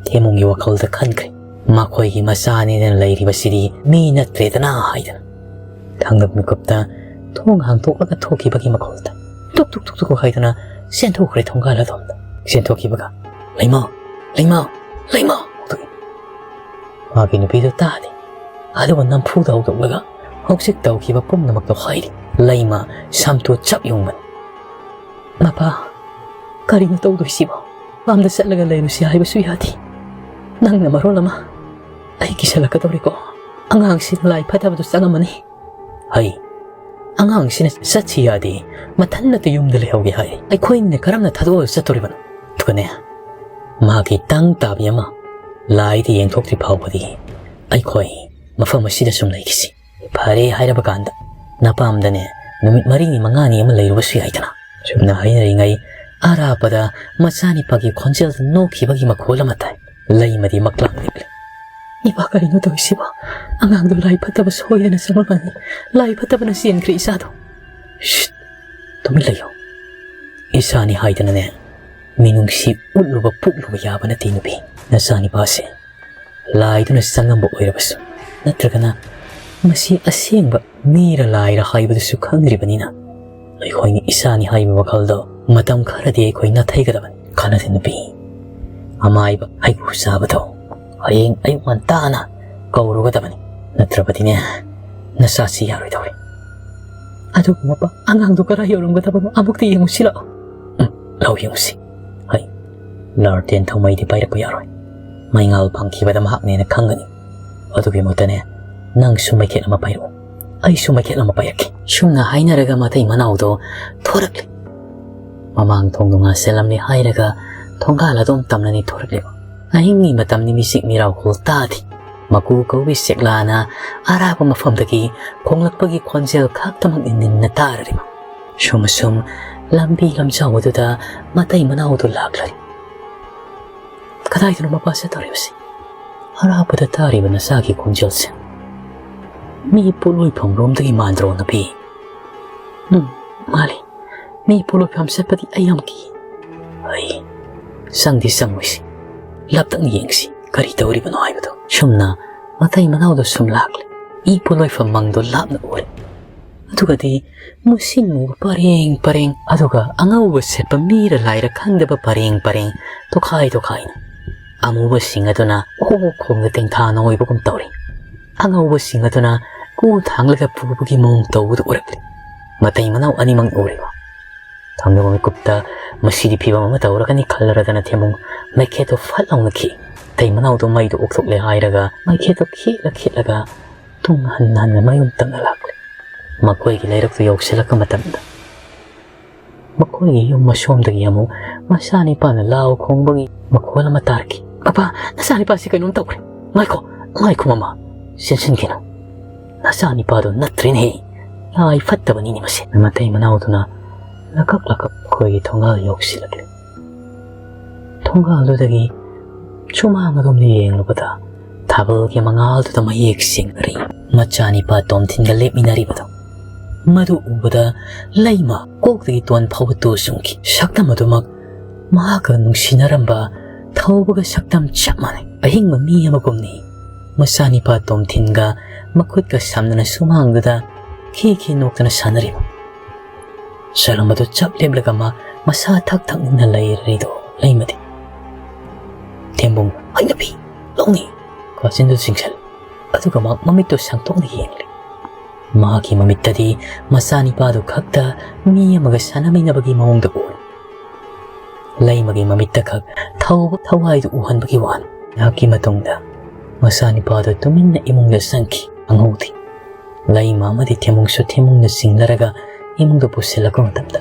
ꯊꯦꯝꯕꯨꯡꯒꯤ ꯋꯥꯈꯜꯗ ꯈꯟꯈ꯭ꯔꯦ, "ꯃꯈꯣꯏꯒꯤ ꯃꯆꯥꯅꯦꯅ ꯂꯩꯔꯤꯕꯁꯤꯗꯤ ꯃꯤ ꯅꯠꯇ꯭ꯔꯦꯗꯅ" ꯍꯥꯏꯗꯅ꯫ ꯊꯪꯅꯕ ꯃꯤꯀꯨꯞꯇ ꯊꯣꯡ ꯍꯥꯡꯗꯣꯛꯂꯒ ꯊꯣꯛꯈꯤꯕꯒꯤ ꯃꯈꯣꯜꯗ ꯇꯨꯛ ꯇꯨꯛ ꯇꯨꯛ ꯇꯨꯛ ꯍꯥꯏꯗꯨꯅ ꯆꯦꯟꯊꯣꯛꯈ꯭ꯔꯦ ꯊꯣꯡꯒꯥꯜ ꯑꯗꯣꯝꯗ꯫ ꯆꯦꯟꯊꯣꯛꯈꯤꯕꯒ, "ꯂꯩꯃ, "ꯂꯩꯃ, ꯂꯩꯃ!" ꯃꯥꯒꯤ ꯅꯨꯄꯤꯗꯨ ꯇꯥꯗꯦ꯫ ꯑꯗꯨꯒ ꯅꯝꯐꯨꯗ ꯍꯧꯗꯣꯛꯂꯒ ꯍꯧꯖꯤꯛ ꯇꯧꯈꯤꯕ ꯄꯨꯝꯅꯃꯛꯇꯣ ꯍꯥꯏꯔꯤ꯫ ꯂꯩꯃ ꯁꯝꯇꯨ ꯆꯞ ꯌꯨꯡꯕꯅꯤ꯫ "ꯃꯄꯥ, ꯀꯔꯤꯅꯣ ꯇꯧꯗꯣꯏꯁꯤꯕꯣ? ꯃꯄꯥꯝꯗ ꯆꯠꯂꯒ ꯂꯩꯔꯨꯁꯤ ꯍꯥꯏꯕꯁꯨ ꯌꯥꯗꯦ꯫ ꯅꯪꯅ ꯃꯔꯣꯜ ꯑꯃ ꯑꯩ ꯀꯤꯁꯜꯂꯛꯀꯗꯧꯔꯦꯀꯣ꯫ ꯑꯉꯥꯡꯁꯤ ꯂꯥꯏ ꯐꯠꯇꯕꯗꯨ ꯆꯪꯉꯝꯃꯅꯤ꯫" "ꯍꯩ, ꯑꯉꯥꯡꯁꯤꯅ ꯆꯠꯁꯤ ꯌꯥꯗꯦ, ꯃꯊꯟꯅꯇ ꯌꯨꯝꯗ ꯂꯩꯍꯧꯒꯦ ꯍꯥꯏ꯫ ꯑꯩꯈꯣꯏꯅ ꯀꯔꯝꯅ ꯊꯥꯗꯣꯛꯑꯒ ꯆꯠꯇꯣꯔꯤꯕꯅꯣ? ꯑꯗꯨꯒꯅꯦ, ꯃꯥꯒꯤ ꯇꯪ ꯇꯥꯕꯤ ꯑꯃ ꯂꯥꯏꯗ ꯌꯦꯡꯊꯣꯛꯇ꯭ꯔꯤ ꯐꯥꯎꯕꯗꯤ ꯑꯩꯈꯣꯏ ꯃꯐꯝ ꯑꯁꯤꯗ ꯁꯨꯝ ꯂꯩꯈꯤꯁꯤ꯫ ꯐꯔꯦ ꯍꯥꯏꯔꯕ ꯀꯥꯟꯗ ꯅꯄꯥꯝꯗꯅꯦ ꯅꯨꯃꯤꯠ ꯃꯔꯤꯅꯤ ꯃꯉꯥꯅꯤ ꯑꯃ ꯂꯩꯔꯨꯕꯁꯨ ꯌꯥꯏꯗꯅ꯫" ꯁꯨꯝꯅ ꯍꯥꯏꯅꯔꯤꯉꯩ ꯑꯔꯥꯞꯄꯗ ꯃꯆꯥꯅꯤꯄꯥꯒꯤ ꯈꯣꯟꯖꯦꯜꯗ ꯅꯣꯛꯈꯤꯕꯒꯤ ꯃꯈꯣꯜ ꯑꯃ ꯇꯥꯏ꯫ ꯂꯩꯃꯗꯤ ꯃꯛꯂꯥꯡ ꯂꯦꯞꯂꯦ꯫ "ꯏꯄꯥ, ꯀꯔꯤꯅꯣ ꯇꯧꯔꯤꯁꯤꯕꯣ? ꯑꯉꯥꯡꯗꯣ ꯂꯥꯏ ꯐꯠꯇꯕ ꯁꯣꯏꯗꯅ ꯆꯪꯂꯝꯃꯅꯤ꯫ ꯂꯥꯏ ꯐꯠꯇꯕꯅ ꯆꯦꯟꯈ꯭ꯔꯦ ꯏꯆꯥꯗꯣ꯫" "ꯁꯤꯠ, ꯇꯨꯃꯤꯟ ꯂꯩꯌꯣ꯫ ꯏꯆꯥꯅꯤ ꯍꯥꯏꯗꯅꯅꯦ ꯃꯤꯅꯨꯡꯁꯤ ꯎꯠꯂꯨꯕ ꯄꯣꯛꯂꯨꯕ ꯌꯥꯕ ꯅꯠꯇꯦ ꯅꯨꯄꯤ꯫ ꯅꯆꯥꯅꯤꯄꯥꯁꯦ ꯂꯥꯏꯗꯨꯅ ꯆꯪꯉꯝꯕ ꯑꯣꯏꯔꯕꯁꯨ, ꯅꯠꯇ꯭ꯔꯒꯅ ꯃꯁꯤ ꯑꯁꯦꯡꯕ ꯃꯤꯔ ꯂꯥꯏꯔ ꯍꯥꯏꯕꯗꯨꯁꯨ ꯈꯪꯗ꯭ꯔꯤꯕꯅꯤꯅ, ꯑꯩꯈꯣꯏꯅ ꯏꯆꯥꯅꯤ ꯍꯥꯏꯕ ꯋꯥꯈꯜꯗꯣ ꯃꯇꯝ ꯈꯔꯗꯤ ꯑꯩꯈꯣꯏ ꯅꯥꯊꯩꯒꯗꯕꯅꯤ꯫ ꯈꯟꯅꯁꯤ ꯅꯨꯄꯤ, ꯑꯃꯥꯏꯕ ꯍꯩꯀ꯭ꯔꯨ ꯆꯥꯕꯗꯣ ꯍꯌꯦꯡ ꯑꯌꯨꯛ ꯉꯟꯇꯥꯅ ꯀꯧꯔꯨꯒꯗꯕꯅꯤ꯫ ꯅꯠꯇ꯭ꯔꯕꯗꯤꯅꯦ, ꯅꯆꯥꯁꯤ ꯌꯥꯔꯣꯏꯗꯧꯔꯤ꯫" "ꯑꯗꯨꯕꯨ ꯃꯄꯥ, ꯑꯉꯥꯡꯗꯣ ꯀꯗꯥꯏ ꯌꯧꯔꯝꯒꯗꯕꯅꯣ ꯑꯃꯨꯛꯇ ꯌꯦꯡꯉꯨꯁꯤ ꯂꯥꯛꯑꯣ꯫" "ꯎꯝ, ꯂꯥꯛꯑꯣ ꯌꯦꯡꯉꯨꯁꯤ꯫ ꯍꯩ, ꯂꯥꯔꯇꯦꯟ ꯊꯧꯃꯩꯗꯤ ꯄꯥꯏꯔꯛꯄ ꯌꯥꯔꯣꯏ꯫ ꯃꯩꯉꯥꯜ ꯐꯪꯈꯤꯕꯗ ꯃꯍꯥꯛꯅꯦꯅ ꯈꯪꯒꯅꯤ꯫ ꯑꯗꯨꯒꯤ ꯃꯍꯨꯠꯇꯅꯦ, ꯅꯪꯁꯨ ꯃꯩꯈꯦꯠ ꯑꯃ ꯄꯥꯏꯔꯛꯎ, ꯑꯩꯁꯨ ꯃꯩꯈꯦꯠ ꯑꯃ ꯄꯥꯏꯔꯛꯀꯦ꯫" ꯁꯨꯝꯅ ꯍꯥꯏꯅꯔꯒ ꯃꯇꯩ ꯃꯅꯥꯎꯗꯣ ꯊꯣꯔꯛꯂꯦ꯫ ꯃꯃꯥꯡ ꯊꯣꯡꯗꯣ ꯉꯥꯁꯤꯜꯂꯝꯂꯦ ꯍꯥꯏꯔꯒ ꯊꯣꯡꯒꯥꯜ ꯑꯗꯣꯝ ꯇꯝꯅꯅꯤ ꯊꯣꯔꯛꯂꯤꯕ꯫ ꯑꯍꯤꯡꯒꯤ ꯃꯇꯝꯅꯤ, ꯃꯤꯆꯤꯛ ꯃꯤꯔꯥꯎꯈꯣꯜ ꯇꯥꯗꯦ꯫ ꯃꯀꯨ ꯀꯧꯕꯤ ꯆꯦꯛꯂꯥꯅ ꯑꯔꯥꯞꯄ ꯃꯐꯝꯗꯒꯤ ꯈꯣꯡꯂꯛꯄꯒꯤ ꯈꯣꯟꯖꯦꯜ ꯈꯛꯇꯃꯛꯅꯤ ꯅꯤꯟꯅ ꯇꯥꯔꯤꯕ꯫ ꯁꯨꯝ ꯑꯁꯨꯝ ꯂꯝꯕꯤ ꯂꯝꯖꯥꯎ ꯑꯗꯨꯗ ꯃꯇꯩ ꯃꯅꯥꯎꯗꯨ ꯂꯥꯛꯂꯔꯤ꯫ "ꯀꯗꯥꯏꯗꯅꯣ ꯃꯄꯥ ꯆꯠꯇꯧꯔꯤꯕꯁꯤ? ꯑꯔꯥꯞꯄꯗ ꯇꯥꯔꯤꯕ ꯅꯆꯥꯒꯤ ꯈꯣꯟꯖꯦꯜꯁꯦ ꯃꯤ ꯄꯣꯠꯂꯣꯏꯐꯝ ꯔꯣꯝꯗꯒꯤ ꯃꯥꯟꯗ꯭ꯔꯣ ꯅꯨꯄꯤ?" "ꯎꯝ, ꯃꯥꯜꯂꯤ꯫ ꯃꯤ ꯄꯣꯠꯂꯣꯏꯐꯝ ꯆꯠꯄꯗꯤ ꯑꯩ ꯌꯥꯝ ꯀꯤ꯫ ꯑꯩ ꯆꯪꯗꯤ ꯆꯪꯉꯣꯏꯁꯤ, ꯂꯥꯞꯇꯛꯅ ꯌꯦꯡꯁꯤ ꯀꯔꯤ ꯇꯧꯔꯤꯕꯅꯣ ꯍꯥꯏꯕꯗꯣ꯫" ꯁꯨꯝꯅ ꯃꯇꯩ ꯃꯅꯥꯎꯗꯣ ꯁꯨꯝ ꯂꯥꯛꯂꯦ꯫ ꯃꯤ ꯄꯣꯠꯂꯣꯏꯐꯝ ꯃꯪꯗꯣ ꯂꯥꯞꯅ ꯎꯔꯦ꯫ ꯑꯗꯨꯒꯗꯤ ꯃꯨꯁꯤꯟ ꯃꯨꯕ ꯄꯔꯦꯡ ꯄꯔꯦꯡ, ꯑꯗꯨꯒ ꯑꯉꯧꯕ ꯁꯦꯠꯄ ꯃꯤꯔ ꯂꯥꯏꯔ ꯈꯪꯗꯕ ꯄꯔꯦꯡ ꯄꯔꯦꯡ, ꯇꯣꯈꯥꯏ ꯇꯣꯈꯥꯏꯅ꯫ ꯑꯃꯨꯕꯁꯤꯡ ꯑꯗꯨꯅ ꯑꯣ ꯈꯣꯡꯗ ꯇꯦꯡꯊꯥ ꯅꯣꯏꯕꯒꯨꯝ ꯇꯧꯔꯤ꯫ ꯑꯉꯧꯕꯁꯤꯡ ꯑꯗꯨꯅ ꯀꯨ ꯊꯥꯡꯂꯒ ꯄꯨꯕꯒꯤ ꯃꯑꯣꯡ ꯇꯧꯕꯗꯨ ꯎꯔꯛꯂꯤ꯫ ꯃꯇꯩ ꯃꯅꯥꯎ ꯑꯅꯤꯃꯛ ꯎꯔꯤꯕ ꯊꯝꯂꯤꯕ ꯃꯤꯀꯨꯞꯇ ꯃꯁꯤꯗꯤ ꯐꯤꯕꯝ ꯑꯃ ꯇꯧꯔꯒꯅꯤ ꯈꯜꯂꯔꯗꯅ ꯊꯦꯝꯃꯨ ꯃꯩꯈꯦꯠꯇꯨ ꯐꯠ ꯂꯥꯎꯅ ꯈꯤ꯫ ꯃꯇꯩ ꯃꯅꯥꯎꯗꯨ ꯃꯩꯗꯨ ꯑꯣꯛꯊꯣꯛꯂꯦ ꯍꯥꯏꯔꯒ ꯃꯩꯈꯦꯠꯇꯨ ꯈꯤꯠꯂ ꯈꯤꯠꯂꯒ ꯇꯨꯡ ꯍꯟꯅ ꯍꯟꯅ ꯃꯌꯨꯝ ꯇꯝꯅ ꯂꯥꯛꯂꯦ꯫ ꯃꯈꯣꯏꯒꯤ ꯂꯩꯔꯛꯇꯨ ꯌꯧꯁꯤꯜꯂꯛꯄ ꯃꯇꯝꯗ ꯃꯈꯣꯏꯒꯤ ꯌꯨꯝ ꯃꯁꯣꯝꯗꯒꯤ ꯑꯃꯨꯛ ꯃꯆꯥꯅꯤꯄꯥꯅ ꯂꯥꯎ ꯈꯣꯡꯕꯒꯤ ꯃꯈꯣꯜ ꯑꯃ ꯇꯥꯔꯛꯈꯤ꯫ "ꯄꯄꯥ, ꯅꯆꯥꯅꯤꯄꯥꯁꯤ ꯀꯩꯅꯣꯝ ꯇꯧꯈ꯭ꯔꯦ꯫ ꯉꯥꯏꯈꯣ, ꯉꯥꯏꯈꯣ ꯃꯃꯥ, ꯆꯦꯟꯁꯤꯟꯈꯤꯅꯨ꯫ ꯅꯆꯥꯅꯤꯄꯥꯗꯨ ꯅꯠꯇ꯭ꯔꯦꯅꯦꯍꯦ꯫ ꯂꯥꯏ ꯐꯠꯇꯕꯅꯤꯅꯦ ꯃꯁꯤ꯫" ꯃꯇꯩ ꯃꯅꯥꯎꯗꯨꯅ ꯂꯀꯛ ꯂꯀꯛ ꯑꯩꯈꯣꯏꯒꯤ ꯊꯣꯡꯒꯥꯜ ꯌꯧꯁꯤꯜꯂꯛꯂꯦ꯫ ꯊꯣꯡꯒꯥꯜꯗꯨꯗꯒꯤ ꯁꯨꯃꯥꯡ ꯑꯗꯣꯝꯗ ꯌꯦꯡꯂꯨꯕꯗ ꯊꯥꯕꯜꯒꯤ ꯃꯉꯥꯜꯗꯨꯗ ꯃꯌꯦꯛ ꯁꯦꯡꯅꯔꯤ꯫ ꯃꯆꯥꯅꯤꯄꯥ ꯇꯣꯝꯊꯤꯟꯒ ꯂꯦꯞꯃꯤꯟꯅꯔꯤꯕꯗꯣ ꯃꯗꯨ ꯎꯕꯗ ꯂꯩꯃ ꯀꯣꯛꯇꯒꯤ ꯇꯣꯟ ꯐꯥꯎꯕ ꯇꯨ ꯆꯨꯡꯈꯤ꯫ ꯁꯛꯇꯝ ꯑꯗꯨꯃꯛ ꯃꯍꯥꯛꯀ ꯅꯨꯡꯁꯤꯅꯔꯝꯕ ꯊꯧꯕꯒ ꯁꯛꯇꯝ ꯆꯞ ꯃꯥꯟꯅꯩ꯫ ꯑꯍꯤꯡꯕ ꯃꯤ ꯑꯃꯒꯨꯝꯅꯤ꯫ ꯃꯆꯥꯅꯤꯄꯥ ꯇꯣꯝꯊꯤꯟꯒ ꯃꯈꯨꯠꯀ ꯁꯝꯅꯅ ꯁꯨꯃꯥꯡꯗꯨꯗ ꯈꯤ ꯈꯤ ꯅꯣꯛꯇꯅ ꯁꯥꯟꯅꯔꯤꯕ꯫ ꯁꯔꯝ ꯑꯗꯨ ꯆꯞ ꯂꯦꯞꯂꯒ ꯃꯥ ꯃꯁꯥ ꯊꯛ ꯊꯛ ꯅꯤꯛꯅ ꯂꯩꯔꯤꯗꯣ ꯂꯩꯃꯗꯤ꯫ ꯊꯦꯝꯕꯨꯡ, "ꯍꯩꯅꯕꯤ, ꯂꯧꯅꯤ!" ꯀꯥꯆꯤꯟꯗꯨ ꯆꯤꯡꯁꯤꯜꯂꯤ꯫ ꯑꯗꯨꯒ ꯃꯥ ꯃꯃꯤꯠꯇꯨ ꯁꯥꯡꯗꯣꯛꯅ ꯌꯦꯡꯂꯤ꯫ ꯃꯍꯥꯛꯀꯤ ꯃꯃꯤꯠꯇꯗꯤ ꯃꯆꯥꯅꯤꯄꯥꯗꯨ ꯈꯛꯇ ꯃꯤ ꯑꯃꯒ ꯁꯥꯟꯅꯃꯤꯟꯅꯕꯒꯤ ꯃꯑꯣꯡꯗ ꯎꯔꯤ꯫ ꯂꯩꯃꯒꯤ ꯃꯃꯤꯠꯇ ꯈꯛ ꯊꯧꯕ ꯊꯋꯥꯏꯗꯨ ꯎꯍꯟꯕꯒꯤ ꯋꯥꯅꯤ꯫ ꯉꯥꯏꯍꯥꯛꯀꯤ ꯃꯇꯨꯡꯗ ꯃꯆꯥꯅꯤꯄꯥꯗꯨ ꯇꯨꯃꯤꯟꯅ ꯏꯃꯨꯡꯗ ꯆꯪꯈꯤ꯫ ꯈꯪꯍꯧꯗꯦ꯫ ꯂꯩꯃ ꯑꯃꯗꯤ ꯊꯦꯝꯃꯨꯡꯁꯨ ꯊꯦꯝꯃꯨꯡꯅ ꯆꯤꯡꯅꯔꯒ ꯏꯃꯨꯡꯗ ꯄꯨꯁꯤꯜꯂꯛꯄ ꯃꯇꯝꯗ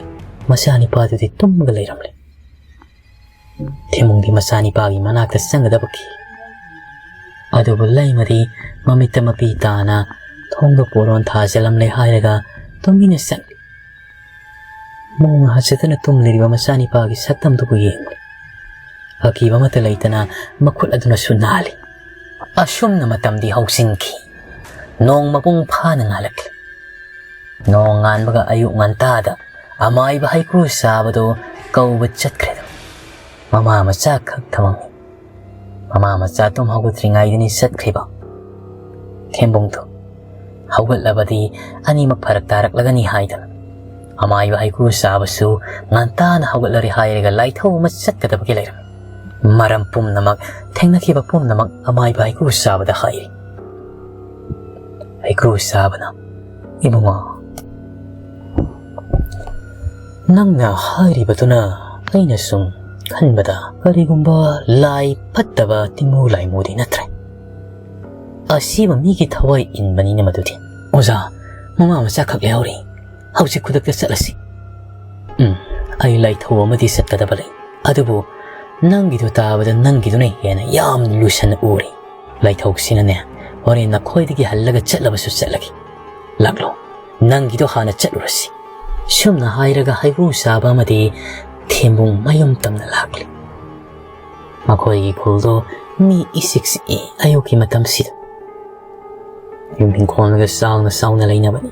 ꯃꯆꯥꯅꯤꯄꯥꯗꯨꯗꯤ ꯇꯨꯝꯃꯒ ꯂꯩꯔꯝꯂꯦ꯫ ꯊꯦꯝꯃꯨꯡꯗꯤ ꯃꯆꯥꯅꯤꯄꯥꯒꯤ ꯃꯅꯥꯛꯇ ꯆꯪꯒꯗꯕ ꯀꯤ꯫ ꯑꯗꯨꯕꯨ ꯂꯩꯃꯗꯤ ꯃꯃꯤꯠꯇ ꯃꯄꯤ ꯇꯥꯅ ꯊꯣꯡꯗ ꯄꯣꯔꯣꯟ ꯊꯥꯖꯤꯜꯂꯝꯂꯦ ꯍꯥꯏꯔꯒ ꯇꯨꯃꯤꯟꯅ ꯆꯪꯂꯤ꯫ ꯃꯣꯡ ꯍꯥꯖꯗꯅ ꯇꯨꯝꯂꯤꯔꯤꯕ ꯃꯆꯥꯅꯤꯄꯥꯒꯤ ꯁꯛꯇꯝꯗꯨꯕꯨ ꯌꯦꯡꯂꯤ꯫ ꯑꯀꯤꯕ ꯑꯃꯠꯇ ꯂꯩꯇꯅ ꯃꯈꯨꯠ ꯑꯗꯨꯅꯁꯨ ꯅꯥꯜꯂꯤ꯫ ꯑꯁꯨꯝꯅ ꯃꯇꯝꯗꯤ ꯍꯧꯖꯤꯟꯈꯤ꯫ ꯅꯣꯡ ꯃꯄꯨꯡ ꯐꯥꯅ ꯉꯥꯜꯂꯛꯂꯤ꯫ ꯅꯣꯡ ꯉꯥꯟꯕꯒ ꯑꯌꯨꯛ ꯉꯟꯇꯥꯗ ꯑꯃꯥꯏꯕ ꯍꯩꯀ꯭ꯔꯨ ꯆꯥꯕꯗꯨ ꯀꯧꯕ ꯆꯠꯈ꯭ꯔꯦꯗꯣ꯫ ꯃꯃꯥ ꯃꯆꯥ ꯈꯛ ꯊꯝꯃꯝꯃꯤ꯫ ꯃꯃꯥ ꯃꯆꯥ ꯇꯨꯝ ꯍꯧꯒꯠꯇ꯭ꯔꯤꯉꯩꯗꯅꯤ ꯆꯠꯈ꯭ꯔꯤꯕ꯫ ꯊꯦꯝꯕꯨꯡꯗꯣ ꯍꯧꯒꯠꯂꯕꯗꯤ ꯑꯅꯤꯃꯛ ꯐꯔꯛ ꯇꯥꯔꯛꯂꯒꯅꯤ ꯍꯥꯏꯗꯅ ꯑꯃꯥꯏꯕ ꯍꯩꯀ꯭ꯔꯨ ꯆꯥꯕꯁꯨ ꯉꯟꯇꯥꯅ ꯍꯧꯒꯠꯂꯔꯦ ꯍꯥꯏꯔꯒ ꯂꯥꯏꯊꯧ ꯑꯃ ꯆꯠꯀꯗꯕꯒꯤ ꯂꯩꯔꯝꯃꯤ꯫ ꯃꯔꯝ ꯄꯨꯝꯅꯃꯛ, ꯊꯦꯡꯅꯈꯤꯕ ꯄꯨꯝꯅꯃꯛ ꯑꯃꯥꯏꯕ ꯍꯩꯀ꯭ꯔꯨ ꯆꯥꯕꯗ ꯍꯥꯏꯔꯤ꯫ ꯍꯩꯀ꯭ꯔꯨ ꯆꯥꯕꯅ, "ꯏꯕꯨꯡꯉꯣ, ꯅꯪꯅ ꯍꯥꯏꯔꯤꯕꯗꯨꯅ ꯑꯩꯅ ꯁꯨꯝ ꯈꯟꯕꯗ ꯀꯔꯤꯒꯨꯝꯕ ꯂꯥꯏ ꯐꯠꯇꯕ ꯇꯤꯡꯃꯨ ꯂꯥꯏꯃꯨꯗꯤ ꯅꯠꯇ꯭ꯔꯦ꯫ ꯑꯁꯤꯕ ꯃꯤꯒꯤ ꯊꯋꯥꯏ ꯏꯟꯕꯅꯤꯅ ꯃꯗꯨꯗꯤ꯫ ꯑꯣꯖꯥ, ꯃꯃꯥ ꯃꯆꯥ ꯈꯛ ꯂꯩꯍꯧꯔꯤ꯫ ꯍꯧꯖꯤꯛ ꯈꯨꯗꯛꯇ ꯆꯠꯂꯁꯤ꯫ ꯎꯝ, ꯑꯩ ꯂꯥꯏꯊꯧ ꯑꯃꯗꯤ ꯆꯠꯀꯗꯕ ꯂꯩ꯫ ꯑꯗꯨꯕꯨ ꯅꯪꯒꯤꯗꯨ ꯇꯥꯕꯗ ꯅꯪꯒꯤꯗꯨꯅ ꯍꯦꯟꯅ ꯌꯥꯝꯅ ꯂꯨꯁꯟꯅ ꯎꯔꯦ꯫ ꯂꯥꯏꯊꯧꯁꯤꯅꯅꯦ, ꯍꯣꯔꯦꯟ ꯅꯈꯣꯏꯗꯒꯤ ꯍꯜꯂꯒ ꯆꯠꯂꯕꯁꯨ ꯆꯠꯂꯒꯦ꯫ ꯂꯥꯛꯂꯣ, ꯅꯪꯒꯤꯗꯣ ꯍꯥꯟꯅ ꯆꯠꯂꯨꯔꯁꯤ꯫" ꯁꯨꯝꯅ ꯍꯥꯏꯔꯒ ꯍꯩꯀ꯭ꯔꯨ ꯆꯥꯕ ꯑꯃꯗꯤ ꯊꯦꯝꯕꯨꯡ ꯃꯌꯨꯝ ꯇꯝꯅ ꯂꯥꯛꯂꯤ꯫ ꯃꯈꯣꯏꯒꯤ ꯈꯨꯜꯗꯣ ꯃꯤ ꯏꯆꯤꯛ ꯆꯤꯛꯏ꯫ ꯑꯌꯨꯛꯀꯤ ꯃꯇꯝꯁꯤꯗ ꯌꯨꯝ ꯏꯪꯈꯣꯜꯒ ꯆꯥꯎꯅ ꯆꯥꯎꯅ ꯂꯩꯅꯕꯅꯤ꯫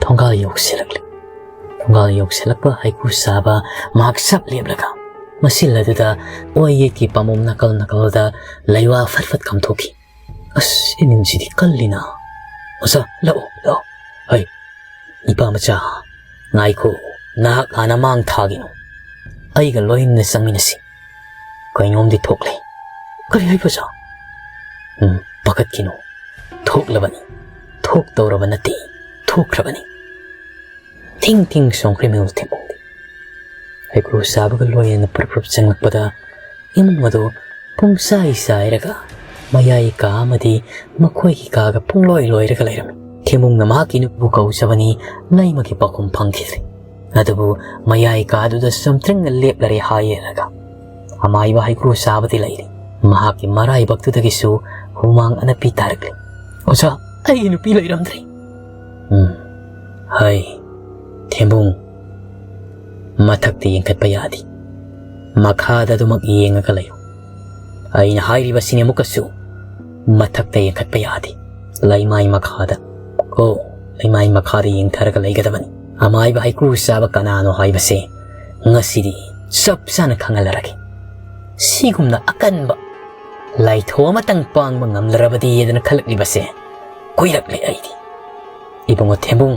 ꯊꯣꯡꯒꯥꯜ ꯌꯧꯁꯤꯜꯂꯛꯂꯤ꯫ ꯊꯣꯡꯒꯥꯜ ꯌꯧꯁꯤꯜꯂꯛꯄ ꯍꯩꯀ꯭ꯔꯨ ꯆꯥꯕ ꯃꯍꯥꯛ ꯁꯞ ꯂꯦꯞꯂꯒ ꯃꯁꯤꯜ ꯑꯗꯨꯗ ꯑꯣꯏ ꯌꯦꯠꯀꯤ ꯄꯥꯝꯕꯣꯝ ꯅꯥꯀꯜ ꯅꯥꯀꯜꯗ ꯂꯩꯋꯥ ꯐꯠ ꯐꯠ ꯀꯥꯝꯊꯣꯛꯈꯤ꯫ "ꯑꯁ, ꯏꯅꯤꯟꯁꯤꯗꯤ ꯀꯜꯂꯤꯅ꯫ ꯑꯣꯖꯥ, ꯂꯥꯛꯑꯣ, ꯂꯥꯛꯑꯣ꯫ ꯍꯩ, ꯅꯨꯄꯥ ꯃꯆꯥ, ꯉꯥꯏꯈꯣ, ꯅꯍꯥꯛ ꯍꯥꯟꯅ ꯃꯥꯡ ꯊꯥꯒꯤꯅꯨ꯫ ꯑꯩꯒ ꯂꯣꯏꯅꯅ ꯆꯪꯃꯤꯟꯅꯁꯤ꯫ ꯀꯩꯅꯣꯝꯗꯤ ꯊꯣꯛꯂꯦ꯫" "ꯀꯔꯤ ꯍꯥꯏꯕ, ꯑꯣꯖꯥ?" "ꯎꯝ, ꯄꯥꯈꯠꯈꯤꯅꯨ꯫ ꯊꯣꯛꯂꯕꯅꯤ꯫ ꯊꯣꯛꯇꯧꯔꯕ ꯅꯠꯇꯦ꯫ ꯊꯣꯛꯈ꯭ꯔꯕꯅꯤ꯫" ꯊꯤꯡ ꯊꯤꯡ ꯆꯣꯡꯈ꯭ꯔꯦ ꯃꯤꯍꯨꯜ ꯊꯦꯝꯕꯨꯡꯗꯤ꯫ ꯍꯩꯀ꯭ꯔꯨ ꯆꯥꯕꯒ ꯂꯣꯏꯅꯅ ꯄ꯭ꯔꯞ ꯄ꯭ꯔꯞ ꯆꯪꯂꯛꯄꯗ ꯏꯃꯨꯡ ꯑꯗꯨ ꯄꯨꯡꯆꯥꯏ ꯆꯥꯏꯔꯒ ꯃꯌꯥꯏ ꯀꯥ ꯑꯃꯗꯤ ꯃꯈꯣꯏꯒꯤ ꯀꯥꯒ ꯄꯨꯡꯂꯣꯏ ꯂꯣꯏꯔꯒ ꯂꯩꯔꯝꯃꯤ꯫ ꯊꯦꯝꯕꯨꯡꯅ ꯃꯍꯥꯛꯀꯤ ꯅꯨꯄꯤꯕꯨ ꯀꯧꯖꯕꯅꯤ, ꯂꯩꯃꯒꯤ ꯄꯥꯎꯈꯨꯝ ꯐꯪꯈꯤꯗ꯭ꯔꯦ꯫ ꯑꯗꯨꯕꯨ ꯃꯌꯥꯏ ꯀꯥꯗꯨꯗ ꯆꯨꯝꯇ꯭ꯔꯤꯡꯅ ꯂꯦꯞꯂꯔꯦ ꯍꯥꯏꯔꯒ ꯑꯃꯥꯏꯕ ꯍꯩꯀ꯭ꯔꯨ ꯆꯥꯕꯗꯤ ꯂꯩꯔꯤ꯫ ꯃꯍꯥꯛꯀꯤ ꯃꯔꯥꯏꯕꯛꯇꯨꯗꯒꯤꯁꯨ ꯍꯨꯃꯥꯡ ꯑꯅꯞꯄꯤ ꯇꯥꯔꯛꯂꯤ꯫ "ꯑꯣꯖꯥ, ꯑꯩꯒꯤ ꯅꯨꯄꯤ ꯂꯩꯔꯝꯗ꯭ꯔꯦ꯫" "ꯎꯝ, ꯍꯩ, ꯊꯦꯝꯕꯨꯡ, ꯃꯊꯛꯇ ꯌꯦꯡꯈꯠꯄ ꯌꯥꯗꯦ꯫ ꯃꯈꯥꯗ ꯑꯗꯨꯃꯛ ꯌꯦꯡꯉꯒ ꯂꯩꯌꯨ꯫ ꯑꯩꯅ ꯍꯥꯏꯔꯤꯕꯁꯤꯅꯤ ꯑꯃꯨꯛꯀꯁꯨ, ꯃꯊꯛꯇ ꯌꯦꯡꯈꯠꯄ ꯌꯥꯗꯦ꯫ ꯂꯩꯃꯥꯏ ꯃꯈꯥꯗ, ꯑꯣ, ꯂꯩꯃꯥꯏ ꯃꯈꯥꯗ ꯌꯦꯡꯊꯔꯒ ꯂꯩꯒꯗꯕꯅꯤ꯫" ꯑꯃꯥꯏꯕ ꯍꯩꯀ꯭ꯔꯨ ꯆꯥꯕ ꯀꯅꯥꯅꯣ ꯍꯥꯏꯕꯁꯦ ꯉꯁꯤꯗꯤ ꯆꯞ ꯆꯥꯅ ꯈꯪꯍꯜꯂꯔꯒꯦ꯫ ꯁꯤꯒꯨꯝꯅ ꯑꯀꯟꯕ ꯂꯥꯏꯊꯧ ꯑꯃꯇꯪ ꯄꯥꯡꯕ ꯉꯝꯂꯔꯕꯗꯤ ꯍꯥꯏꯗꯅ ꯈꯜꯂꯛꯂꯤꯕꯁꯦ ꯀꯨꯏꯔꯛꯂꯦ ꯑꯩꯗꯤ꯫ ꯏꯕꯨꯡꯉꯣ ꯊꯦꯝꯕꯨꯡ,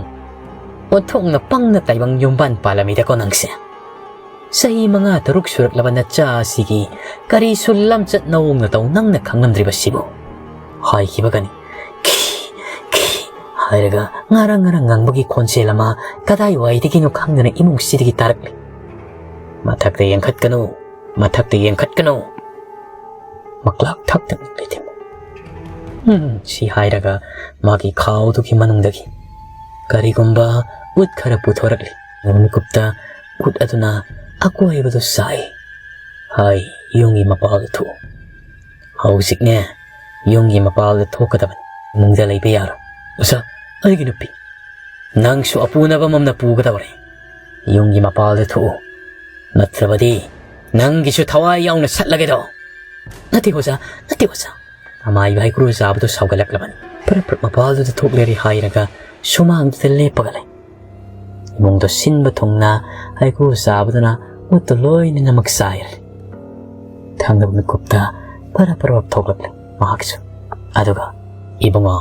ꯑꯣꯟꯊꯣꯛꯅ ꯄꯪꯅ ꯇꯥꯏꯕꯪ ꯌꯨꯝꯕꯥꯟ ꯄꯥꯜꯂꯝꯃꯤꯗꯀꯣ ꯅꯪꯁꯦ꯫ ꯆꯍꯤ ꯃꯉꯥ ꯇꯔꯨꯛ ꯁꯨꯔꯛꯂꯕ ꯅꯆꯥ ꯑꯁꯤꯒꯤ ꯀꯔꯤꯁꯨ ꯂꯝꯆꯠ ꯅꯑꯣꯡ ꯅꯇꯧ ꯅꯪꯅ ꯈꯪꯂꯝꯗ꯭ꯔꯤꯕꯁꯤꯕꯨ?" ꯍꯥꯏꯈꯤꯕꯒꯅꯤ ꯈꯤ ꯈꯤ ꯍꯥꯏꯔꯒ ꯉꯔꯪ ꯉꯔꯪ ꯉꯪꯕꯒꯤ ꯈꯣꯟꯖꯦꯜ ꯑꯃ ꯀꯗꯥꯏꯋꯥꯏꯗꯒꯤꯅꯣ ꯈꯪꯗꯅ ꯏꯃꯨꯡꯁꯤꯗꯒꯤ ꯇꯥꯔꯛꯂꯤ꯫ "ꯃꯊꯛꯇ ꯌꯦꯡꯈꯠꯀꯅꯨ, ꯃꯊꯛꯇ ꯌꯦꯡꯈꯠꯀꯅꯨ!" ꯃꯀ꯭ꯂꯥꯛ ꯊꯛꯇꯅ ꯂꯩꯊꯦꯝꯕ꯫ "ꯎꯝ," ꯁꯤ ꯍꯥꯏꯔꯒ ꯃꯥꯒꯤ ꯈꯥꯎꯗꯨꯒꯤ ꯃꯅꯨꯡꯗꯒꯤ ꯀꯔꯤꯒꯨꯝꯕ ꯎꯠ ꯈꯔ ꯄꯨꯊꯣꯔꯛꯂꯤ꯫ ꯃꯤꯀꯨꯞꯇ ꯎꯠ ꯑꯗꯨꯅ ꯑꯀꯣꯏꯕꯗꯨ ꯆꯥꯏ꯫ "ꯍꯥꯏ, ꯌꯨꯝꯒꯤ ꯃꯄꯥꯜꯗ ꯊꯣꯛꯎ꯫ ꯍꯧꯖꯤꯛꯅꯦ, ꯌꯨꯝꯒꯤ ꯃꯄꯥꯜꯗ ꯊꯣꯛꯀꯗꯕꯅꯤ꯫ ꯏꯃꯨꯡꯗ ꯂꯩꯕ ꯌꯥꯔꯣꯏ꯫" "ꯑꯣꯖꯥ, ꯑꯩꯒꯤ ꯅꯨꯄꯤ?" "ꯅꯪꯁꯨ ꯑꯄꯨꯅꯕ ꯑꯃꯝꯅ ꯄꯨꯒꯗꯕꯅꯤ꯫ ꯌꯨꯝꯒꯤ ꯃꯄꯥꯜꯗ ꯊꯣꯛꯎ, ꯅꯠꯇ꯭ꯔꯕꯗꯤ ꯅꯪꯒꯤꯁꯨ ꯊꯋꯥꯏ ꯌꯥꯎꯅ ꯁꯠꯂꯒꯦꯗꯣ!" "ꯅꯠꯇꯦ ꯑꯣꯖꯥ, ꯅꯠꯇꯦ ꯑꯣꯖꯥ!" ꯑꯃꯥꯏꯕ ꯍꯩꯀ꯭ꯔꯨ ꯆꯥꯕꯗꯨ ꯁꯥꯎꯒꯠꯂꯛꯂꯕꯅꯤ꯫ ꯄ꯭ꯔꯞ ꯄ꯭ꯔꯞ ꯃꯄꯥꯜꯗꯨꯗ ꯊꯣꯛꯂꯦꯔꯤ ꯍꯥꯏꯔꯒ ꯁꯨꯃꯥꯡꯗꯨꯗ ꯂꯦꯞꯄꯒ ꯂꯩ꯫ ꯏꯃꯨꯡꯗꯣ ꯁꯤꯟꯕ ꯊꯨꯡꯅ ꯍꯩꯀ꯭ꯔꯨ ꯆꯥꯕꯗꯨꯅ ꯎꯠꯇꯨ ꯂꯣꯏꯅꯃꯛ ꯆꯥꯏꯔꯦ꯫ ꯊꯪꯅꯕ ꯃꯤꯀꯨꯞꯇ ꯄꯔꯞ ꯄꯔꯞ ꯊꯣꯛꯂꯛꯂꯦ ꯃꯍꯥꯛꯁꯨ꯫ ꯑꯗꯨꯒ, "ꯏꯕꯨꯡꯉꯣ,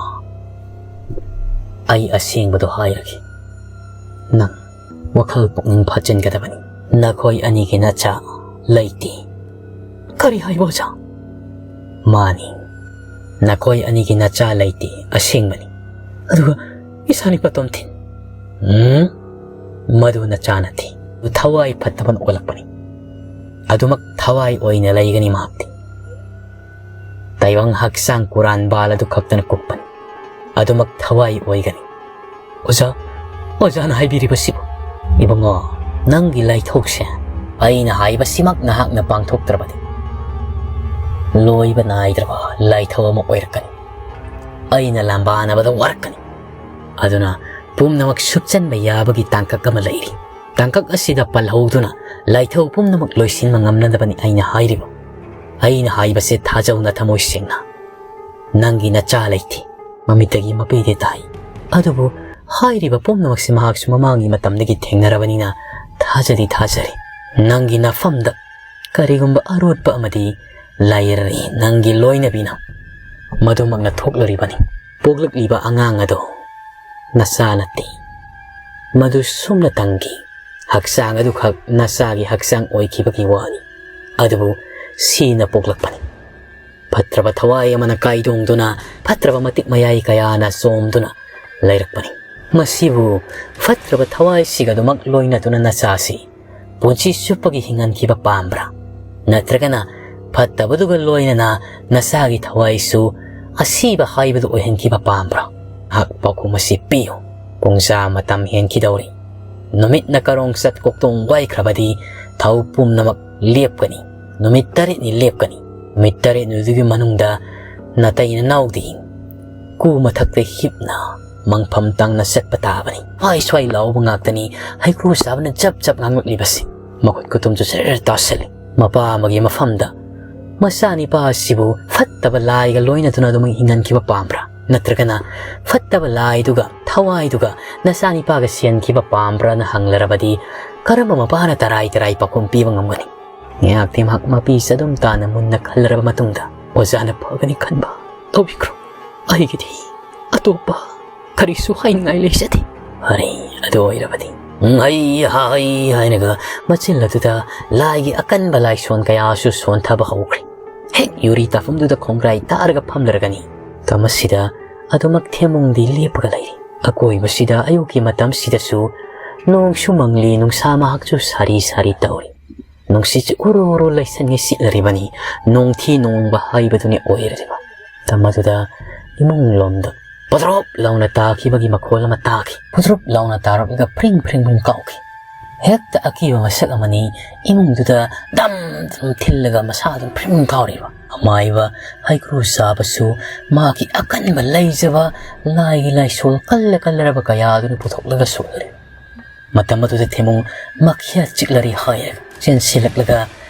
ꯑꯩ ꯑꯁꯦꯡꯕꯗꯣ ꯍꯥꯏꯔꯒꯦ꯫ ꯅꯪ ꯋꯥꯈꯜ ꯄꯨꯛꯅꯤꯡ ꯐꯥꯖꯤꯟꯒꯗꯕꯅꯤ꯫ ꯅꯈꯣꯏ ꯑꯅꯤꯒꯤ ꯅꯆꯥ ꯂꯩꯇꯦ꯫" "ꯀꯔꯤ ꯍꯥꯏꯕ, ꯑꯣꯖꯥ?" "ꯃꯥꯅꯤ, ꯅꯈꯣꯏ ꯑꯅꯤꯒꯤ ꯅꯆꯥ ꯂꯩꯇꯦ, ꯑꯁꯦꯡꯕꯅꯤ꯫" "ꯑꯗꯨꯒ ꯏꯁꯥꯅꯤ ꯄꯇꯣꯝꯊꯤꯟ?" "ꯎꯝ, ꯃꯗꯨ ꯅꯆꯥ ꯅꯠꯇꯦ꯫ ꯊꯋꯥꯏ ꯐꯠꯇꯕꯅ ꯑꯣꯜꯂꯛꯄꯅꯤ꯫ ꯑꯗꯨꯃꯛ ꯊꯋꯥꯏ ꯑꯣꯏꯅ ꯂꯩꯒꯅꯤ ꯃꯍꯥꯛꯇꯤ꯫ ꯇꯥꯏꯕꯪ ꯍꯛꯆꯥꯡ ꯀꯨꯔꯥꯟꯕꯥꯜ ꯑꯗꯨ ꯈꯛꯇꯅ ꯀꯨꯞꯄꯅꯤ꯫ ꯑꯗꯨꯃꯛ ꯊꯋꯥꯏ ꯑꯣꯏꯒꯅꯤ꯫" "ꯑꯣꯖꯥ, ꯑꯣꯖꯥꯅ ꯍꯥꯏꯕꯤꯔꯤꯕꯁꯤꯕꯨ?" "ꯏꯕꯨꯡꯉꯣ, ꯅꯪꯒꯤ ꯂꯥꯏꯊꯧꯁꯦ ꯑꯩꯅ ꯍꯥꯏꯕꯁꯤꯃꯛ ꯅꯍꯥꯛꯅ ꯄꯥꯡꯊꯣꯛꯇ꯭ꯔꯕꯗꯤ ꯂꯣꯏꯕ ꯅꯥꯏꯗ꯭ꯔꯕ ꯂꯥꯏꯊꯧ ꯑꯃ ꯑꯣꯏꯔꯛꯀꯅꯤ꯫ ꯑꯩꯅ ꯂꯥꯝꯕꯥꯅꯕꯗ ꯋꯥꯔꯛꯀꯅꯤ꯫ ꯑꯗꯨꯅ ꯄꯨꯝꯅꯃꯛ ꯁꯨꯞꯆꯟꯕ ꯌꯥꯕꯒꯤ ꯇꯥꯡꯀꯛ ꯑꯃ ꯂꯩꯔꯤ꯫ ꯇꯥꯡꯀꯛ ꯑꯁꯤꯗ ꯄꯜꯍꯧꯗꯨꯅ ꯂꯥꯏꯊꯧ ꯄꯨꯝꯅꯃꯛ ꯂꯣꯏꯁꯤꯟꯕ ꯉꯝꯅꯗꯕꯅꯤ ꯑꯩꯅ ꯍꯥꯏꯔꯤꯕ꯫ ꯑꯩꯅ ꯍꯥꯏꯕꯁꯦ ꯊꯥꯖꯧ ꯅꯊꯃꯣꯏ ꯁꯦꯡꯅ꯫ ꯅꯪꯒꯤ ꯅꯆꯥ ꯂꯩꯇꯦ, ꯃꯃꯤꯠꯇꯒꯤ ꯃꯄꯤꯗꯤ ꯇꯥꯏ꯫ ꯑꯗꯨꯕꯨ ꯍꯥꯏꯔꯤꯕ ꯄꯨꯝꯅꯃꯛꯁꯤ ꯃꯍꯥꯛꯁꯨ ꯃꯃꯥꯡꯒꯤ ꯃꯇꯝꯗꯒꯤ ꯊꯦꯡꯅꯔꯕꯅꯤꯅ ꯊꯥꯖꯗꯤ ꯊꯥꯖꯔꯤ꯫ ꯅꯪꯒꯤ ꯅꯐꯝꯗ ꯀꯔꯤꯒꯨꯝꯕ ꯑꯔꯣꯠꯄ ꯑꯃꯗꯤ ꯂꯩꯔꯔꯤ꯫ ꯅꯪꯒꯤ ꯂꯣꯏꯅꯕꯤꯅ ꯃꯗꯨꯃꯛꯅ ꯊꯣꯛꯂꯨꯔꯤꯕꯅꯤ꯫ ꯄꯣꯛꯂꯛꯂꯤꯕ ꯑꯉꯥꯡ ꯑꯗꯣ ꯅꯆꯥ ꯅꯠꯇꯦ꯫ ꯃꯗꯨ ꯁꯨꯞꯅꯇꯪꯒꯤ ꯍꯛꯆꯥꯡ ꯑꯗꯨꯈꯛ ꯅꯆꯥꯒꯤ ꯍꯛꯆꯥꯡ ꯑꯣꯏꯈꯤꯕꯒꯤ ꯋꯥꯅꯤ꯫ ꯑꯗꯨꯕꯨ ꯁꯤꯅ ꯄꯣꯛꯂꯛꯄꯅꯤ꯫ ꯐꯠꯇ꯭ꯔꯕ ꯊꯋꯥꯏ ꯑꯃꯅ ꯀꯥꯏꯗꯣꯡꯗꯨꯅ ꯐꯠꯇ꯭ꯔꯕ ꯃꯇꯤꯛ ꯃꯌꯥꯏ ꯀꯌꯥꯅ ꯆꯣꯝꯗꯨꯅ ꯂꯩꯔꯛꯄꯅꯤ꯫ ꯃꯁꯤꯕꯨ ꯐꯠꯇ꯭ꯔꯕ ꯊꯋꯥꯏꯁꯤꯒ ꯑꯗꯨꯃꯛ ꯂꯣꯏꯅꯗꯨꯅ ꯅꯆꯥꯁꯤ ꯄꯨꯟꯁꯤ ꯆꯨꯞꯄꯒꯤ ꯍꯤꯡꯍꯟꯈꯤꯕ ꯄꯥꯝꯕ꯭ꯔꯥ? ꯅꯠꯇ꯭ꯔꯒꯅ ꯐꯠꯇꯕꯗꯨꯒ ꯂꯣꯏꯅꯅ ꯅꯆꯥꯒꯤ ꯊꯋꯥꯏꯁꯨ ꯑꯁꯤꯕ ꯍꯥꯏꯕꯗꯨ ꯑꯣꯏꯍꯟꯈꯤꯕ ꯄꯥꯝꯕ꯭ꯔꯥ? ꯉꯥꯏꯍꯥꯛ ꯄꯥꯎꯈꯨꯝ ꯑꯁꯤ ꯄꯤꯌꯨ꯫ ꯄꯨꯡꯖꯥ ꯃꯇꯝ ꯍꯦꯟꯈꯤꯗꯧꯔꯤ꯫ ꯅꯨꯃꯤꯠꯅ ꯀꯔꯣꯡ ꯆꯠ ꯀꯣꯛꯇꯣꯡ ꯋꯥꯏꯈ꯭ꯔꯕꯗꯤ ꯊꯧ ꯄꯨꯝꯅꯃꯛ ꯂꯦꯞꯀꯅꯤ꯫ ꯅꯨꯃꯤꯠ ꯇꯔꯦꯠꯅꯤ ꯂꯦꯞꯀꯅꯤ꯫ ꯅꯨꯃꯤꯠ ꯇꯔꯦꯠꯅꯤꯗꯨꯒꯤ ꯃꯅꯨꯡꯗ ꯅꯇꯩ ꯅꯅꯥꯎꯗꯤ ꯀꯨ ꯃꯊꯛꯇ ꯍꯤꯞꯅ ꯃꯪꯐꯝ ꯇꯥꯡꯅ ꯆꯠꯄ ꯇꯥꯕꯅꯤ꯫ ꯍꯥꯏ ꯁ꯭ꯋꯥꯏ ꯂꯥꯎꯕ ꯉꯥꯛꯇꯅꯤ ꯍꯩꯀ꯭ꯔꯨ ꯆꯥꯕꯅ ꯖꯞ ꯖꯞ ꯉꯥꯡꯂꯛꯂꯤꯕꯁꯤ꯫ ꯃꯈꯨꯠ ꯈꯨꯇꯨꯝꯁꯨ ꯁꯦꯔꯦꯔ ꯇꯥꯁꯤꯜꯂꯤ꯫ ꯃꯄꯥ ꯑꯃꯒꯤ ꯃꯐꯝꯗ ꯃꯆꯥꯅꯤꯄꯥ ꯑꯁꯤꯕꯨ ꯐꯠꯇꯕ ꯂꯥꯏꯒ ꯂꯣꯏꯅꯗꯨꯅ ꯑꯗꯨꯃꯛ ꯍꯤꯡꯍꯟꯈꯤꯕ ꯄꯥꯝꯕ꯭ꯔꯥ? ꯅꯠꯇ꯭ꯔꯒꯅ ꯐꯠꯇꯕ ꯂꯥꯏꯗꯨꯒ ꯊꯋꯥꯏꯗꯨꯒ ꯅꯆꯥꯅꯤꯄꯥꯒ ꯁꯤꯍꯟꯈꯤꯕ ꯄꯥꯝꯕ꯭ꯔꯥꯅ ꯍꯪꯂꯔꯕꯗꯤ ꯀꯔꯝꯕ ꯃꯄꯥꯅ ꯇꯔꯥꯏ ꯇꯔꯥꯏ ꯄꯥꯎꯈꯨꯝ ꯄꯤꯕ ꯉꯝꯒꯅꯤ? ꯉꯥꯏꯍꯥꯛꯇꯤ ꯃꯍꯥꯛ ꯃꯄꯤ ꯆꯗꯨꯝ ꯇꯥꯅ ꯃꯨꯟꯅ ꯈꯜꯂꯔꯕ ꯃꯇꯨꯡꯗ ꯑꯣꯖꯥꯅ ꯐꯒꯅꯤ ꯈꯟꯕ ꯇꯧꯕꯤꯈ꯭ꯔꯣ꯫ ꯑꯩꯒꯤꯗꯤ ꯑꯇꯣꯞꯄ ꯀꯔꯤꯁꯨ ꯍꯥꯏꯅꯤꯡꯉꯥꯏ ꯂꯩꯖꯗꯦ꯫ ꯐꯔꯦ, ꯑꯗꯨ ꯑꯣꯏꯔꯕꯗꯤ꯫ ꯍꯩ ꯍꯩ ꯍꯥꯏꯅꯒ ꯃꯆꯤꯟ ꯑꯗꯨꯗ ꯂꯥꯏꯒꯤ ꯑꯀꯟꯕ ꯂꯥꯏꯁꯣꯟ ꯀꯌꯥꯁꯨ ꯁꯣꯟꯊꯕ ꯍꯧꯈ꯭ꯔꯦ꯫ ꯍꯦꯛ ꯌꯨꯔꯤ ꯇꯥꯐꯝꯗꯨꯗ ꯈꯣꯡꯒ꯭ꯔꯥꯏ ꯇꯥꯔꯒ ꯐꯝꯂꯔꯒꯅꯤ꯫ ꯃꯇꯝ ꯑꯁꯤꯗ ꯑꯗꯨꯃꯛ ꯊꯦꯝꯃꯨꯡꯗꯤ ꯂꯦꯞꯄꯒ ꯂꯩꯔꯤ꯫ ꯑꯀꯣꯏꯕꯁꯤꯗ ꯑꯌꯨꯛꯀꯤ ꯃꯇꯝꯁꯤꯗꯁꯨ ꯅꯣꯡꯁꯨ ꯃꯪꯂꯤ, ꯅꯨꯡꯁꯥ ꯃꯍꯥꯛꯁꯨ ꯁꯥꯔꯤ ꯁꯥꯔꯤ ꯇꯧꯔꯤ꯫ ꯅꯨꯡꯁꯤꯠꯁꯨ ꯎꯔꯨ ꯎꯔꯨ ꯂꯩꯁꯟꯒꯩ ꯁꯤꯠꯂꯔꯤꯕꯅꯤ꯫ ꯅꯣꯡꯊꯤ ꯅꯣꯡꯕ ꯍꯥꯏꯕꯗꯨꯅꯤ ꯑꯣꯏꯔꯤꯕ꯫ ꯃꯇꯝ ꯑꯗꯨꯗ ꯏꯃꯨꯡ ꯂꯣꯝꯗ ꯄꯣꯗ꯭ꯔꯣꯞ ꯂꯥꯎꯅ ꯇꯥꯈꯤꯕꯒꯤ ꯃꯈꯣꯜ ꯑꯃ ꯇꯥꯈꯤ꯫ ꯄꯣꯗ꯭ꯔꯣꯞ ꯂꯥꯎꯅ ꯇꯥꯔꯛꯂꯒ ꯐ꯭ꯔꯤꯡ ꯐ꯭ꯔꯤꯡ ꯐ꯭ꯔꯤꯡ ꯀꯥꯎꯈꯤ꯫ ꯍꯦꯛꯇ ꯑꯀꯤꯕ ꯃꯁꯛ ꯑꯃꯅꯤ ꯏꯃꯨꯡꯗꯨꯗ ꯗꯝ ꯗꯝ ꯊꯤꯜꯂꯒ ꯃꯁꯥ ꯑꯗꯨꯝ ꯐ꯭ꯔꯤꯡ ꯀꯥꯎꯔꯤꯕ꯫ ꯑꯃꯥꯏꯕ ꯍꯩꯀ꯭ꯔꯨ ꯆꯥꯕꯁꯨ ꯃꯥꯒꯤ ꯑꯀꯟꯕ ꯂꯩꯖꯕ ꯂꯥꯏꯒꯤ ꯂꯥꯏꯁꯣꯜ ꯀꯜꯂ ꯀꯜꯂꯔꯕ ꯀꯌꯥ ꯑꯗꯨꯅ ꯄꯨꯊꯣꯛꯂꯒ ꯁꯣꯜꯂꯤ꯫ ꯃꯇꯝ ꯑꯗꯨꯗ ꯊꯦꯝꯃꯨꯡ ꯃꯈꯤꯌꯥ ꯆꯤꯛꯂꯔꯤ ꯍꯥꯏꯔꯒ ꯆꯦꯟꯁꯤꯜꯂꯛꯂꯒ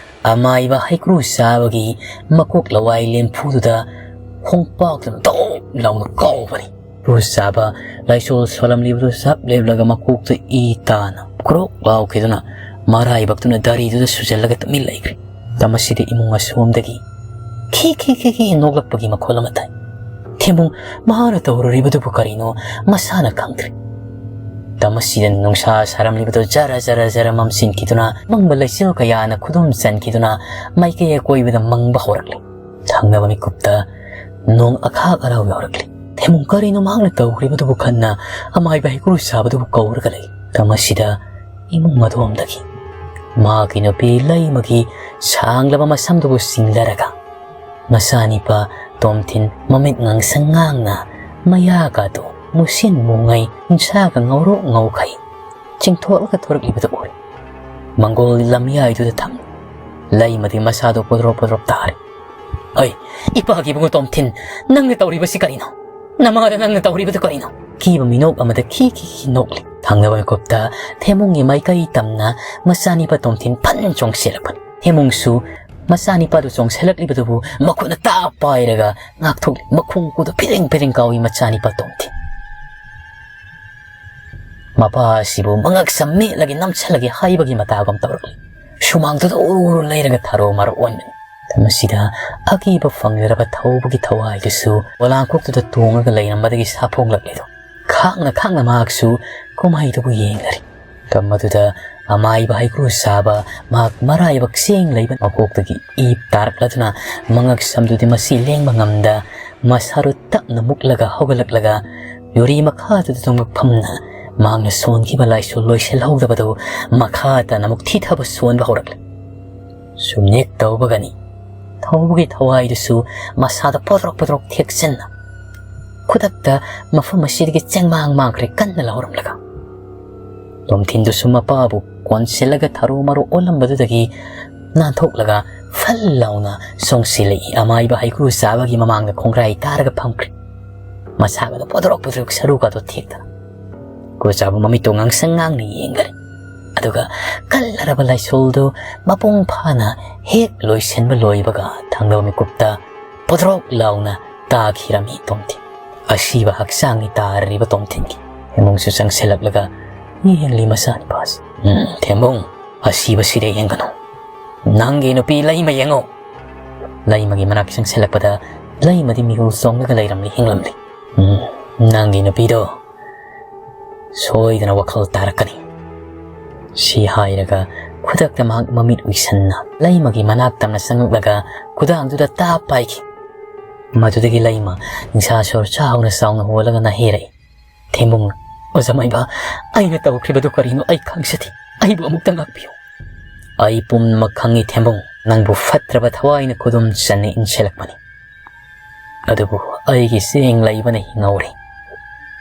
ꯑꯃꯥꯏꯕ ꯍꯩꯀ꯭ꯔꯨ ꯆꯥꯕꯒꯤ ꯃꯀꯣꯛ ꯂꯋꯥꯏ ꯂꯦꯝꯐꯨꯗꯨꯗ ꯈꯣꯡꯄꯥꯛꯇꯨꯅ ꯗꯧ ꯂꯥꯎꯅ ꯀꯥꯎꯕꯅꯤ꯫ ꯍꯩꯀ꯭ꯔꯨ ꯆꯥꯕ ꯂꯥꯏꯁꯣꯜ ꯁꯣꯜꯂꯝꯂꯤꯕꯗꯨ ꯆꯞ ꯂꯦꯞꯂꯒ ꯃꯀꯣꯛꯇ ꯏ ꯇꯥꯅ ꯀ꯭ꯔꯣꯛ ꯂꯥꯎꯈꯤꯗꯨꯅ ꯃꯔꯥꯏꯕꯛꯇꯨꯅ ꯗꯥꯔꯤꯗꯨꯗ ꯁꯨꯖꯜꯂꯒ ꯇꯨꯃꯤꯟ ꯂꯩꯈ꯭ꯔꯦ꯫ ꯃꯇꯝ ꯑꯁꯤꯗ ꯏꯃꯨꯡ ꯑꯁꯣꯝꯗꯒꯤ ꯈꯤ ꯈꯤ ꯈꯤ ꯈꯤ ꯅꯣꯛꯂꯛꯄꯒꯤ ꯃꯈꯣꯜ ꯑꯃ ꯇꯥꯏ꯫ ꯊꯦꯝꯃꯨꯡ ꯃꯍꯥꯛꯅ ꯇꯧꯔꯨꯔꯤꯕꯗꯨꯕꯨ ꯀꯔꯤꯅꯣ ꯃꯁꯥꯅ ꯈꯪꯗ꯭ꯔꯦ꯫ ꯃꯇꯝ ꯑꯁꯤꯗ ꯅꯨꯡꯁꯥ ꯁꯥꯔꯝꯂꯤꯕꯗꯨ ꯖꯔ ꯖꯔ ꯖꯔ ꯃꯝꯁꯤꯟꯈꯤꯗꯨꯅ, ꯑꯃꯪꯕ ꯂꯩꯆꯤꯜ ꯀꯌꯥꯅ ꯈꯨꯗꯨꯝ ꯆꯟꯈꯤꯗꯨꯅ, ꯃꯥꯏꯀꯩ ꯑꯀꯣꯏꯕꯗ ꯃꯪꯕ ꯍꯧꯔꯛꯂꯤ꯫ ꯊꯪꯅꯕ ꯃꯤꯀꯨꯞꯇ ꯅꯣꯡ ꯑꯈꯥꯛ ꯑꯔꯥꯎ ꯌꯥꯎꯔꯛꯂꯤ꯫ ꯊꯦꯃꯨꯡ ꯀꯔꯤꯅꯣ ꯃꯍꯥꯛꯅ ꯇꯧꯔꯤꯕꯗꯨꯕꯨ ꯈꯟꯅ ꯑꯃꯥꯏꯕ ꯍꯩꯀ꯭ꯔꯨ ꯁꯥꯕꯗꯨꯕꯨ ꯀꯧꯔꯒ ꯂꯩ꯫ ꯃꯇꯝ ꯑꯁꯤꯗ ꯏꯃꯨꯡ ꯑꯗꯣꯝꯗꯒꯤ ꯃꯍꯥꯛꯀꯤ ꯅꯨꯄꯤ ꯂꯩꯃꯒꯤ ꯁꯥꯡꯂꯕ ꯃꯁꯝꯗꯨꯕꯨ ꯁꯤꯡꯂꯔꯒ, ꯃꯆꯥꯅꯤꯄꯥ ꯇꯣꯝꯊꯤꯟ ꯃꯃꯤꯠ ꯉꯥꯡꯁꯪ ꯉꯥꯡꯅ, ꯃꯌꯥꯒꯗꯨ ꯃꯨꯁꯤꯟ ꯃꯨꯉꯩ, ꯎꯟꯁꯥꯒ ꯉꯧꯔꯣꯛ ꯉꯧꯈꯩ ꯆꯤꯡꯊꯣꯛꯂꯒ ꯊꯣꯔꯛꯂꯤꯕꯗꯨ ꯎꯔꯦ꯫ ꯃꯪꯒꯣꯜ ꯂꯝꯌꯥꯏꯗꯨꯗ ꯊꯝ ꯂꯩꯃꯗꯤ ꯃꯁꯥꯗꯣ ꯄꯣꯗ꯭ꯔꯣꯞ ꯄꯣꯗ꯭ꯔꯣꯞ ꯇꯥꯔꯦ꯫ "ꯑꯩ, ꯏꯄꯥꯒꯤ ꯏꯕꯨꯡꯉꯣ ꯇꯣꯝꯊꯤꯟ, ꯅꯪꯅ ꯇꯧꯔꯤꯕꯁꯤ ꯀꯔꯤꯅꯣ? ꯅꯃꯥꯗ ꯅꯪꯅ ꯇꯧꯔꯤꯕꯗꯨ ꯀꯔꯤꯅꯣ?" ꯀꯤꯕ ꯃꯤꯅꯣꯛ ꯑꯃꯗ ꯈꯤ ꯈꯤ ꯈꯤ ꯅꯣꯛꯂꯤ꯫ ꯊꯪꯅꯕ ꯃꯤꯀꯨꯞꯇ ꯊꯦꯃꯨꯡꯒꯤ ꯃꯥꯏꯀꯩ ꯇꯝꯅ ꯃꯆꯥꯅꯤꯄꯥ ꯇꯣꯝꯊꯤꯟ ꯐꯟ ꯆꯣꯡꯁꯤꯜꯂꯛꯄꯅꯤ꯫ ꯊꯦꯃꯨꯡꯁꯨ ꯃꯆꯥꯅꯤꯄꯥꯗꯨ ꯆꯣꯡꯁꯤꯜꯂꯛꯂꯤꯕꯗꯨꯕꯨ ꯃꯈꯨꯠꯅ ꯇꯥꯛ ꯄꯥꯏꯔꯒ ꯉꯥꯛꯊꯣꯛꯂꯤ꯫ ꯃꯈꯣꯡ ꯈꯨꯗꯨ ꯐꯤꯔꯤꯡ ꯐꯤꯔꯤꯡ ꯀꯥꯎꯏ ꯃꯆꯥꯅꯤꯄꯥ ꯇꯣꯝꯊꯤꯟ꯫ ꯃꯄꯥ ꯑꯁꯤꯕꯨ ꯃꯉꯛ ꯁꯝ ꯃꯦꯠꯂꯒꯦ ꯅꯝꯁꯤꯜꯂꯒꯦ ꯍꯥꯏꯕꯒꯤ ꯃꯇꯥꯒꯨꯝ ꯇꯧꯔꯛꯂꯤ꯫ ꯁꯨꯃꯥꯡꯗꯨꯗ ꯎꯔꯨ ꯎꯔꯨ ꯂꯩꯔꯒ ꯊꯥꯔꯣ ꯃꯥꯔꯣ ꯑꯣꯟꯕꯅꯤ꯫ ꯃꯁꯤꯗ ꯑꯀꯤꯕ ꯐꯪꯂꯔꯕ ꯊꯧꯕꯒꯤ ꯊꯋꯥꯏꯗꯨꯁꯨ ꯄꯣꯂꯥꯡꯈꯣꯛꯇꯨꯗ ꯇꯣꯡꯉꯒ ꯂꯩꯔꯝꯕꯗꯒꯤ ꯁꯥꯐꯣꯡꯂꯛꯂꯤꯗꯣ꯫ ꯈꯥꯡꯅ ꯈꯥꯡꯅ ꯃꯍꯥꯛꯁꯨ ꯀꯨꯝꯍꯩꯗꯨꯕꯨ ꯌꯦꯡꯂꯔꯤ꯫ ꯃꯇꯝ ꯑꯗꯨꯗ ꯑꯃꯥꯏꯕ ꯍꯩꯀ꯭ꯔꯨ ꯁꯥꯕ ꯃꯍꯥꯛ ꯃꯔꯥꯏꯕꯛ ꯆꯦꯡ ꯂꯩꯕ ꯃꯀꯣꯛꯇꯒꯤ ꯏꯞ ꯇꯥꯔꯛꯂꯗꯨꯅ ꯃꯉꯛ ꯁꯝꯗꯨꯗꯤ ꯃꯁꯤ ꯂꯦꯡꯕ ꯉꯝꯗ ꯃꯁꯥꯔꯨ ꯇꯞꯅ ꯃꯨꯛꯂꯒ ꯍꯧꯒꯠꯂꯛꯂꯒ ꯌꯨꯔꯤ ꯃꯈꯥꯗꯨꯗ ꯇꯨꯝꯕ ꯐꯝꯅ ꯃꯍꯥꯛꯅ ꯁꯣꯟꯈꯤꯕ ꯂꯥꯏꯁꯣꯜ ꯂꯣꯏꯁꯤꯜꯍꯧꯗꯕꯗꯨ ꯃꯈꯥ ꯇꯥꯅ ꯑꯃꯨꯛ ꯊꯤꯊꯕ ꯁꯣꯟꯕ ꯍꯧꯔꯛꯂꯦ꯫ ꯁꯨꯝꯅꯦꯛ ꯇꯧꯕꯒꯅꯤ ꯊꯧꯕꯒꯤ ꯊꯋꯥꯏꯗꯨꯁꯨ ꯃꯁꯥꯗ ꯄꯣꯗ꯭ꯔꯣꯛ ꯄꯣꯗ꯭ꯔꯣꯛ ꯊꯦꯛꯆꯟꯅ ꯈꯨꯗꯛꯇ ꯃꯐꯝ ꯑꯁꯤꯗꯒꯤ ꯆꯦꯡꯃꯥꯡ ꯃꯥꯡꯈ꯭ꯔꯦ ꯀꯟꯅ ꯂꯥꯎꯔꯝꯂꯒ꯫ ꯇꯣꯝꯊꯤꯟꯗꯨꯁꯨ ꯃꯄꯥꯕꯨ ꯀꯣꯟꯁꯤꯜꯂꯒ ꯊꯔꯨ ꯃꯔꯨ ꯑꯣꯜꯂꯝꯕꯗꯨꯗꯒꯤ ꯅꯥꯟꯊꯣꯛꯂꯒ ꯐꯜ ꯂꯥꯎꯅ ꯆꯣꯡꯁꯤꯜꯂꯛꯏ꯫ ꯑꯃꯥꯏꯕ ꯍꯩꯀ꯭ꯔꯨ ꯆꯥꯕꯒꯤ ꯃꯃꯥꯡꯗ ꯈꯣꯡꯒ꯭ꯔꯥꯏ ꯇꯥꯔꯒ ꯐꯝꯈ꯭ꯔꯦ꯫ ꯃꯁꯥꯒꯗꯣ ꯄꯣꯗ꯭ꯔꯣꯛ ꯄꯣꯗ꯭ꯔꯣꯛ ꯁꯔꯨꯒꯗꯣ ꯊꯦꯛꯇꯅ꯫ ꯍꯩꯀ꯭ꯔꯨ ꯆꯥꯕ ꯃꯃꯤꯠꯇꯣ ꯉꯥꯡꯁꯪ ꯉꯥꯡꯅ ꯌꯦꯡꯈꯔꯦ꯫ ꯑꯗꯨꯒ ꯀꯜꯂꯔꯕ ꯂꯥꯏꯁꯣꯜꯗꯨ ꯃꯄꯨꯡ ꯐꯥꯅ ꯍꯦꯛ ꯂꯣꯏꯁꯤꯟꯕ ꯂꯣꯏꯕꯒ ꯊꯪꯅꯕ ꯃꯤꯀꯨꯞꯇ ꯄꯣꯗ꯭ꯔꯣꯛ ꯂꯥꯎꯅ ꯇꯥꯈꯤꯔꯝꯃꯤ ꯇꯣꯝꯊꯤꯟ꯫ ꯑꯁꯤꯕ ꯍꯛꯆꯥꯡꯅꯤ ꯇꯥꯔꯤꯕ ꯇꯣꯝꯊꯤꯟꯒꯤ꯫ ꯊꯦꯝꯕꯨꯡꯁꯨ ꯆꯪꯁꯤꯜꯂꯛꯂꯒ ꯌꯦꯡꯂꯤ ꯃꯆꯥꯅꯤꯄꯥꯁꯤ꯫ "ꯎꯝ, ꯊꯦꯝꯕꯨꯡ, ꯑꯁꯤꯕꯁꯤꯗ ꯌꯦꯡꯒꯅꯨ꯫ ꯅꯪꯒꯤ ꯅꯨꯄꯤ ꯂꯩꯃ ꯌꯦꯡꯉꯨ꯫" ꯂꯩꯃꯒꯤ ꯃꯅꯥꯛ ꯆꯪꯁꯤꯜꯂꯛꯄꯗ ꯂꯩꯃꯗꯤ ꯃꯤꯍꯨꯜ ꯆꯣꯡꯂꯒ ꯂꯩꯔꯝꯂꯤ, ꯍꯤꯡꯂꯝꯂꯤ꯫ "ꯎꯝ, ꯅꯪꯒꯤ ꯅꯨꯄꯤꯗꯣ ꯁꯣꯏꯗꯅ ꯋꯥꯈꯜ ꯇꯥꯔꯛꯀꯅꯤ꯫ ꯁꯤ ꯍꯥꯏꯔꯒ ꯈꯨꯗꯛꯇ ꯃꯍꯥꯛ ꯃꯃꯤꯠ ꯎꯏꯁꯟꯅ ꯂꯩꯃꯒꯤ ꯃꯅꯥꯛ ꯇꯝꯅ ꯆꯪꯂꯛꯂꯒ ꯈꯨꯗꯥꯡꯗꯨꯗ ꯇꯥꯞ ꯄꯥꯏꯈꯤ꯫ ꯃꯗꯨꯗꯒꯤ ꯂꯩꯃ ꯅꯤꯡꯁꯥ ꯁꯣꯔ ꯆꯥꯎꯅ ꯆꯥꯎꯅ ꯍꯣꯜꯂꯒ ꯅꯥꯍꯦꯔꯛꯏ꯫ ꯊꯦꯝꯕꯨꯡꯅ, "ꯑꯣꯖꯥ ꯃꯥꯏꯕ, ꯑꯩꯅ ꯇꯧꯈ꯭ꯔꯤꯕꯗꯨ ꯀꯔꯤꯅꯣ ꯑꯩ ꯈꯪꯖꯗꯦ꯫ ꯑꯩꯕꯨ ꯑꯃꯨꯛꯇ ꯉꯥꯛꯄꯤꯌꯨ꯫ ꯑꯩ ꯄꯨꯝꯅꯃꯛ ꯈꯪꯏ ꯊꯦꯝꯕꯨꯡ꯫ ꯅꯪꯕꯨ ꯐꯠꯇ꯭ꯔꯕ ꯊꯋꯥꯏꯅ ꯈꯨꯗꯨꯝ ꯆꯟꯅ ꯏꯟꯁꯤꯜꯂꯛꯄꯅꯤ꯫ ꯑꯗꯨꯕꯨ ꯑꯩꯒꯤ ꯆꯦꯡ ꯂꯩꯕꯅ ꯍꯤꯡꯍꯧꯔꯦ꯫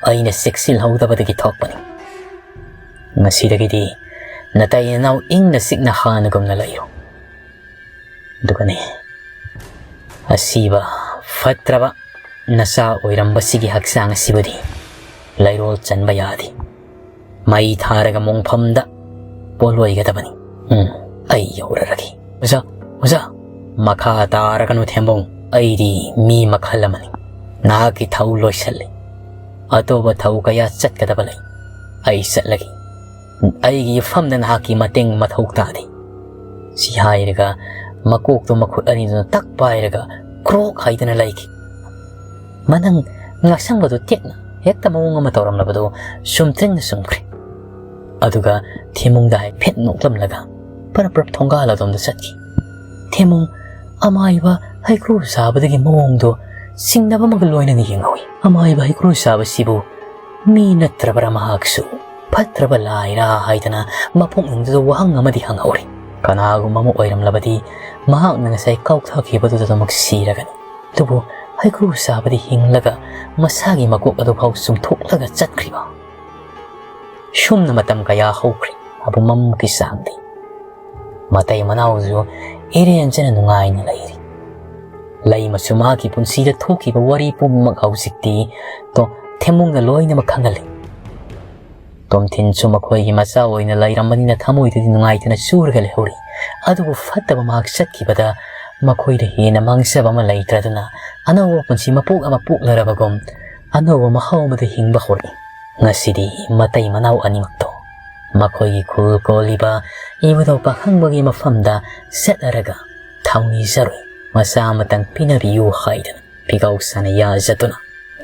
ꯑꯩꯅ ꯆꯦꯛꯁꯤꯜꯍꯧꯗꯕꯗꯒꯤ ꯊꯣꯛꯄꯅꯤ꯫ ꯉꯁꯤꯗꯒꯤꯗꯤ ꯅꯇꯩ ꯅꯅꯥꯎ ꯏꯪꯅ ꯆꯤꯛꯅ ꯍꯥꯟꯅꯒꯨꯝꯅ ꯂꯩꯌꯨ꯫ ꯑꯗꯨꯒꯅꯦ, ꯑꯁꯤꯕ ꯐꯠꯇ꯭ꯔꯕ ꯅꯆꯥ ꯑꯣꯏꯔꯝꯕꯁꯤꯒꯤ ꯍꯛꯆꯥꯡ ꯑꯁꯤꯕꯨꯗꯤ ꯂꯩꯔꯣꯜ ꯆꯟꯕ ꯌꯥꯗꯦ꯫ ꯃꯩ ꯊꯥꯔꯒ ꯃꯣꯡꯐꯝꯗ ꯄꯣꯠꯂꯣꯏꯒꯗꯕꯅꯤ꯫ ꯎꯝ, ꯑꯩ ꯌꯧꯔꯔꯒꯦ꯫ ꯑꯣꯖꯥ, ꯑꯣꯖꯥ!" "ꯃꯈꯥ ꯇꯥꯔꯒꯅꯨ ꯊꯦꯝꯕꯨꯡ, ꯑꯩꯗꯤ ꯃꯤ ꯃꯈꯜ ꯑꯃꯅꯤ꯫ ꯅꯍꯥꯛꯀꯤ ꯊꯧ ꯂꯣꯏꯁꯜꯂꯤ꯫ ꯑꯇꯣꯞꯄ ꯊꯧ ꯀꯌꯥ ꯆꯠꯀꯗꯕ ꯂꯩ꯫ ꯑꯩ ꯆꯠꯂꯒꯦ꯫ ꯑꯩꯒꯤ ꯏꯐꯝꯗ ꯅꯍꯥꯛꯀꯤ ꯃꯇꯦꯡ ꯃꯊꯧ ꯇꯥꯗꯦ꯫" ꯁꯤ ꯍꯥꯏꯔꯒ ꯃꯀꯣꯛꯇꯣ ꯃꯈꯨꯠ ꯑꯅꯤꯗꯨꯅ ꯇꯛ ꯄꯥꯏꯔꯒ ꯀ꯭ꯔꯣꯛ ꯍꯥꯏꯗꯅ ꯂꯩꯈꯤ꯫ ꯃꯅꯪ ꯉꯥꯛꯁꯪꯕꯗꯨ ꯇꯦꯛꯅ ꯍꯦꯛꯇ ꯃꯑꯣꯡ ꯑꯃ ꯇꯧꯔꯝꯂꯕꯗꯨ ꯆꯨꯝꯇ꯭ꯔꯤꯡꯅ ꯆꯨꯝꯈ꯭ꯔꯦ꯫ ꯑꯗꯨꯒ ꯊꯦꯝꯕꯨꯡꯗ ꯍꯥꯏꯐꯦꯠ ꯅꯣꯛꯂꯝꯂꯒ ꯄꯔꯞ ꯄꯔꯞ ꯊꯣꯡꯒꯥꯜ ꯑꯗꯣꯝꯗ ꯆꯠꯈꯤ꯫ ꯊꯦꯝꯕꯨꯡ ꯑꯃꯥꯏꯕ ꯍꯩꯀ꯭ꯔꯨ ꯆꯥꯕꯗꯒꯤ ꯃꯑꯣꯡꯗꯣ ꯆꯤꯡꯅꯕ ꯑꯃꯒ ꯂꯣꯏꯅꯅ ꯌꯦꯡꯍꯧꯏ꯫ ꯑꯃꯥꯏꯕ ꯍꯩꯀ꯭ꯔꯨ ꯆꯥꯕꯁꯤꯕꯨ ꯃꯤ ꯅꯠꯇ꯭ꯔꯕ꯭ꯔꯥ ꯃꯍꯥꯛꯁꯨ? ꯐꯠꯇ꯭ꯔꯕ ꯂꯥꯏꯔꯥ ꯍꯥꯏꯗꯅ ꯃꯄꯨꯛꯅꯤꯡꯗꯨꯗ ꯋꯥꯍꯪ ꯑꯃꯗꯤ ꯍꯪꯍꯧꯔꯤ꯫ ꯀꯅꯥꯒꯨꯝꯕ ꯑꯃ ꯑꯣꯏꯔꯝꯂꯕꯗꯤ ꯃꯍꯥꯛꯅ ꯉꯁꯥꯏ ꯀꯥꯎꯊꯈꯤꯕꯗꯨꯗꯃꯛ ꯁꯤꯔꯒꯅꯤ꯫ ꯑꯗꯨꯕꯨ ꯍꯩꯀ꯭ꯔꯨ ꯆꯥꯕꯗꯤ ꯍꯤꯡꯂꯒ ꯃꯁꯥꯒꯤ ꯃꯀꯣꯛ ꯑꯗꯨꯐꯥꯎ ꯆꯨꯝꯊꯣꯛꯂꯒ ꯆꯠꯈ꯭ꯔꯤꯕ꯫ ꯁꯨꯝꯅ ꯃꯇꯝ ꯀꯌꯥ ꯍꯧꯈ꯭ꯔꯦ, ꯑꯕꯨ ꯃꯝꯃꯨꯛꯀꯤ ꯆꯥꯡꯗꯤ꯫ ꯃꯇꯩ ꯃꯅꯥꯎꯁꯨ ꯏꯔꯦꯟꯖꯅ ꯅꯨꯡꯉꯥꯏꯅ ꯂꯩꯔꯤ꯫ ꯂꯩꯃꯁꯨ ꯃꯍꯥꯛꯀꯤ ꯄꯨꯟꯁꯤꯗ ꯊꯣꯛꯈꯤꯕ ꯋꯥꯔꯤ ꯄꯨꯝꯅꯃꯛ ꯍꯧꯖꯤꯛꯇꯤ ꯇꯣ-, ꯊꯦꯝꯕꯨꯡꯅ ꯂꯣꯏꯅꯃꯛ ꯈꯪꯍꯜꯂꯤ꯫ ꯇꯣꯝꯊꯤꯟꯁꯨ ꯃꯈꯣꯏꯒꯤ ꯃꯆꯥ ꯑꯣꯏꯅ ꯂꯩꯔꯝꯕꯅꯤꯅ ꯊꯃꯣꯏꯗꯗꯤ ꯅꯨꯡꯉꯥꯏꯇꯅ ꯆꯨꯔꯒ ꯂꯩꯍꯧꯔꯤ꯫ ꯑꯗꯨꯕꯨ ꯐꯠꯇꯕ ꯃꯍꯥꯛ ꯆꯠꯈꯤꯕꯗ ꯃꯈꯣꯏꯗ ꯍꯦꯟꯅ ꯃꯥꯡꯖꯕ ꯑꯃ ꯂꯩꯇ꯭ꯔꯗꯨꯅ ꯑꯅꯧꯕ ꯄꯨꯟꯁꯤ ꯃꯄꯣꯛ ꯑꯃ ꯄꯣꯛꯂꯔꯕꯒꯨꯝ ꯑꯅꯧꯕ ꯃꯍꯥꯎ ꯑꯃꯗ ꯍꯤꯡꯕ ꯍꯧꯔꯛꯏ꯫ ꯉꯁꯤꯗꯤ ꯃꯇꯩ ꯃꯅꯥꯎ ꯑꯅꯤꯃꯛꯇꯣ ꯃꯈꯣꯏꯒꯤ ꯈꯨꯜ ꯀꯣꯜꯂꯤꯕ ꯏꯕꯨꯙꯧ ꯄꯥꯈꯪꯕꯒꯤ ꯃꯐꯝꯗ ꯆꯠꯂꯔꯒ ꯊꯧꯅꯤꯖꯔꯣꯏ, ꯃꯆꯥ ꯑꯃꯇꯪ ꯄꯤꯅꯕꯤꯌꯨ ꯍꯥꯏꯗꯅ ꯐꯤꯒꯥꯎ ꯁꯥꯅ ꯌꯥꯖꯗꯨꯅ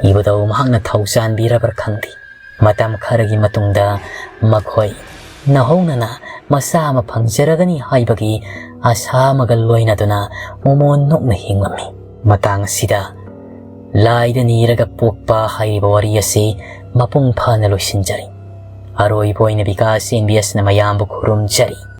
ꯏꯕꯨꯙꯧ ꯃꯍꯥꯛꯅ ꯊꯧꯖꯥꯟꯕꯤꯔꯕ꯭ꯔꯥ ꯈꯪꯗꯦ, ꯃꯇꯝ ꯈꯔꯒꯤ ꯃꯇꯨꯡꯗ ꯃꯈꯣꯏ ꯅꯧꯍꯧꯅꯅ ꯃꯆꯥ ꯑꯃ ꯐꯪꯖꯔꯒꯅꯤ ꯍꯥꯏꯕꯒꯤ ꯑꯁꯥ ꯑꯃꯒ ꯂꯣꯏꯅꯗꯨꯅ ꯃꯣꯃꯣꯟ ꯅꯣꯛꯅ ꯍꯤꯡꯂꯝꯃꯤ꯫ ꯃꯇꯥꯡ ꯑꯁꯤꯗ ꯂꯥꯏꯗ ꯅꯤꯔꯒ ꯄꯣꯛꯄ ꯍꯥꯏꯔꯤꯕ ꯋꯥꯔꯤ ꯑꯁꯤ ꯃꯄꯨꯡ ꯐꯥꯅ ꯂꯣꯏꯁꯤꯟꯖꯔꯤ꯫ ꯑꯔꯣꯏꯕ ꯑꯣꯏꯅ ꯕꯤꯀꯥꯁ ꯑꯦꯝ ꯕꯤ ꯑꯦꯁꯅ ꯃꯌꯥꯝꯕꯨ ꯈꯨꯔꯨꯝꯖꯔꯤ꯫